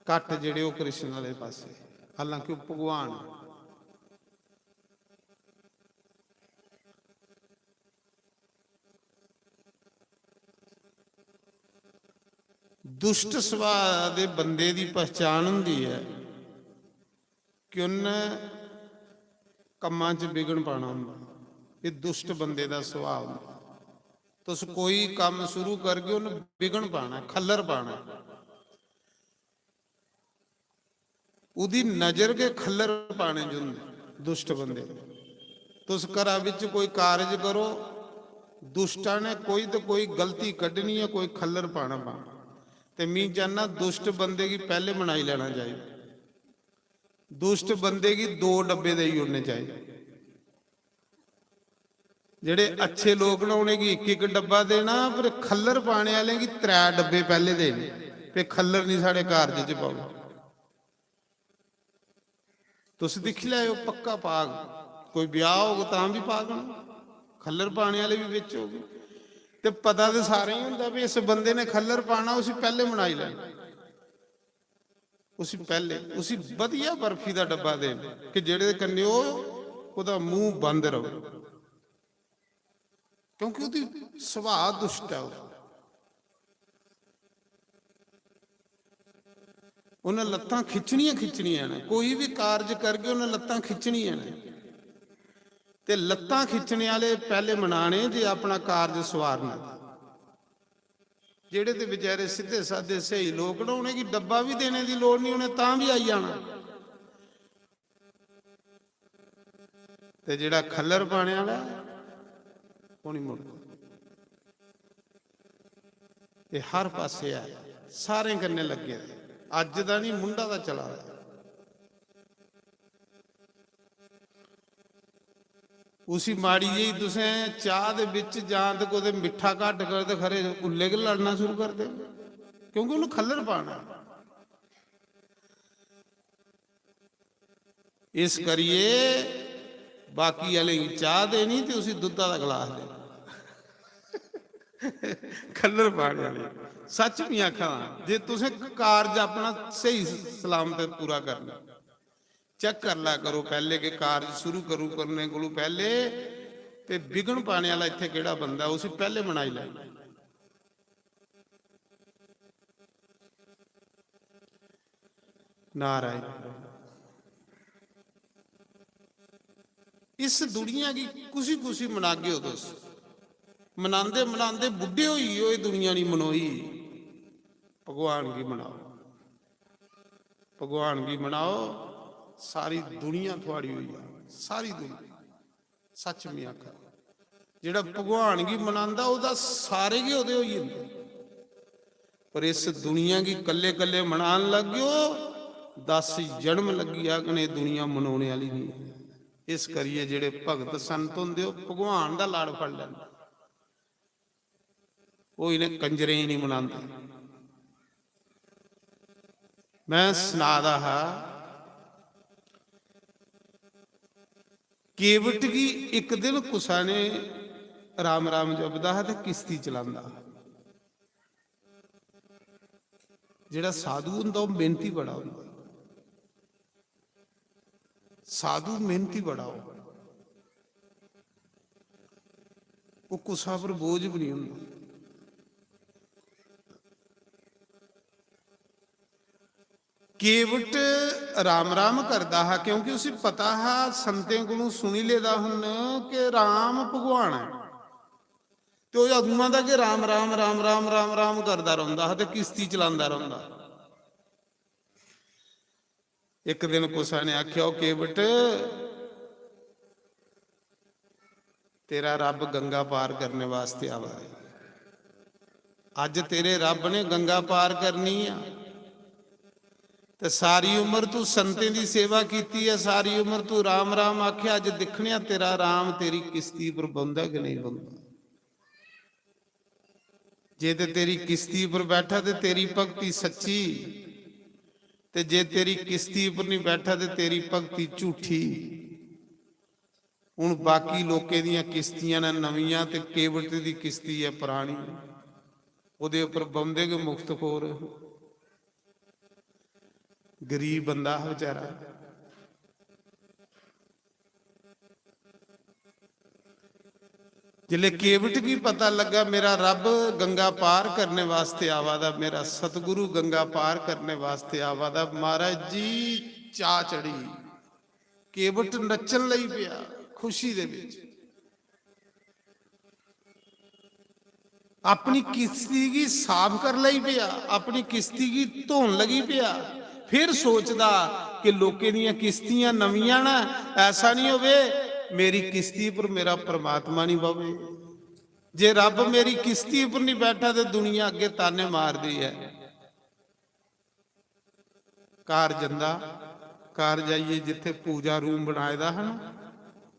घट्ट जेह्ड़े ओह् कृष्ण आह्ले पासै, हालांकि ओह् भगवान। दुष्ट सुभाऽ दे बंदे दी पहचान होंदी ऐ कि उन्न कम्मां च विघ्न पाना होंदा। एह् दुष्ट बंदे दा सुभाऽ होंदा। तुस कोई कम्म शुरू करगे, उन्न विघ्न पाना, खल्लर पाना। ओह्दी नजर गै खल्लर पाने च होंदी दुष्ट बंदे दी। तुस घरा बिच कोई कारज करो, दुष्टा ने कोई ते कोई गलती कड्ढनी ऐ, कोई खल्लर पाना पाना। ते मी चाह्न्ना दुष्ट बंदे गी पैह्ले मनाई लैना चाहिदा। दुष्ट बंदे गी दो डब्बे देई ओड़ने चाहिदे। जेह्ड़े अच्छे लोक न, उ'नेंगी इक इक डब्बा देना, पर खल्लर पाने आह्लें गी त्रै डब्बे पैह्ले देने, पे खल्लर निं साढ़े कारज च पाओ। तुस दिक्खी लैओ, पक्का पाग। कोई ब्याह् होग तां बी पागन, खल्लर पाने आह्ले बी बिच होग। ते पता ते सारें गी होंदा भी इस बंदे ने खल्लर पाना, उसी पैह्ले मनाई लैना। उसी पैह्ले, उसी बधिया बर्फी दा डब्बा देन कि जेह्दे कन्नै ओह्, ओह्दा मूंह बंद र'वै, क्योंकि ओह्दी सुभाऽ दुष्ट ऐ। ओह्, उन्नै लत्तां खिच्चनियां, खिच्चनियां न। कोई बी कारज करगे, उन्नै लत्तां खिच्चनियां न। ते लत्तां खिच्चने आह्ले पैह्ले मनाने जे अपना कारज सुआरना। जेह्ड़े ते बेचारे सिद्धे सादे स्हेई लोक न, उ'नेंगी डब्बा बी देने दी लोड़ निं, उ'नें तां बी आई जाना। ते जेह्ड़ा खल्लर पाने आह्ला ऐ, ओह् निं मुड़दा। एह् हर पासै ऐ, सारें कन्नै लग्गे दे। अज्ज दा निं, मुंढा दा चला दा ऐ। उसी माड़ी जेही तुसें चाह् दे बिच जां ते कुतै मिट्ठा घट्ट कर ते खरे उल्ले गै लड़ना शुरू कर दे, क्योंकि उन्नै खल्लर पाना। इस करियै बाकी आह्लें गी चाह् देनी ते उसी दुद्धा दा गलास देना। खल्लर पाने आह्ले। सच्च बी आखा दा, जे तुसें कारज अपना स्हेई सलामत पूरा करना, चेक कर लै करो पैह्ले कि कारज शुरू करू करने कोलू पैह्ले ते विघ्न पाने आह्ला इत्थै केह्ड़ा बंदा, उसी पैह्ले मनाई लैना। नारायण। इस दुनिया गी कुसी कुसी मनागे ओ तुस? मनांदे मनांदे बुड्ढे होई गे ओ, एह् दुनिया निं मनोई। भगवान गी मनाओ, भगवान गी मनाओ, सारी दुनिया थुआड़ी होई जा, सारी दुनिया। सच्च में आखा, जेह्ड़ा भगवान गी मनांदा, ओह्दा सारे गै ओह्दे होई जंदे। पर इस दुनिया गी कल्ले कल्ले मनान लग गयो, दस जन्म लग्गी जाङन, एह् दुनिया मनोने आह्ली निं ऐ। इस करियै जेह्ड़े भगत संत होंदे, ओह् भगवान दा लड़ फड़ लैंदे। ओह् इ'नें कंजरें गी निं मनांदे। में सना दा हा, केवट गी इक दिन कुसै ने राम राम जपदा हा ते किश्ती चलांदा हा। जेह्ड़ा साधु होंदा, ओह् मेहनती बड़ा होंदा। साधु मेहनती बड़ा हो, ओह् कुसै पर बोझ बी निं होंदा। केवट राम राम करदा हा, क्योंकि उसी पता हा, संतें कोलों सुनी लेदा हून कि राम भगवान ऐ। ते ओह् अदुआं दा गै राम राम, राम राम, राम राम करदा रौंह्दा हा ते किश्ती चलांदा रौंह्दा। इक दिन कुसै ने आखेआ, "ओ केवट, तेरा रब्ब गंगा पार करने वास्ते आवा है। अज्ज तेरे रब्ब ने गंगा पार करनी ऐ। ते सारी उम्र तू संतें दी सेवा कीती ऐ, सारी उम्र तू राम राम आखेआ, अज्ज दिक्खने आं तेरा राम तेरी किश्ती पर बौंह्दा कि नेईं बौंह्दा।" जे ते तेरी किश्ती पर बैठा ते तेरी भक्ति सच्ची, ते जे तेरी किश्ती पर नहीं बैठा ते तेरी भक्ति झूठी। हुन बाकी लोकें दियां किश्तियां न नमियां ते केवट दी किश्ती ऐ परानी। ओह्दे उप्पर बौंह्दे गै मुफ्तखोर, गरीब बंदा हा बेचारा। जिसलै केवट गी पता लग्गा, मेरा रब गंगा पार करने वास्ते आवा दा, मेरा सतगुरु गंगा पार करने वास्ते आवा दा, महाराज जी, चाह चढ़ी। केवट नच्चन लगी पेआ खुशी दे विच। अपनी किश्ती गी साफ कर लगी पेआ, अपनी किश्ती गी धोन लगी पेआ। फिर सोचदा कि लोकें दियां किश्तियां नमियां न, ऐसा नहीं होवे मेरी किश्ती पर मेरा परमात्मा नहीं बवे। जे रब मेरी किश्ती पर नहीं बैठा ते दुनिया अग्गे ताने मारदी है। घर जंदा, घर जाइयै जित्थै पूजा रूम बनाए दा हा ना,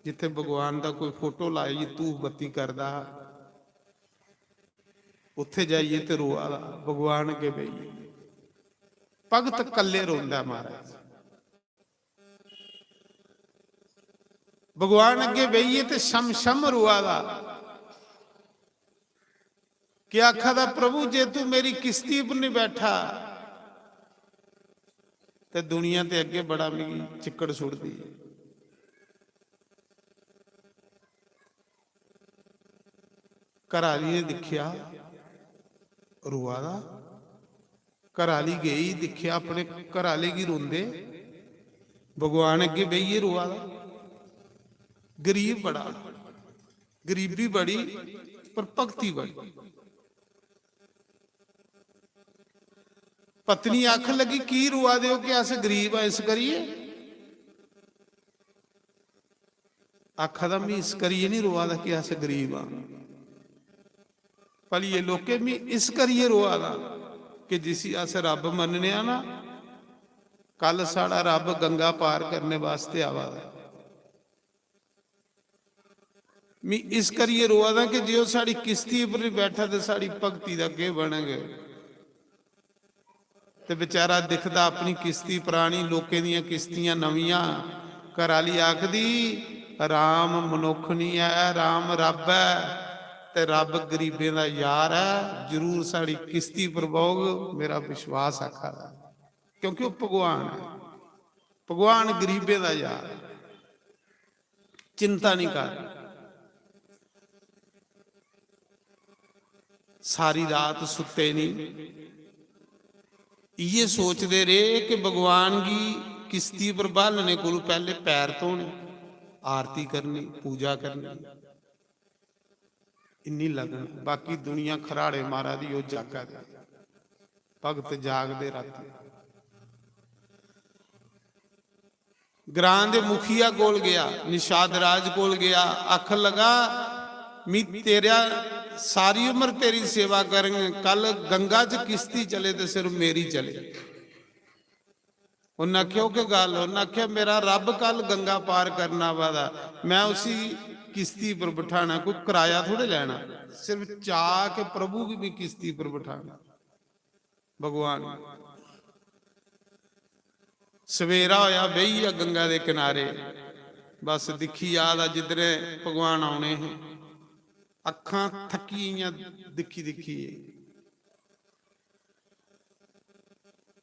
जित्थै भगवान दा कोई फोटो लाइयै धूफ बत्ती करदा हा, उत्थै जाइयै ते रोआ दा, भगवान अग्गें बेहियै। भगत कल्ले रोंदा महाराज। भगवान अग्गें बेहियै ते छम छम रोआ दा। क्या आखा दा, "प्रभु, जे तू मेरी किश्ती पर नहीं बैठा, ते दुनिया ते अग्गे बड़ा मिगी चिक्कड़ सुट्टदी है।" घर आह्ली ने दिक्खेआ, रोआ दा। घर आह्ली गेई, दिक्खेआ अपने घर आह्ले गी रोंदे, भगवान अग्गें बेहियै रोआ दा। गरीब बड़ा, गरीबी बड़ी, पर भक्ति बड़ी। पत्नी आखन लगी, "की रोआ दे ओ? कि अस गरीब आं इस करियै?" आखा दा, "मी इस करियै नहीं रोआ दा कि अस गरीब आं, भलिये लोके, मी इस करियै रोआ दा कि जिसी अस रब मन्नने आं ना, कल साढ़ा रब गंगा पार करने वास्ते आवा दा।" मी इस करियै रोआ दा कि जे ओह् साढ़ी किश्ती पर नहीं बैठा ते साढ़ी भक्ति दा केह् बनग? ते बेचारा दिखदा अपनी किश्ती परानी, लोकें दियां किश्तियां नमियां। घर आह्ली आखदी, "राम मनुक्ख निं ऐ, राम रब्ब ऐ, ते रब्ब गरीबें दा यार ऐ, जरूर साढ़ी किश्ती पर बौह्ग, मेरा विश्वास आखा दा।" क्योंकि ओह् भगवान ऐ, भगवान गरीबें दा यार ऐ। चिंता नहीं कर। सारी रात सुत्ते नहीं, इये सोचते रहे कि भगवान गी किश्ती पर बहालने कोलू पहले पैर धोने, आरती करनी, पूजा करनी, इन्नी लगन। बाकी दुनिया खराड़े मारा दी, ओह् जागा दे, भगत जागदे राती। ग्रां दे मुखिया कोल गया, निषाद राज कोल गया, आखन लगा, "मी तेरा सारी उम्र तेरी सेवा करंग, कल गंगा च किश्ती चले ते सिर्फ मेरी चले।" उन्नै आखेआ, "ओह् केह् गल्ल?" उन्नै आखेआ, "मेरा रब कल गंगा पार करन आवा दा, मैं उसी किश्ती पर बठाना, कोई कराया थोड़े लैना, सिर्फ चाऽ के प्रभु गी मी किश्ती पर बठाना।" भगवान। सवेरा होया, बेही गेआ गंगा दे किनारे, बस दिक्खी जा दा जिद्धरें भगवान औने हे। अक्खां थक्की गेइयां दिक्खी दिक्खियै।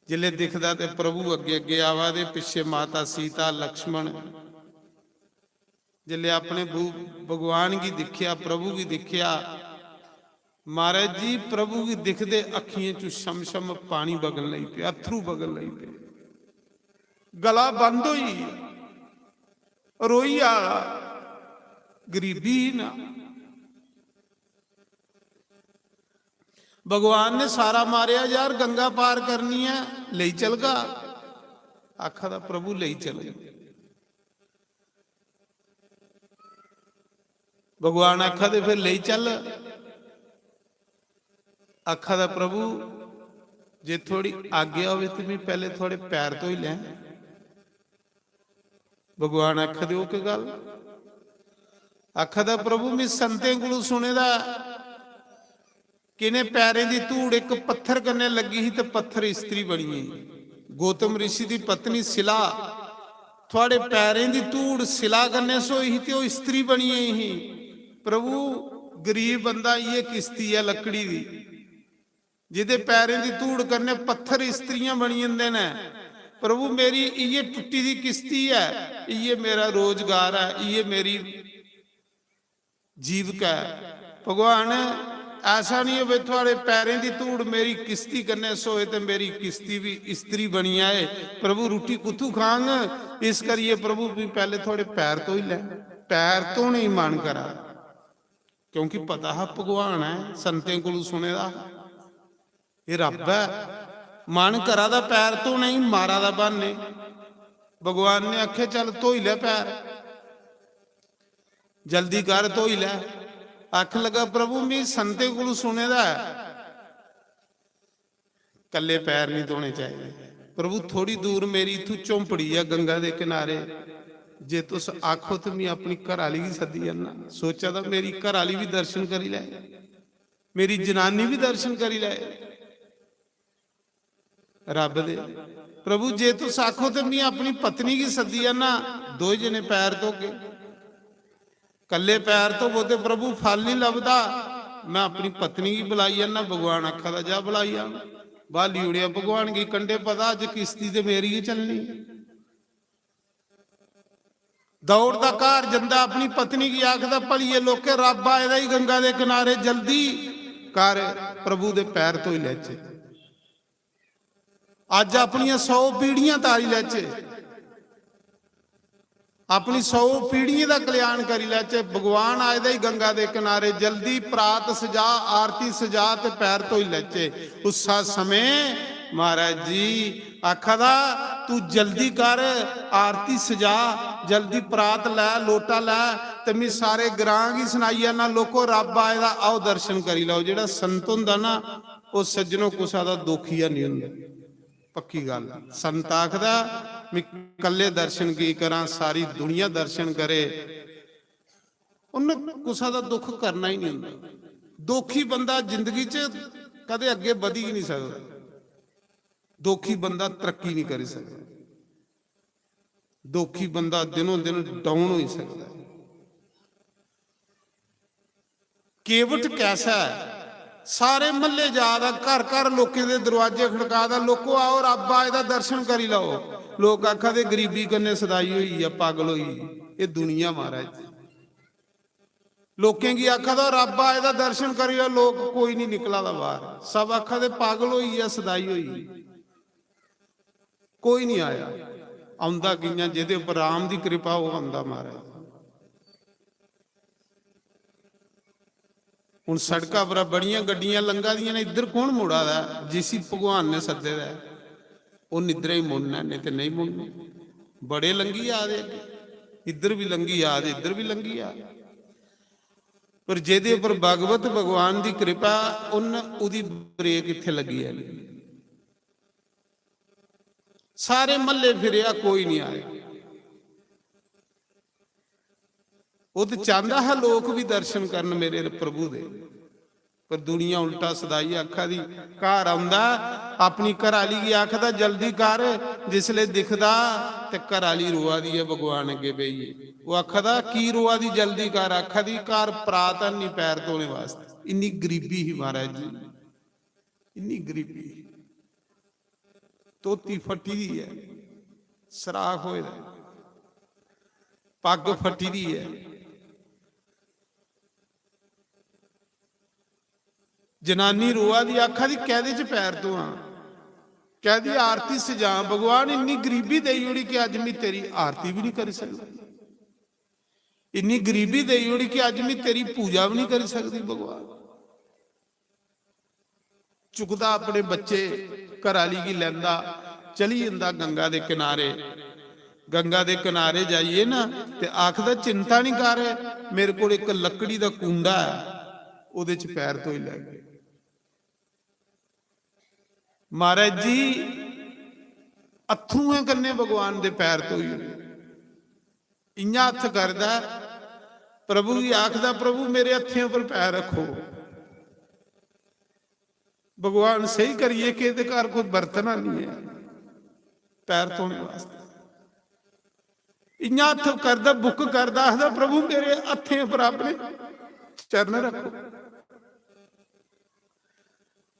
जिसलै दिखदा ते प्रभु अग्गे अग्गे आवा दे, पिच्छे माता सीता, लक्ष्मण। जिसलै अपने भू-, भगवान गी दिक्खेआ, प्रभु गी दिक्खेआ, महाराज जी, प्रभु गी दिखदे अक्खियें चों छम छम पानी बगन लगी पे, अत्थरू बगन लगी पे, गला बंद होई गेआ, रोई आ। गरीबी ही ना। भगवान ने सारा मारेआ, "यार, गंगा पार करनी ऐ, लेई चलगा?" आखा दा, "प्रभु, लेई चलगा।" भगवान आखा दे, "फिर लेई चल।" आखा दा, "प्रभु, जे थुआड़ी आज्ञा होवे ते मैं पैहले थुआड़े पैर धोई लैं।" भगवान आखा दे, "ओह् केह् गल्ल?" आखा दा, "प्रभु, मैं संतें कोलों सुने दा किने पैरें दी धूड़ इक पत्थर कन्नै लग्गी ही ते पत्थर इस्त्री बनी गेई। गौतम ऋषि दी पत्नी सिला, थुआड़े पैरें दी धूड़ सिला कन्नै सोई ही ते ओह् इस्त्री बनी गेई ही। प्रभु, गरीब बंदा, इ'यै किस्ती ऐ लकड़ी दी, जेह्दे पैरें दी धूड़ कन्नै पत्थर इस्त्रियां बनी जंदे न। प्रभु, मेरी इ'यै टुट्टी दी किस्ती ऐ, इ'यै मेरा रोजगार ऐ, इ'यै मेरी जीविका ऐ। भगवान, ऐसा निं होवे थुआड़े पैरें दी धूड़ मेरी किस्ती कन्नै सोए ते मेरी किस्ती भी इस्त्री बनी जाए। प्रभु, रुट्टी कुत्थू खांग? इस करियै प्रभु, भी पैह्ले थुआड़े पैर धोई लै, पैर धोने गी मन करा, क्योंकि पता हा भगवान ऐ, संतें कोलू सुने दा हा, एह् रब्ब ऐ। मन करा दा पैर धोने गी, मारा दा ब्हाने। भगवान ने आखेआ, "चल, धोई लै पैर, जल्दी कर, धोई लै।" आखन लगा, "प्रभु, मी संतें कोलू सुने दा ऐ, कल्ले पैर नहीं धोने चाहिए।" "प्रभु, थोड़ी दूर मेरी इत्थू झोंपड़ी ऐ गंगा दे किनारे, जे तुस आखो ते मी अपनी घर आह्ली गी सद्दी आना। सोचा दा, मेरी घर आह्ली भी दर्शन करी लै, मेरी जनानी भी दर्शन करी लै।" रब दे, "प्रभु, जे तुस आखो ते मी अपनी पत्नी गी सद्दी आना, दोए जने पैर धोगे।" कल्ले पैर धोवो ते प्रभु फल नहीं लभदा। मैं अपनी पत्नी गी बुलाई आना, भगवान आखा दा, "जा बुलाई आन।" ब्हाली ओड़ेआ भगवान गी कंढे, पता अज्ज किस्ती ते मेरी गै चलनी। दौड़दा घर जंदा, अपनी पत्नी गी आखदा, "भलिये लोके, रब आए दा ही गंगा दे किनारे, जल्दी कर, प्रभु दे पैर धोई लैचे। अज्ज अपनियां सौ पीढ़ियां तारी लैचे, अपनी सौ पीढ़ियें दा कल्याण करी लैचे। भगवान आए दा ही गंगा दे किनारे, जल्दी परात सजा, आरती सजा ते पैर धोई लैचे।" उस्सा समें महाराज जी आखा दा, "तू जल्दी कर, आरती सजा, जल्दी परात लै, लोटा लै, ते मी सारे ग्रां गी सनाई आना, 'लोको, रब आए दा, आओ दर्शन करी लैओ।'" जेह्ड़ा संत होंदा ना, ओह्, सज्जनो, कुसै दा दोखी निं होंदा। पक्की गल्ल। संत आखदा, "मी कल्ले दर्शन की करां, सारी दुनिया दर्शन करे।" उन्नै कुसै दा दुख करना ही नहीं होंदा। दोखी बंदा जिंदगी च कदे अग्गे बधी ही नहीं सकदा। दोखी बंदा तरक्की नहीं करी सकदा। दोखी बंदा दिनों दिन डाउन होई सकदा है। केवट कैसा है? सारे म्हल्ले जा दा, घर घर लोकें दे दरवाजे खड़का दा, "लोको, आओ, रब आए दा, दर्शन करी लैओ।" लोक आखा दे, "गरीबी कन्नै सदाई होई ऐ, पागल होई गेई।" एह् दुनिया, महाराज। लोकें गी आखा दा, "रब आए दा, दर्शन करी लैओ।" लोक, कोई नहीं निकला दा बाहर। सब आखा दे, "पागल होई गेआ, सदाई होई गेई।" कोई नहीं आया। औंदा कि'यां? जेह्दे उप्पर राम दी कृपा, ओह् औंदा, महाराज। हुन सड़का परा बड़ियां गड्डियां लंघा दियां न, इद्धर कौन मुड़ा दा ऐ? जिसी भगवान ने सद्दे दा ऐ, ओह् निद्रा ही मुड़ना ऐ, नेईं ते नेईं मुड़ना। बड़े लंघी जा दे अग्गें, इद्धर बी लंघी जा दे, इद्धर बी लंघी जा दे। पर जेह्दे उप्पर भगवत भगवान दी कृपा, उन्न, ओह्दी ब्रेक इत्थै लग्गी जानी। सारे म्हल्ले फिरेआ, कोई निं आया। ओह् ते चांह्दा हा लोक बी दर्शन करन मेरे प्रभु दे, पर दुनिया उल्टा सदाई आखा दी। घर औंदा, अपनी घराली गी आखदा, "जल्दी कर।" जिसले दिखदा ते घराली रोआ दी ऐ भगवान अग्गे बेहियै। ओह् आखा दा, "की रोआ दी? जल्दी कर।" आखा दी, "घर परात आनी पैर धोने वास्तै।" इन्नी गरीबी ही महाराज जी, इन्नी गरीबी। धोती फट्टी दी ऐ, सराख होए दा ऐ, पग्ग फट्टी दी ऐ। जनानी रोआ दी, आखा दी, "कैह्दे च पैर धोआं, कैह्दी आरती सजां? भगवान, इन्नी गरीबी देई ओड़ी कि अज्ज में तेरी आरती बी नहीं करी सकदी, इन्नी गरीबी देई ओड़ी कि अज्ज में तेरी पूजा बी नहीं करी सकदी भगवान।" चुकदा अपने बच्चे, घराली गी लैंदा, चली जंदा गंगा दे किनारे। गंगा दे किनारे जाइयै ना ते आखदा, "चिंता निं कर, मेरे कोल इक लकड़ी दा कूंडा ऐ, ओह्दे च पैर धोई लैगे।" महाराज जी, अत्थुएं कन्नै भगवान दे पैर धोई ओड़े। इ'यां हत्थ करदा ऐ, प्रभु गी आखदा, "प्रभु, मेरे हत्थें उप्पर पैर रक्खो।" भगवान स्हेई करियै कि एह्दे घर कोई बर्तन नहीं है पैर धोने वास्तै। इ'यां हत्थ करदा, बुक करदा, आखदा, "प्रभु, मेरे हत्थें पर अपने चरण रक्खो।"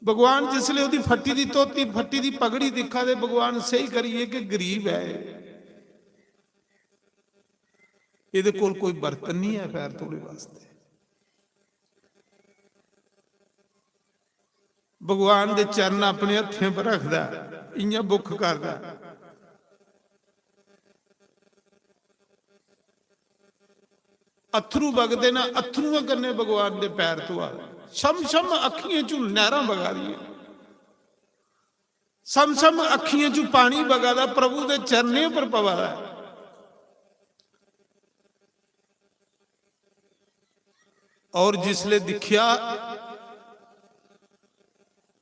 भगवान जिसले ओह्दी फट्टी दी धोती, फट्टी दी पगड़ी दिक्खा दे, भगवान स्हेई करियै कि गरीब ऐ, एह्दे कोल कोई बर्तन नहीं है पैर धोने वास्तै। भगवान दे चरण अपने हत्थें पर रखदा ऐ, इ'यां बुक करदा ऐ। अत्थरू बगदे न, अत्थरुएं कन्नै भगवान दे पैर धोआ दे। छम छम अक्खियें चों नैहरां बगा दियां, छम छम अक्खियें चों पानी बगा दा, प्रभु दे चरणें पर पवा दा ऐ। और जिसले दिक्खेआ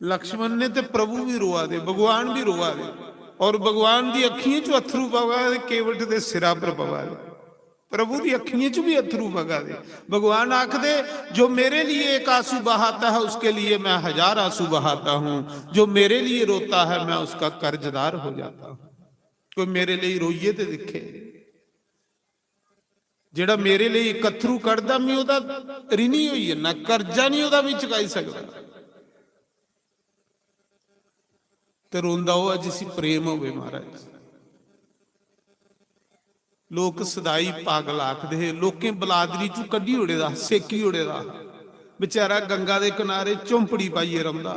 लक्ष्मण ने, ते प्रभु भी रोआ दे, भगवान भी रोआ दे, और भगवान दी अक्खियें चों अत्थरू पवा दे, केवट दे सिरा पर पवा दे। प्रभु दी अक्खियें चों भी अत्थरू बगा दे। भगवान आखदे, "जो मेरे लिए एक आंसू बहाता है, उसके लिए मैं हजार आंसू बहाता हूं। जो मेरे लिए रोता है, मैं उसका कर्जदार हो जाता हूं।" कोई मेरे लिए रोइए ते दिक्खे, जेड़ा मेरे लिए कत्थरू कढदा, मैं ओदा ऋणी होई जन्ना, कर्जा नहीं ओदा मैं चुकाई सकदा। ते रोंदा ओह् ऐ जिसी प्रेम होवे महाराज। लोक सदाई पागल आखदे हे, लोकें बलादरी चू कड्ढी ओड़े दा, सेकी ओड़े दा। बेचारा गंगा दे किनारे झोंपड़ी पाइयै रौंह्दा।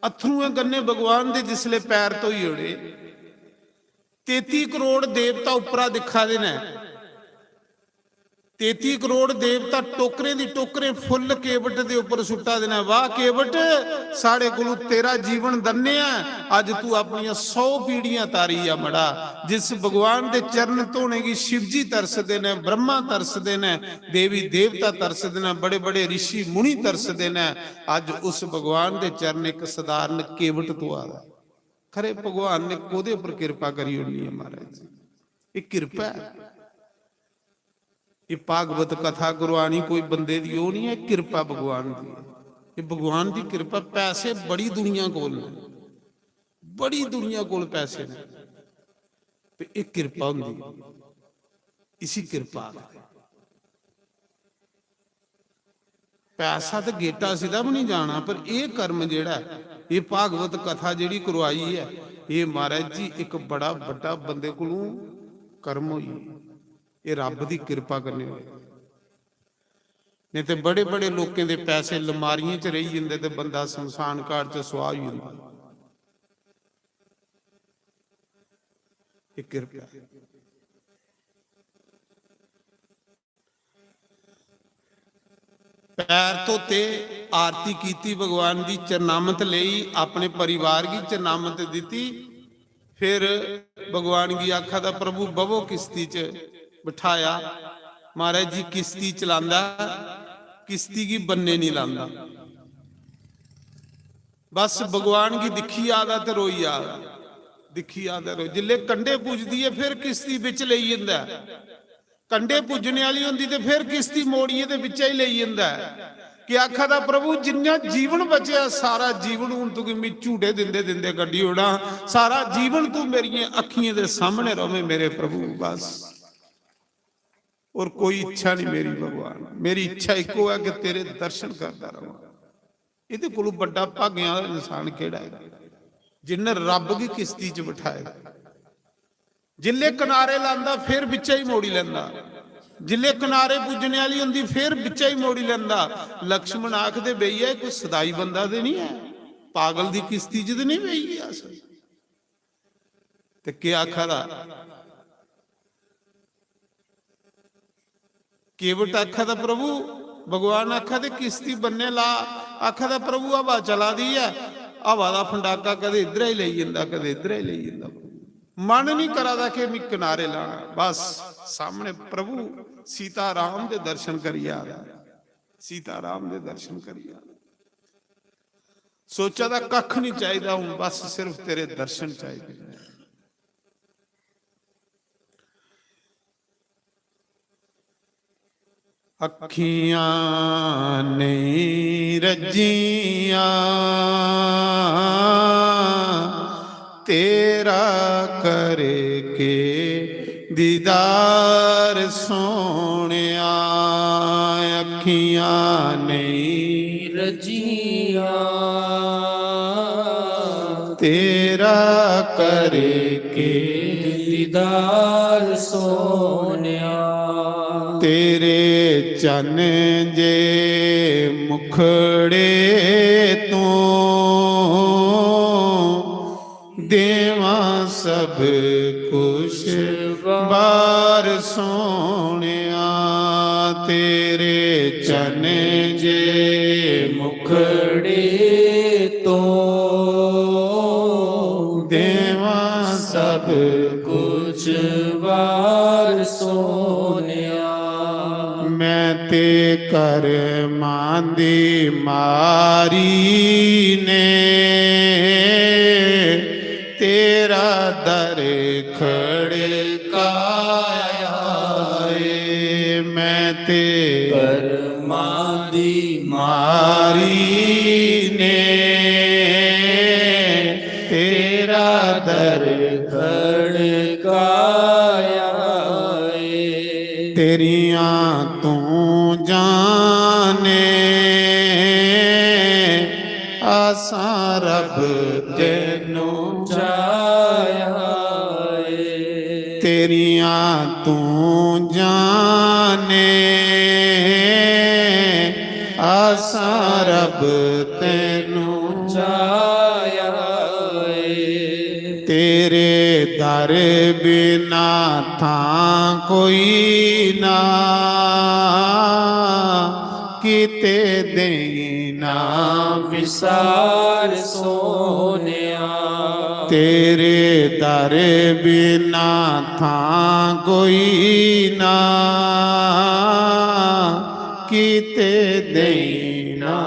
अत्थरुएं कन्नै भगवान दे जिसले पैर धोई ओड़े, तेती करोड़ देवता उप्परा दिक्खा दे न। तेती करोड़ देवता टोकरें दी टोकरें फुल्ल केवट दे उप्पर सुट्टा दे न। "वाह केवट, साढ़े कोलू तेरा जीवन धन्य ऐ, अज्ज तू अपनियां सौ पीढ़ियां तारी आ मड़ा।" जिस भगवान दे चरण धोने गी शिव जी तरसदे न, ब्रह्मा तरसदे न, देवी देवता तरसदे न, बड़े बड़े ऋषि मुनि तरसदे न। अज्ज उस भगवान दे चरण इक सधारण केवट धोआ दा। खरे भगवान ने कोदे उप्पर किरपा करी ओड़नी ऐ महाराज जी? एह् किरपा ऐ। एह् भागवत कथा गुरबानी कोई बंदे दी ओह् निं ऐ, किरपा भगवान दी ऐ। एह् भगवान दी किरपा। पैसे बड़ी दुनिया कोल न, बड़ी दुनिया कोल पैसे न, ते एह् किरपा होंदी, इसी किरपा आखदे। पैसा ते गेटा सिद्धा बी निं जाना, पर एह् कर्म जेह्ड़ा ऐ, एह् भागवत कथा जेह्ड़ी करवाई ऐ, एह् महाराज जी इक बड़ा बड्डा बंदे कोलूं कर्म होई, एह् रब्ब दी किरपा कन्नै होए। नेईं ते बड़े बड़े लोकें दे पैसे लमारियें च रेही जंदे ते बंदा शमशान घाट च सुआह् होई जंदा। एह् किरपा ऐ। पैर धोते, आरती कीती, भगवान दी चरणामत लेई, अपने परिवार गी चरणामत दित्ती। फिर भगवान गी आखा दा, "प्रभु बवो किश्ती च।" बठाया। महाराज जी किश्ती चलांदा, किश्ती गी बन्ने नहीं लांदा। बस भगवान गी दिक्खी आ दा ते रोई आ दा, दिक्खी आ दा रोई। जिसले कंढे पुजदी ऐ, फिर किश्ती बिच लेई जंदा ऐ। कंढे पुज्जने आह्ली होंदी ते फिर किश्ती मोड़ियै ते बिच्चा ही लेई जंदा ऐ। कि आखा दा, "प्रभु, जिन्ना जीवन बचेआ, सारा जीवन हून तुगी मी झूटे दिंदे दिंदे कड्ढी ओड़ां, सारा जीवन तू मेरियें अक्खियें दे सामने रवे मेरे प्रभु, बस। और कोई इच्छा नहीं मेरी भगवान, मेरी इच्छा इक्को है कि तेरे दर्शन करदा रवां।" एह्दे कोलू बड्डा भागें आह्ला इंसान केह्ड़ा ऐ, जिन्ने रब्ब गी किश्ती च बठाए दा? जिल्ले किनारे लांदा, फिर बिच्चा ही मोड़ी लैंदा। जिल्ले किनारे पुज्जने आह्ली होंदी, फिर बिच्चा ही मोड़ी लैंदा। लक्ष्मण आखदे, "भैया, एह् कोई सदाई बंदा ते निं ऐ? पागल दी किश्ती च ते निं बेही गे अस?" ते केह् आखा दा? केवट आखा दा, "प्रभु," भगवान आखा दे, "किश्ती बन्ने ला।" आखा दा, "प्रभु, हवा चला दी ऐ, हवा दा फंडाका कदें इद्धरा ही लेई जंदा, कदें इद्धरा ही लेई जंदा। मन नहीं करा दा कि मैं किनारे लाना।" बस सामने प्रभु सीता राम दे दर्शन करी आ दा, सीता राम दे दर्शन करी आ दा। सोचा दा कक्ख नहीं चाहिदा, हूं बस सिर्फ तेरे दर्शन चाहिए। अखियां नेईं रज्जियां तेरा करके दीदार सोहणेआ। अखियां नेईं रज्जियां तेरा करके दीदार सोहणेआ। तेरे चन्न जे मुखड़े तों देवां सब कुछ बार सोहणेआ। तेरे चन्न जे मुखड़े तों देवां सब कुछ बार सोहणेआ। मैं ते करमां दी मारी ने तेरा दर खड़काया रे। मैं ते करमां दी मारी ने तेरा दर खड़काया रे। तेरियां तूं जाने आसां रब तैनू चाया रे। तेरियां तूं जाने आसां रब तैनू चाया रे। तेरे दर बिना थां कोई ना किते देई ना विसार सोहणेआ। तेरे दर बिना थां कोई ना किते देई ना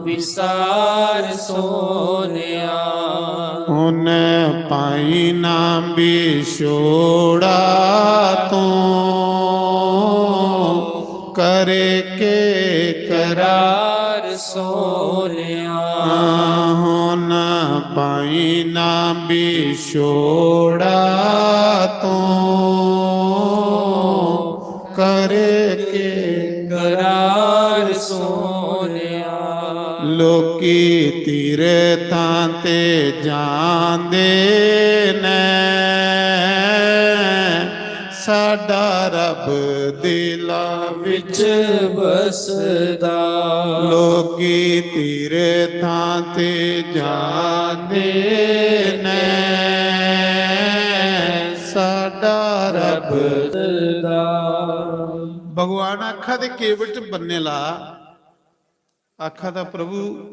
विसार सोहणेआ। हुन पाई ना बिछोड़ा तूं करके करार सोहणेआ। हुन पाई ना बिछोड़ा तूं करके करार सोहणेआ। लोकी तीरथां ते जांदे न, साडा रब दिलां विच बसदा। लोकी तीरथां ते जांदे न, साडा रब दिलां। भगवान आखा दे केवट बन्ने ला, आखा दा प्रभु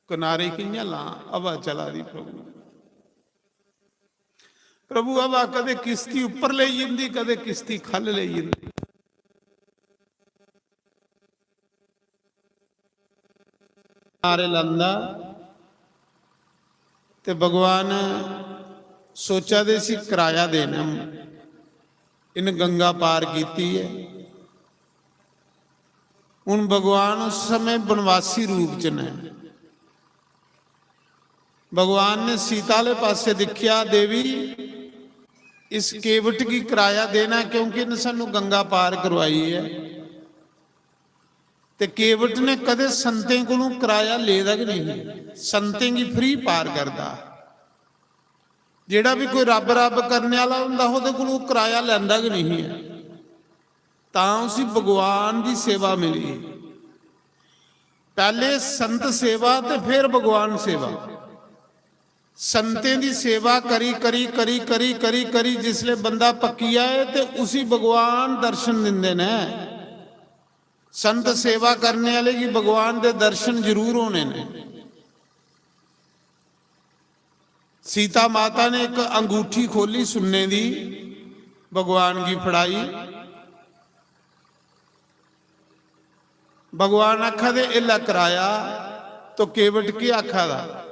किनारे कि'यां लां, हवा चला दी प्रभु। प्रभु हवा कदे किश्ती उप्पर लेई जंदी, कदे किश्ती ख'ल्ल लेई जंदी। नारे लांदा ते भगवान सोचा दे सी किराया देना, इन गंगा पार कीती ऐ। हुन भगवान उस समय बनवासी रूप च न। भगवान ने सीता आह्ले पासे दिक्खेआ, "देवी, इस केवट गी किराया देना, क्योंकि इन्नै सानू गंगा पार करवाई ऐ।" ते केवट ने कदे संतें कोलों किराया लेदा गै नहीं, संतें गी free पार करदा। जेड़ा भी कोई रब रब करने आह्ला हुंदा हा, ओह्दे कोलों किराया लैंदा गै नहीं ऐ। तां उसी भगवान दी सेवा मिली। पैह्ले संत सेवा ते फिर भगवान सेवा। संतें दी सेवा करी, करी, करी, करी, करी, करी जिसले बंदा पक्की जाए ते उसी भगवान दर्शन दिंदे न। संत सेवा करने आह्ले गी भगवान दे दर्शन जरूर होने न। सीता माता ने इक अंगूठी खोली सुन्ने दी, भगवान गी फड़ाई। भगवान आखा दे, "एह् लै कराया।" तो केवट केह् आखा दा?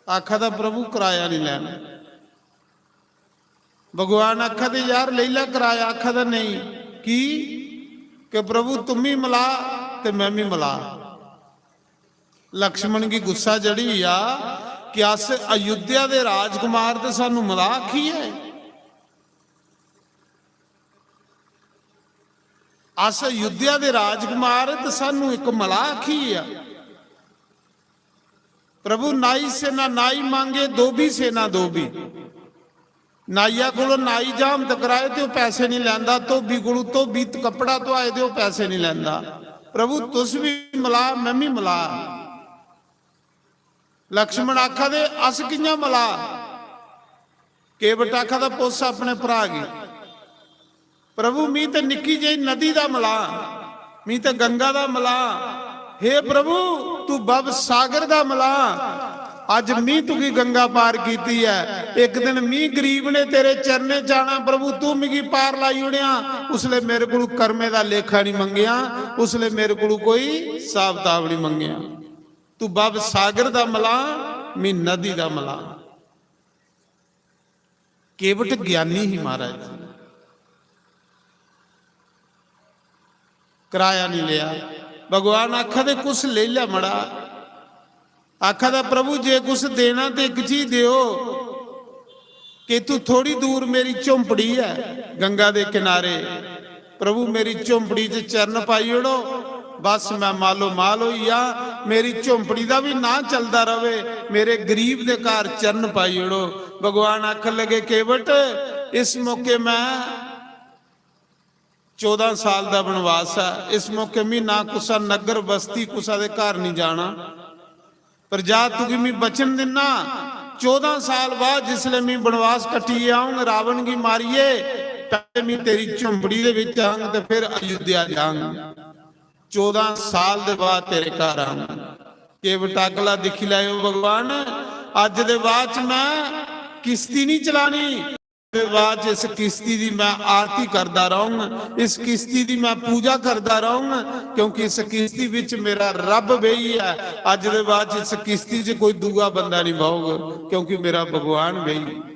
आखा दा, "प्रभु, कराया नहीं लैना।" भगवान आखा दे, "यार, लेई लै कराया।" आखा दा, "नेईं।" की? कि प्रभु, तुम ही मला ते मैं भी मला। लक्ष्मण गी गुस्सा चढ़ी गेआ कि अस अयोध्या दे राजकुमार ते सानू मला आखियै, अस अयोध्या दे राजकुमार ते सानू इक मला आखियै। प्रभु, नाई सेना नाई मांगे, धोबी सेना धोबी। नाइया कोलों नाई जाम टकराए ते ओह पैसे नहीं लैंदा, धोबी कोलों धोबी कपड़ा धोआए ते ओह पैसे नहीं लैंदा। प्रभु, तुस भी मला, मैं भी मला। लक्ष्मण आखा दे, "अस कि'यां मला?" केवट आखा दा, "पुच्छ अपने भ्रा गी।" "प्रभु, मी ते निक्की जेही नदी दा मला, मी ते गंगा दा मला। हे प्रभु, तू भव सागर दा मला। अज्ज मी तुगी गंगा पार कीती ऐ। इक दिन मी गरीब ने तेरे चरणें च आना, प्रभु, तू मिगी पार लाई ओड़ेआ।" उसले मेरे कोलू कर्मे दा लेखा नहीं मंगेआ, उसले मेरे कोलू कोई हिसाब-कताब नहीं मंगेआ। तू भव सागर दा मला, मी नदी दा मला। केवट ज्ञानी ही महाराज जी। कराया नहीं लिया। भगवान आखा दे, "कुछ ले लै मड़ा।" आखा दा, "प्रभु, जे कुछ देना ते इक चीज देओ कि तू थोड़ी दूर मेरी झोंपड़ी ऐ गंगा दे किनारे।" प्रभु, मेरी झोंपड़ी च चरण पाई ओड़ो, बस मैं मालो माल होई जा। मेरी झोंपड़ी दा भी नां चलदा रवे, मेरे गरीब दे घर चरण पाई ओड़ो। भगवान आखन लगे, "केवट, इस मौके मैं चौदां साल दा वनवास ऐ, इस मौके मी ना कुसा नगर बस्ती, कुसा दे घर नहीं जाना।" पर जा, तुगी मी वचन दिन्ना, चौदां साल बाद जिसले मी बनवास कट्टियै आऊंग, रावण गी मारियै, पैहले मी तेरी झुंपड़ी दे विच आंग ते फिर अयोध्या जांग। चौदां साल दे बाद तेरे घर आंग। केवट आखला, दिक्खी लैओ भगवान, अज्ज दे बाद च मैं किश्ती नहीं चलानी। बाद च इस किश्ती दी मैं आरती करदा रहूंग, इस किश्ती दी मैं पूजा करदा रहूंग, क्योंकि इस किश्ती विच मेरा रब बेही है। अज दे बाद च इस किश्ती च कोई दूआ बंदा नहीं बहूग, क्योंकि मेरा भगवान बेही।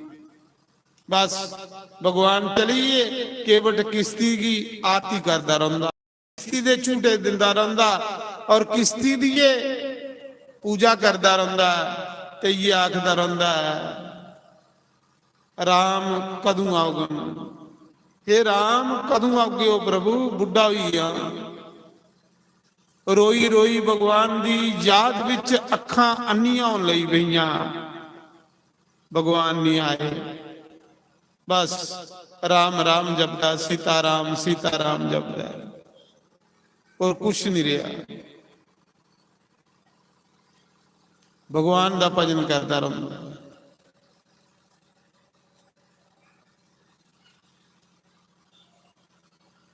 बस, भगवान चली गे, केवट किश्ती की आरती करदा रौंदा। किश्ती दे झूटे दिंदा रौंदा और किश्ती दी ये पूजा करदा रौंदा है ते ये आखदा रौंदा है, "राम कदूं आओगे?" "हे राम, कदूं आओगे ओ प्रभु, बुढ़ा होई गया।" रोई रोई भगवान दी याद विच अखां अन्नियां होन लई पईयां। भगवान नहीं आए। बस राम राम जपदा, सीता राम, सीता राम जपदा, और कुछ नहीं रहा। भगवान का भजन करता रहा।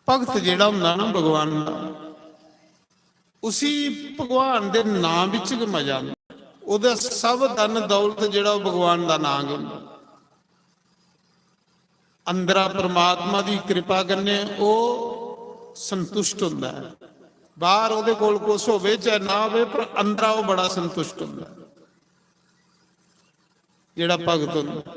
भगत जेड़ा हुंदा ना भगवान दा, उसी भगवान दे नां विच गै मजा आंदा। ओह्दा सब धन दौलत जेड़ा ओह् भगवान दा नां गै हुंदा। अंदरा परमात्मा दी कृपा कन्नै ओह् संतुष्ट हुंदा ऐ। बाहर ओह्दे कोल कुछ होवे चाहे ना होवे, पर अंदरा ओह् बड़ा संतुष्ट हुंदा ऐ। जेड़ा भगत हुंदा।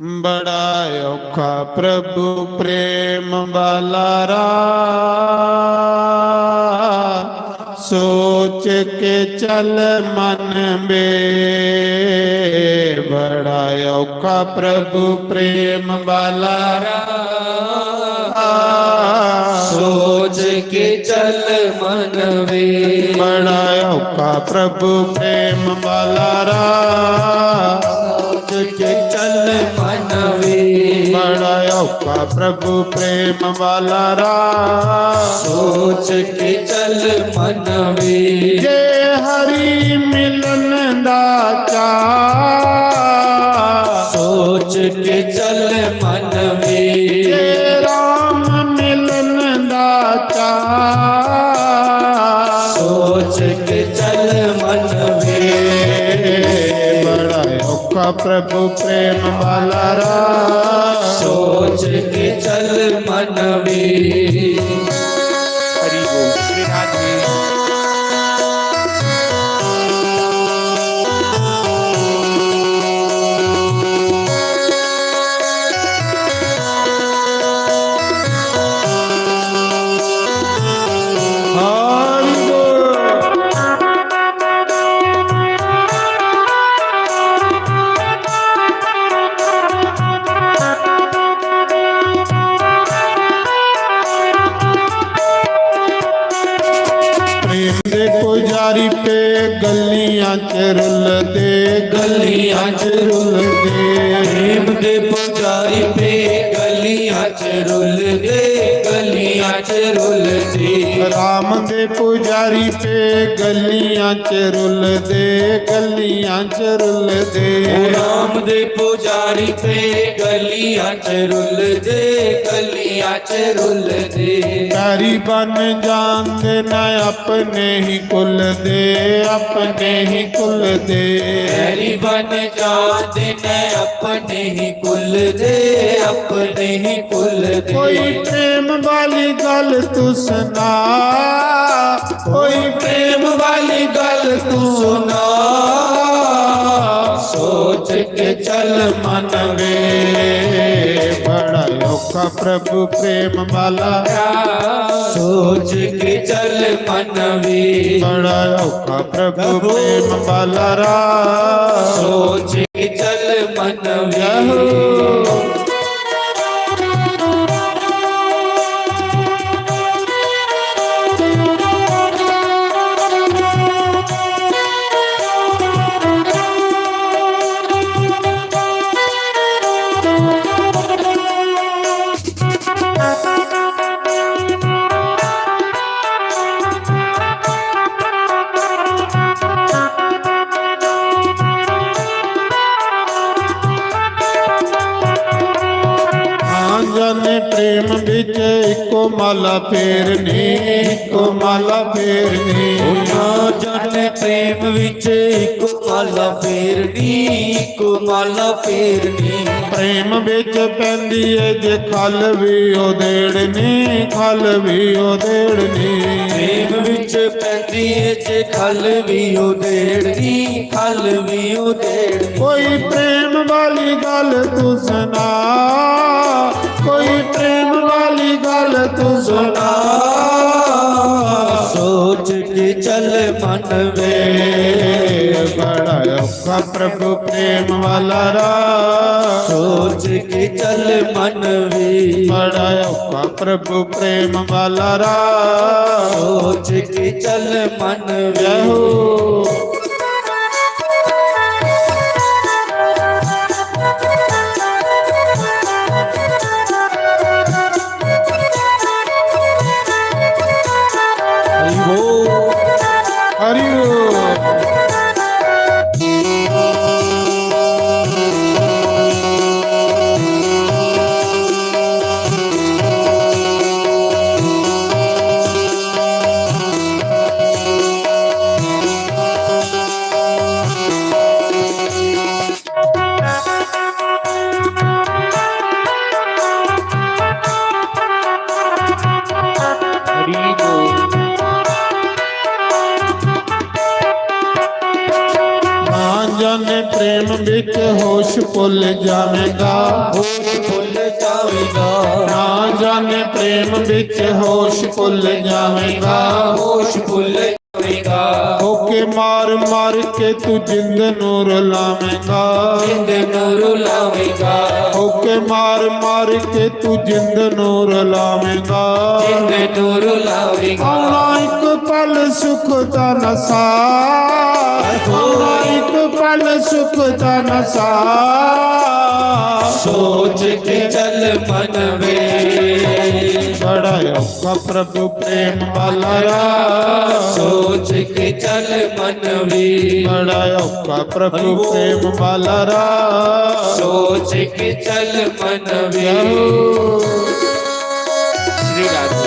बड़ा औखा प्रभु प्रेम वाला रा, सोच के चल मन बे। बड़ा औखा प्रभु प्रेम वाला रा, सोच के चल मन बे। बड़ा औखा प्रभु प्रेम वाला रा, सोच के चल मन बे। बड़ा औखा प्रभु प्रेम वाला रा, सोच के चल मन बे। जे हरि मिलन दा चा, सोच के चल मन बे। जे राम मिलन दा चा, सोच के चल मन बे। बड़ा औखा प्रभु प्रेम वाला रा, सोच के चल मन बे। हरि बोल। श्री राधे। च रुलदे, गलियां च रुलदे। प्रेम दे पुजारी पे गलियां च रुलदे, गलियां च रुलदे। राम दे पुजारी पे गलियां च रुलदे, गलियां च रुलदे। ओ राम दे पुजारी पे गलियां च रुलदे, गलियां च रुलदे। पैरी बन जांदे न अपने ही कुल दे, अपने ही कुल दे। पैरी बन जांदे न अपने ही कुल दे, अपने ही कुल दे। कोई प्रेम वाली गल तू सुना, कोई प्रेम वाली गल तू सुना। सोच के चल मन वे, बड़ा औखा प्रभु प्रेम वाला। सोच के चल मन वे, बड़ा औखा प्रभु प्रेम वाला रा। सोच के चल मन वे। हाँ जाने प्रेम बिच इको माला फेरनी, इको माला फेरनी। ओ ना जाने प्रेम विच इको माला फेरनी, इको माला फेरनी। प्रेम विच पैंदी ऐ जे खल भी उधेड़नी, खल भी उधेड़नी। प्रेम विच पैंदी ऐ जे खल भी उधेड़नी, खल भी उधेड़नी। कोई प्रेम वाली गल तू सुना, कोई प्रेम वाली गल तू सुना। सोच के चल मन वे, बड़ा औखा प्रभु प्रेम वाला रा। सोच के चल मन वे, बड़ा औखा प्रभु प्रेम वाला रा। सोच के चल मन वे। जय हो। हरि बोल। हरि बोल। हरि बोल। ना जाने प्रेम विच होश भुल जावेगा, होश भुल जावेगा। ना जाने प्रेम विच होश भुल जावेगा, होश भुल जावेगा। होके मार मार के तू जिंद नू रुलावेगा, जिंद नू रुलावेगा। होके मार मार के तू जिंद नू रुलावेगा, जिंद नू रुलावेगा। आना एक पल सुख दा नशा, आना एक पल सुख दा नशा। सोच के चल मन वे, बड़ा औखा प्रभु प्रेम वाला रा। सोच के चल मन वे, बड़ा औखा प्रभु प्रेम वाला रा। सोच के चल मन वे। श्री राधे।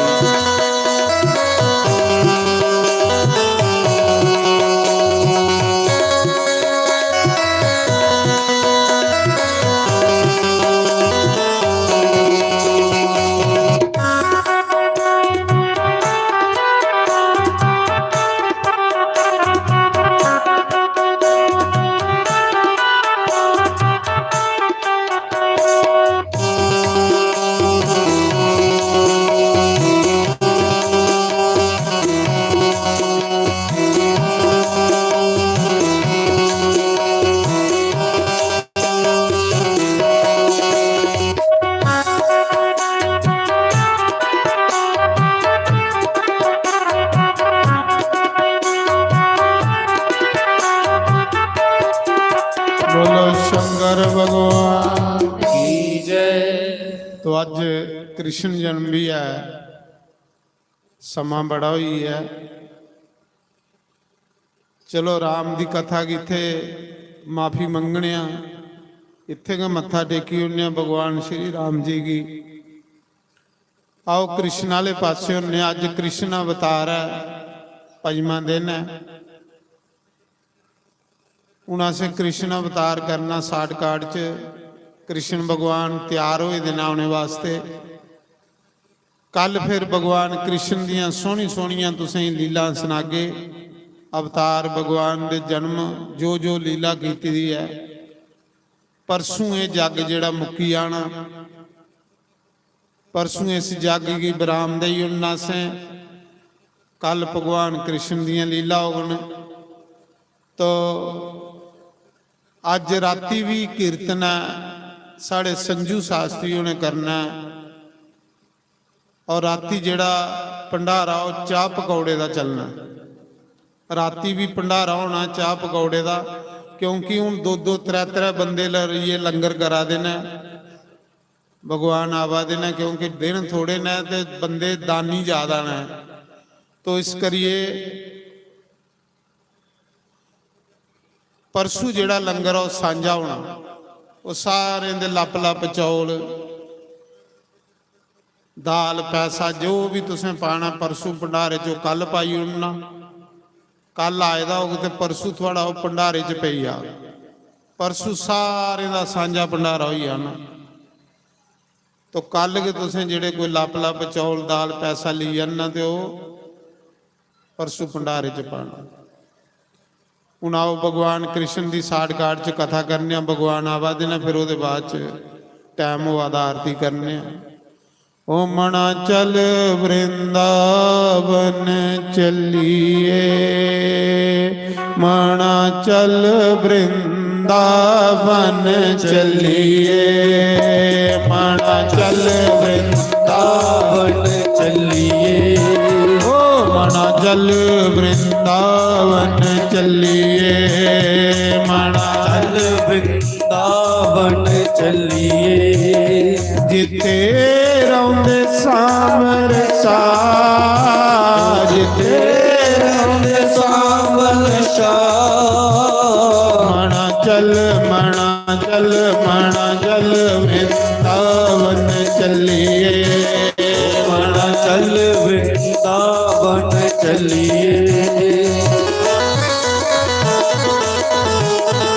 कृष्ण जन्म बी ऐ, समां बड़ा होई गेआ ऐ। चलो, राम दी कथा गी इत्थै माफी मंगने आं, इत्थै गै मत्था टेकी ओड़ने आं भगवान श्री राम जी गी। आओ, कृष्ण आह्ले पासै होने आं। अज्ज कृष्ण अवतार ऐ, पंजमा दिन ऐ। हून असें कृष्ण अवतार करना शार्टकट च। कृष्ण भगवान त्यार होए दे न औने वास्ते। कल फिर भगवान कृष्ण दियां सोहनी सोहनियां तुसें गी लीलां सनागे। अवतार भगवान दे जन्म, जो जो लीला कीती दी ऐ। परसों एह् जग जेह्ड़ा मुक्की जाना, परसों इस जग गी विराम देई ओड़ना असें। कल भगवान कृष्ण दियां लीला होगन। तो अज्ज राती भी कीर्तन ऐ, साढ़े संजू शास्त्री होरें करना ऐ। और राती जेह्ड़ा भंडारा, ओह् चाह् पकौड़े दा चलना ऐ। राती भी भंडारा होना चाह् पकौड़े दा, क्योंकि हून दो दो त्रै त्रै बंदे ल-, ये लंगर करा दे न। भगवान आवा दे न, क्योंकि दिन थोड़े न ते बंदे दानी ज्यादा न। तो इस करिए परसू जेह्ड़ा लंगर ऐ, ओह् सांझा होना। ओह् सारें दे लप लप चौल, दाल, पैसा, जो भी तुसें पाना, परसू भंडारे च ओह् कल पाई ओड़ना। कल आए दा होग ते परसू थुआढ़ा ओह् भंडारे च पेई जाग। परसू सारें दा सांझा भंडारा होई जाना। तो कल गै तुसें जेह्ड़े कोई लप लप चौल, दाल, पैसा लेई आना ते ओह् परसू भंडारे च पाना। हून आओ, भगवान कृष्ण दी शार्टकट च कथा करने आं। भगवान आवा दे न, फिर ओह्दे बाद च टैम होआ दा, आरती करने आं। ओ मना चल वृंदावन चलिए, मना चल वृंदावन चलिए, मना चल वृंदावन चलिए। ओ मना चल वृंदावन चलिए, मना चल वृंदावन चलिए। जिथे रौंदे सांवर शाह, जिथे रौंदे सांवर शाह। मना चल, मना चल, मना चल वृंदावन चलिए। मना चल वृंदावन चलिए।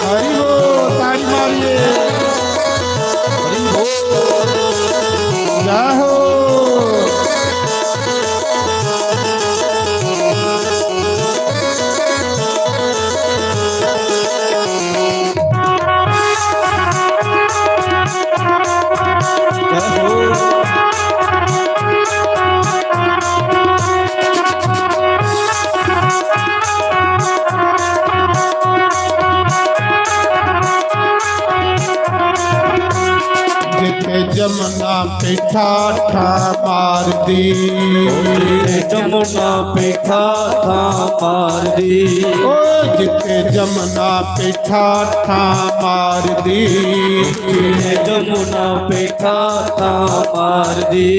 हरि बोल, ताली मारिए। हरि बोल। जय हो। जिथे जमुना पिठा ठा मारदी, जिथे जमुना पिठा ठा मारदी। ओ जिथे जमुना पिठा ठा मारदी, जिथे जमुना पिठा ठा मारदी।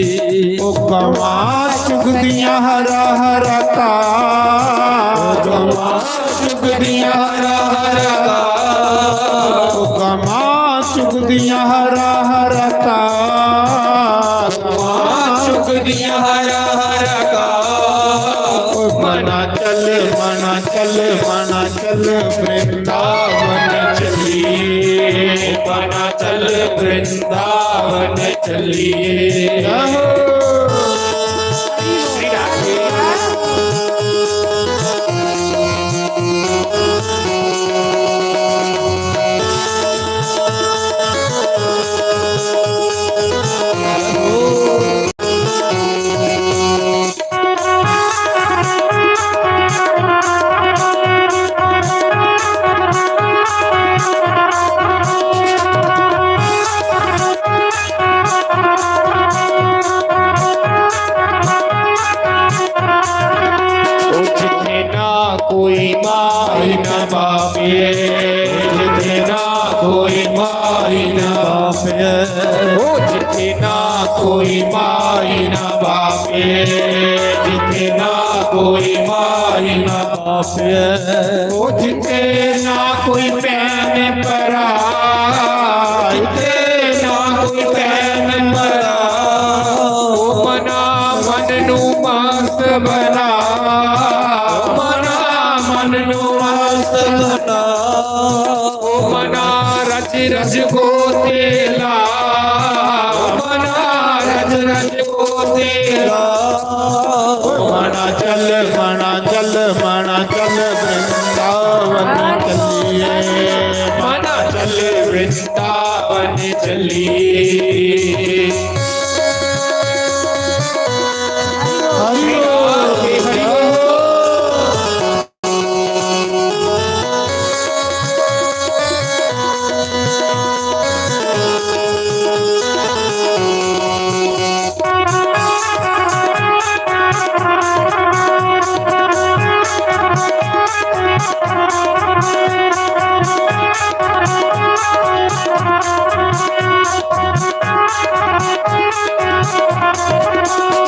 ओ गवां चुगदियां हरा हरा घा, ओ गवां चुगदियां हरा हरा घा, ओ गवां चुगदियां हरा हरा घा, गवां चुगदियां हरा हरा घा। ओ मना चल, मना चल, मना चल वृंदावन चलिए, मना चल वृंदावन चलिए। कोई माई न बापे, जिथे ना कोई माई न बापे। ओ जिथे ना कोई माई ना बापे, जिथे ना कोई माई ना बापे, ओ जिथे ना कोई भैन भरा, जिथे ना कोई भैन भरा, ओ मना मन नू मस्त बना, ओ मना मन नू मस्त बना। ओ मना रज रज गोते ला, ओ मना रज रज गोते ला। ओ मना चल, मना चल, मना चल वृंदावन चलिए। मना चल वृंदावन चलिए। हरि बोल।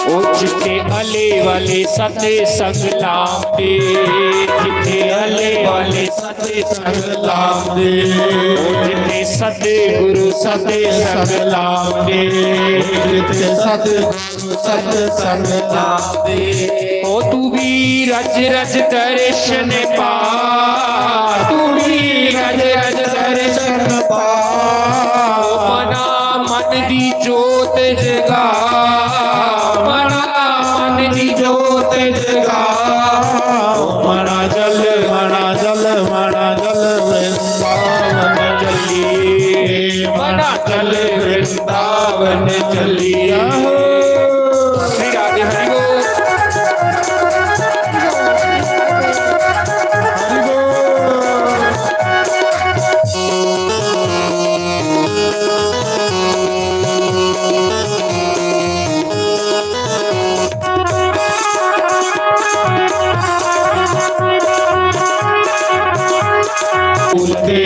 ओ जिथे अले वाले सत संग लाम दे, जिथे अले वाले सत संग लाम दे, ओ जिथे सत गुरु सत संग लाम दे, जिथे सत गुरु सत संग लाम दे। ओ तू भी रज रज दर्शन पा, तू भी रज रज दर्शन पा। ओ मना मन दी जोत जगा, मना मन दी जोत जगा। ओ मना चल, मना चल, मना चल वृंदावन चलिए, मना चल वृंदावन चलिए। श्री राधे हरि बोल। हरि बोल। झूलदे,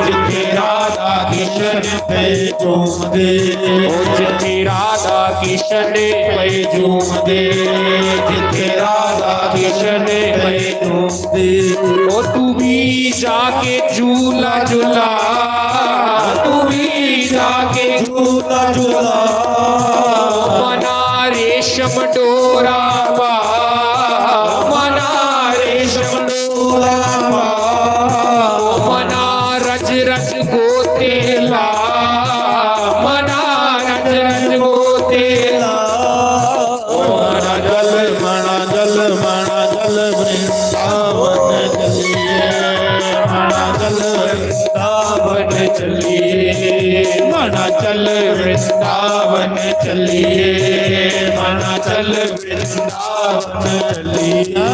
जिथे राधा कृष्ण पे झूमदे। ओ जिथे राधा कृष्ण पे झूमदे, जिथे राधा कृष्ण पे झूमदे। ओ तू भी जाके झूला झूला, तू भी जाके झूला झूला। मना रेशम डोरा पा, मना रेशम डोरा पा। ओ मना रज रज गोते ला, मना रज रज गोते ला। ओ मना चल, मना चल, मना चल वृंदावन चलिए, मना चल वृंदावन चलिए, मना चल वृंदावन चलिए, मना चल वृंदावन चलिए।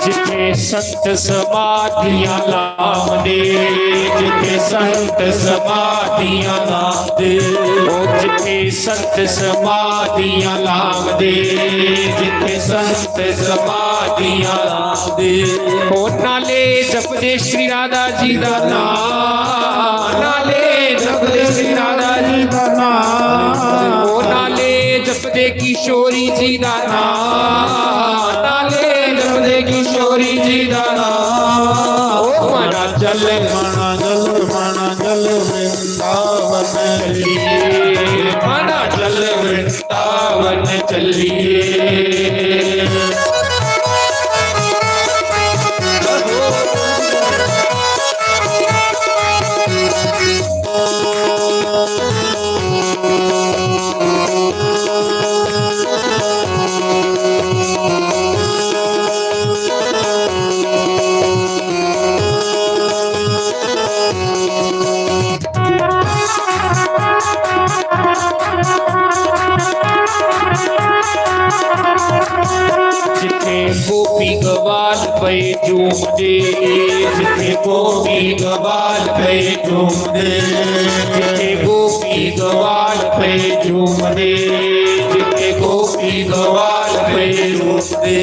जिथे संत समाधियां लामदे, जिथे संत समाधियां लामदे, ओ जिथे संत समाधियां लामदे, जिथे संत समाधियां लामदे, ओ नाले जपदे श्री राधा जी दा नाम, नाले जपदे श्री राधा जी दा नाम, ओ नाले जपदे किशोरी जी दा नाम, नाले जपदे किशोरी जी दा नाम। ओ मना चल, मना चल, मना चल वृंदावन चलिए, मना चल वृंदावन चलिए। गोपी गवाल पे झूमदे, जिथे गोपी गवाल पे झूमदे, जिथे गोपी गवाल पे झूमदे, जिथे गोपी गवाल पे झूमदे।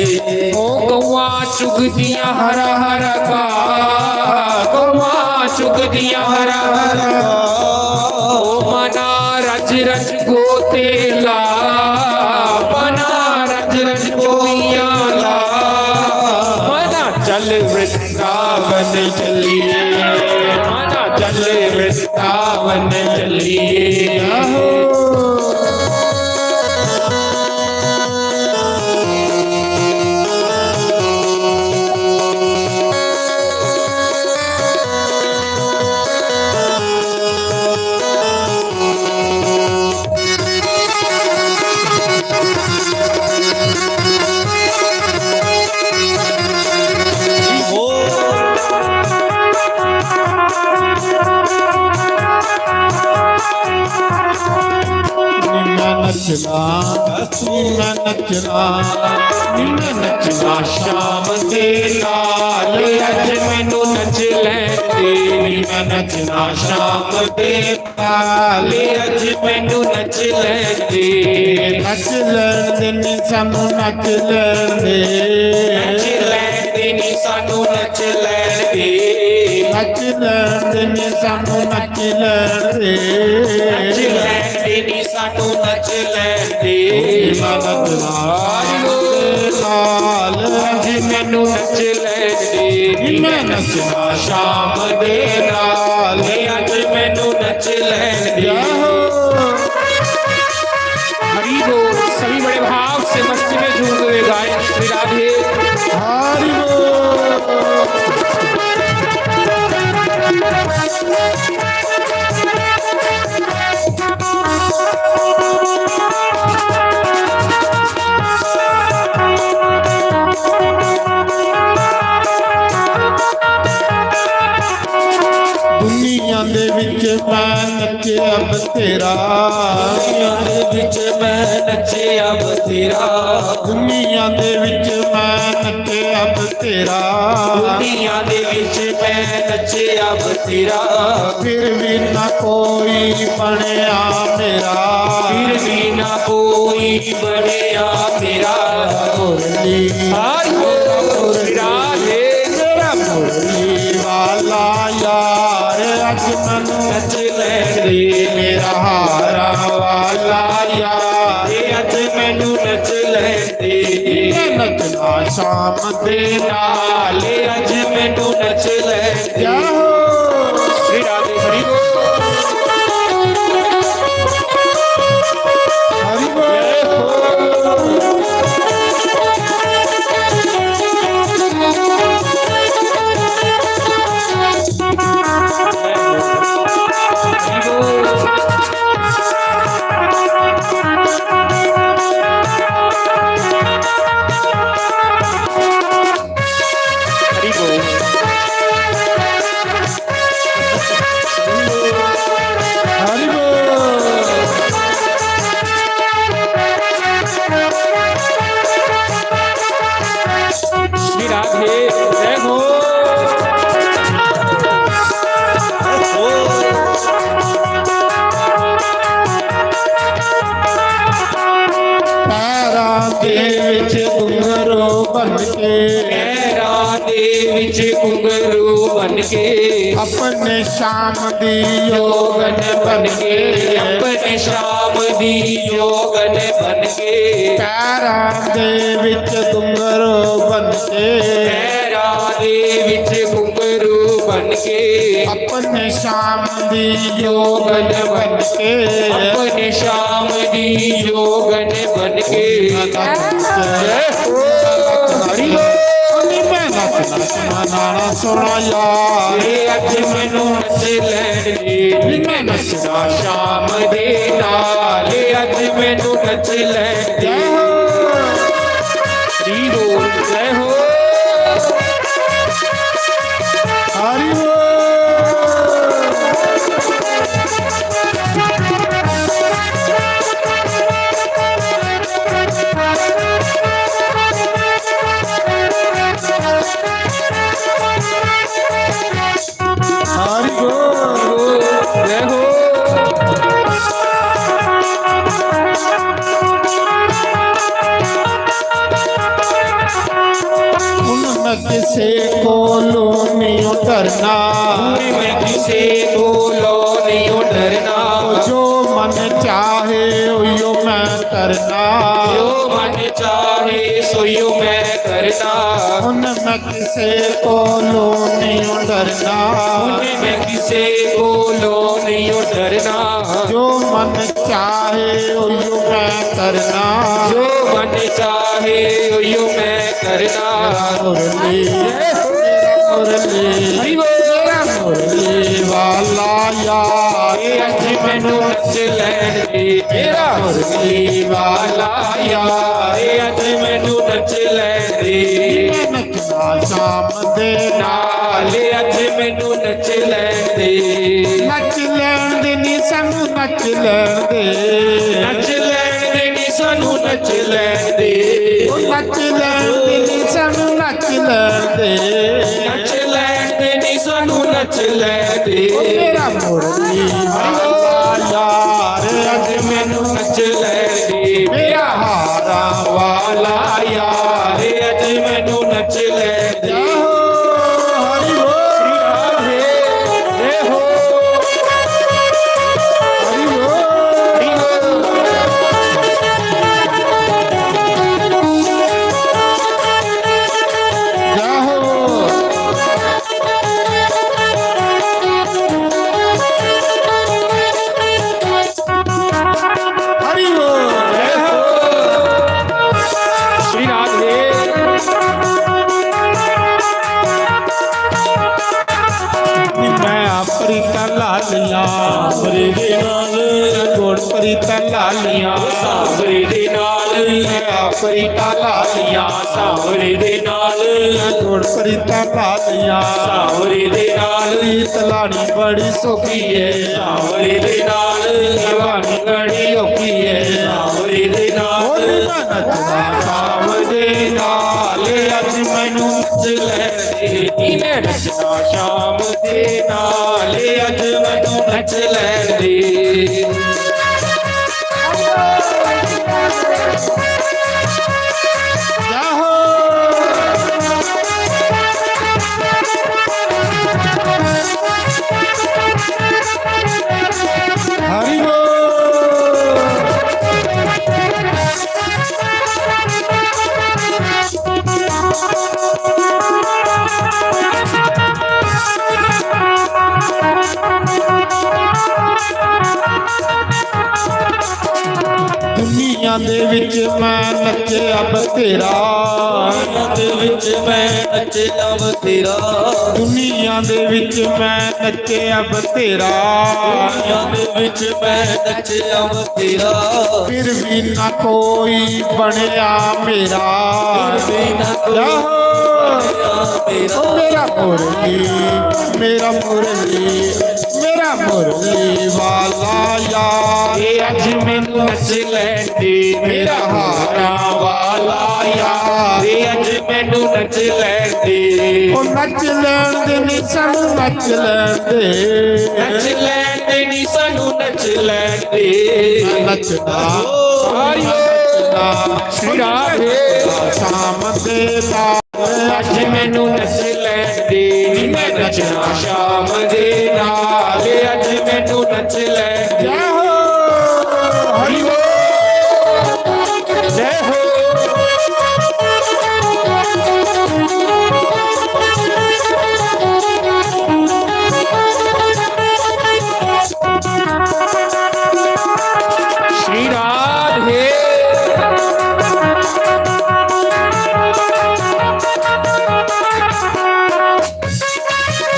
ओ गौआं चुगदियां हरा हरा घाऽ, गौआं चुगदियां हरा हरा घाऽ। ओ मना रज रज गोते ला, मना रज रज गोतियां ला। मना चल वृंदावन चलिए, मना चल वृंदावन चलिए। आहो। मैं नचना, मैं नचना, मैं नचना शाम दे नाल, अज मैनू नच लैंदे। मैं नचना शाम दे नाल, अज मैनू नच लैंदे। नच लैंदे नी सानू नच लैंदे। नच लैंदे नी सानू नच लैंदे। नच लैंदे नी सानू नच लैंदे। नच लैंदे नी सानू नच लैंदे। मैं नचना शाम दे नाल, अज मैनू नच लैंदे। मैं नचना शाम दे नाल, अज मैनू नच लैंदे। हरि बोल। सभी बड़े भाव से मस्ती में झूमते हुए गाएं श्री राधे। हरि बोल। दुनिया दे विच मैं नचे अब तेरा। दुनिया दे विच मैं नचे अब तेरा। दुनिया दे विच मैं नचे अब तेरा। दुनिया दे विच मैं नचे अब तेरा। फिर भी ना कोई बनया मेरा। फिर भी ना कोई बनया मेरा। मुरली हाय हो, मेरा मुरली, राधे। मेरा मुरली वाला यार, अज मैनू नच लैंदे। मेरा हारा वाला यार, अज मैनू नच लैंदे। मैं नचना शाम दे नाल, अज मैनू नच लैंदे। श्री राधे हरि बोल। हरि बोल। हरि बोल। हरि बोल। श्री राधे जय हो। पैरां दे विच घुंघरू बन के, पैरां दे विच घुंघरू बन के, अपने श्याम दी जोगन बन के, अपने श्याम दी जोगन बन के, पैरां दे विच घुंघरू बन के, पैरां दे विच घुंघरू बन के, अपने श्याम दी जोगन बन के, अपने श्याम दी जोगन बन के। जय हो। हरि बोल। मैं नच नच मनाना सोना यार, अज मैनू नच लैंदे। मैं नचना श्याम दे नाल, अज मैनू नच लैंदे। जय हो। हरि बोल, जय हो। हरि बोल। किसे कोलों नहीं डरना। मैं किसे कोलों नहीं डरना। जो मन चाहे उयो मैं करना। जो मन चाहे सोयो मैं करना। हुन मैं किसे कोलों नहीं डरना। हुन मैं किसे कोलों नहीं डरना। जो मन चाहे उयो मैं करना। जो मन चाहे उयो मैं करना। मुरली, मुरली, हरि बोल। मुरली वाला यार, अज मैनू नच लैन दे। मेरा मुरली वाला यार, अज मैनू नच लैन दे। मैं नचना शाम दे नाल, अज मैनू नच लैन दे। नच लैन दे नी सानू, नच लैन दे। नच लैन दे नी सानू, नच लैन दे। ओ नच लैन दे नी सानू, नच लैन दे। नच लैन दे नी सानू, नच लैन दे। ओ मेरा मुरली वाला यार, अज मैनू नच लैन दे। मेरा हारा वाला यार, अज मैनू नच लैन दे। जय हो, हरि बोल। श्री राधे, जय हो। हरि बोल। जय हो। हरि बोल। जय हो। श्री राधे। मैं आप प्रीतां ला लियां। सांवरे दे नाल। गोड़ प्रीतां ला लियां। सांवरे दे नाल। मैं आप प्रीतां ला लियां। सांवरे दे नाल। गोड़ प्रीतां ला लियां। सांवरे दे नाल। प्रीत लानी बड़ी सौखी है। सांवरे दे नाल। निभानी बड़ी औखी है। सांवरे दे नाल। ओ मैं नचना शाम दे नाल, अज मैनू नच लैन दे। मैं नचना शाम दे नाल, अज मैनू नच लैन दे। जय हो। हरि बोल। दुनिया दे विच मैं नच्चेआ बथेरा। दुनिया दे विच मैं नच्चेआ बथेरा। दुनिया दे विच मैं नच्चेआ बथेरा। दुनिया दे विच मैं नच्चेआ बथेरा। फिर भी ना कोई बनेआ मेरा। फिर भी ना कोई बनेआ मेरा। ओ मेरा मुरली, मेरा मुरली, मेरा मुरली वाला यार, ये अज मैनू नच लैन दे। मेरा हारा वाला यार, ये अज मैनू नच लैन दे। ओ नच लैन दे नी सानू, नच लैन दे। नच लैन दे नी सानू, नच लैन दे। नचदा, ओ हरि नचदा, श्री राधे। शाम दे ताल। अज मैनू नच लैन दे, मैं नचना शाम दे नाल। अज मैनू नच लैन दे। जय हो, हरि बोल। जय हो। श्री राधे।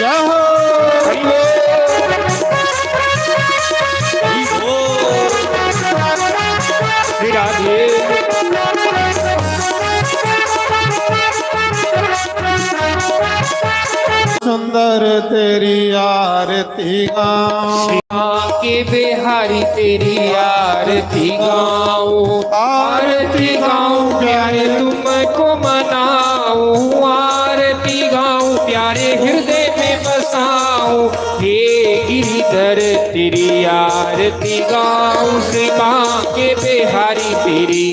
जय हो। हरि बोल। हरि बोल। श्री राधे। सुंदर तेरी आरती गाऊं। श्याम के बिहारी तेरी आरती गाऊं। आरती गाऊं प्यारे तुमको मनाऊं। आरती गाऊं प्यारे हृदय में बसाऊं। हे गिरिधर तेरी आरती गाऊं। श्याम के बिहारी तेरी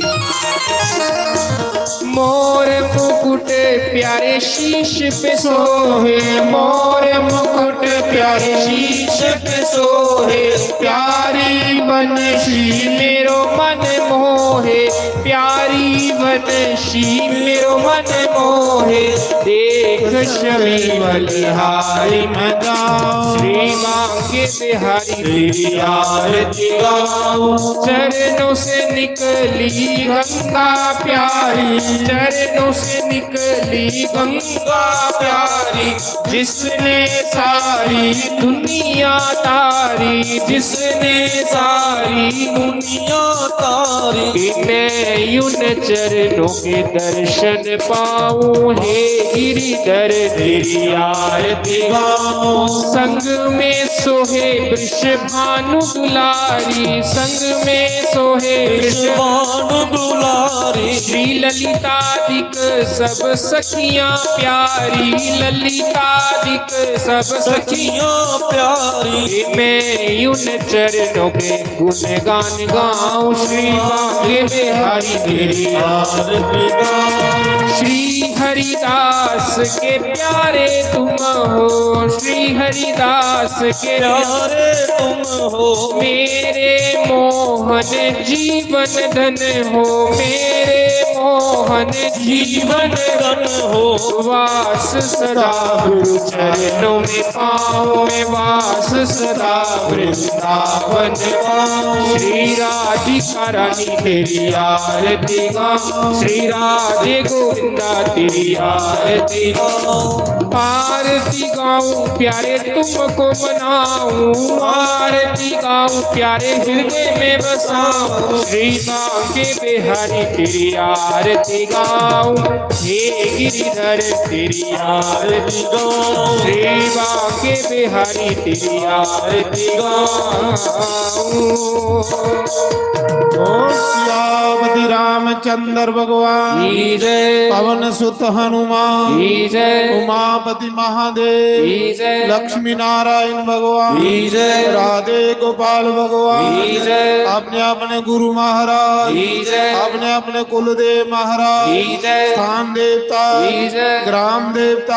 मोर मुकुट प्यारे शीश पे सोहे, मोर मुकुट प्यारे शीश पे सोहे, प्यारी बनशी मेरो मन मोहे, प्यारी बनशी मेरो मन मोहे। देख छवि बलिहारी मैं गाऊं, श्री बांके बिहारी तेरी आरती गाऊं। चरणों से निकली गंगा प्यारी, चरणों से निकली गंगा प्यारी, जिसने सारी दुनिया तारी, जिसने सारी दुनिया तारी। मैं उन चरणों के दर्शन पाऊं, हे गिरिधर तेरी आरती गाऊं। संग में सोहे वृषभानु दुलारी, संग में सोहे वृषभानु दुलारी। श्री ललितादिक सब सखियां प्यारी, ललितादिक सब सखियां प्यारी। मैं उन चरणों के गुणगान गाऊं, श्री बांके बिहारी तेरी आरती गाऊं। श्री हरिदास के प्यारे तुम हो, श्री हरिदास के प्यारे तुम हो। मेरे मोहन जीवन धन हो, मेरे मोहन जीवन धन हो। वास सदा गुरु चरणों में पाऊं मैं, वास सदा वृंदावन पाऊं। श्री राधिका रानी तेरी आरती गाऊं, श्री राधे गोविंदा तेरी आरती गाऊं। आरती गाऊं प्यारे तुमको मनाऊं, आरती गाऊं प्यारे हृदय में बसाऊं। श्री बांके बिहारी तेरी आरती गाऊं, हे गिरिधर तेरी आरती गाऊं। श्री बांके बिहारी तेरी आरती गाऊं। ओम सियापति रामचंद्र भगवान की जय। पवन सुत हनुमान की जय। उमापति महादेव की जय। लक्ष्मी नारायण भगवान की जय। राधे गोपाल भगवान की जय। अपने अपने गुरु महाराज की जय। अपने अपने कुलदेव महाराज की जय। स्थान देवता की जय। ग्राम देवता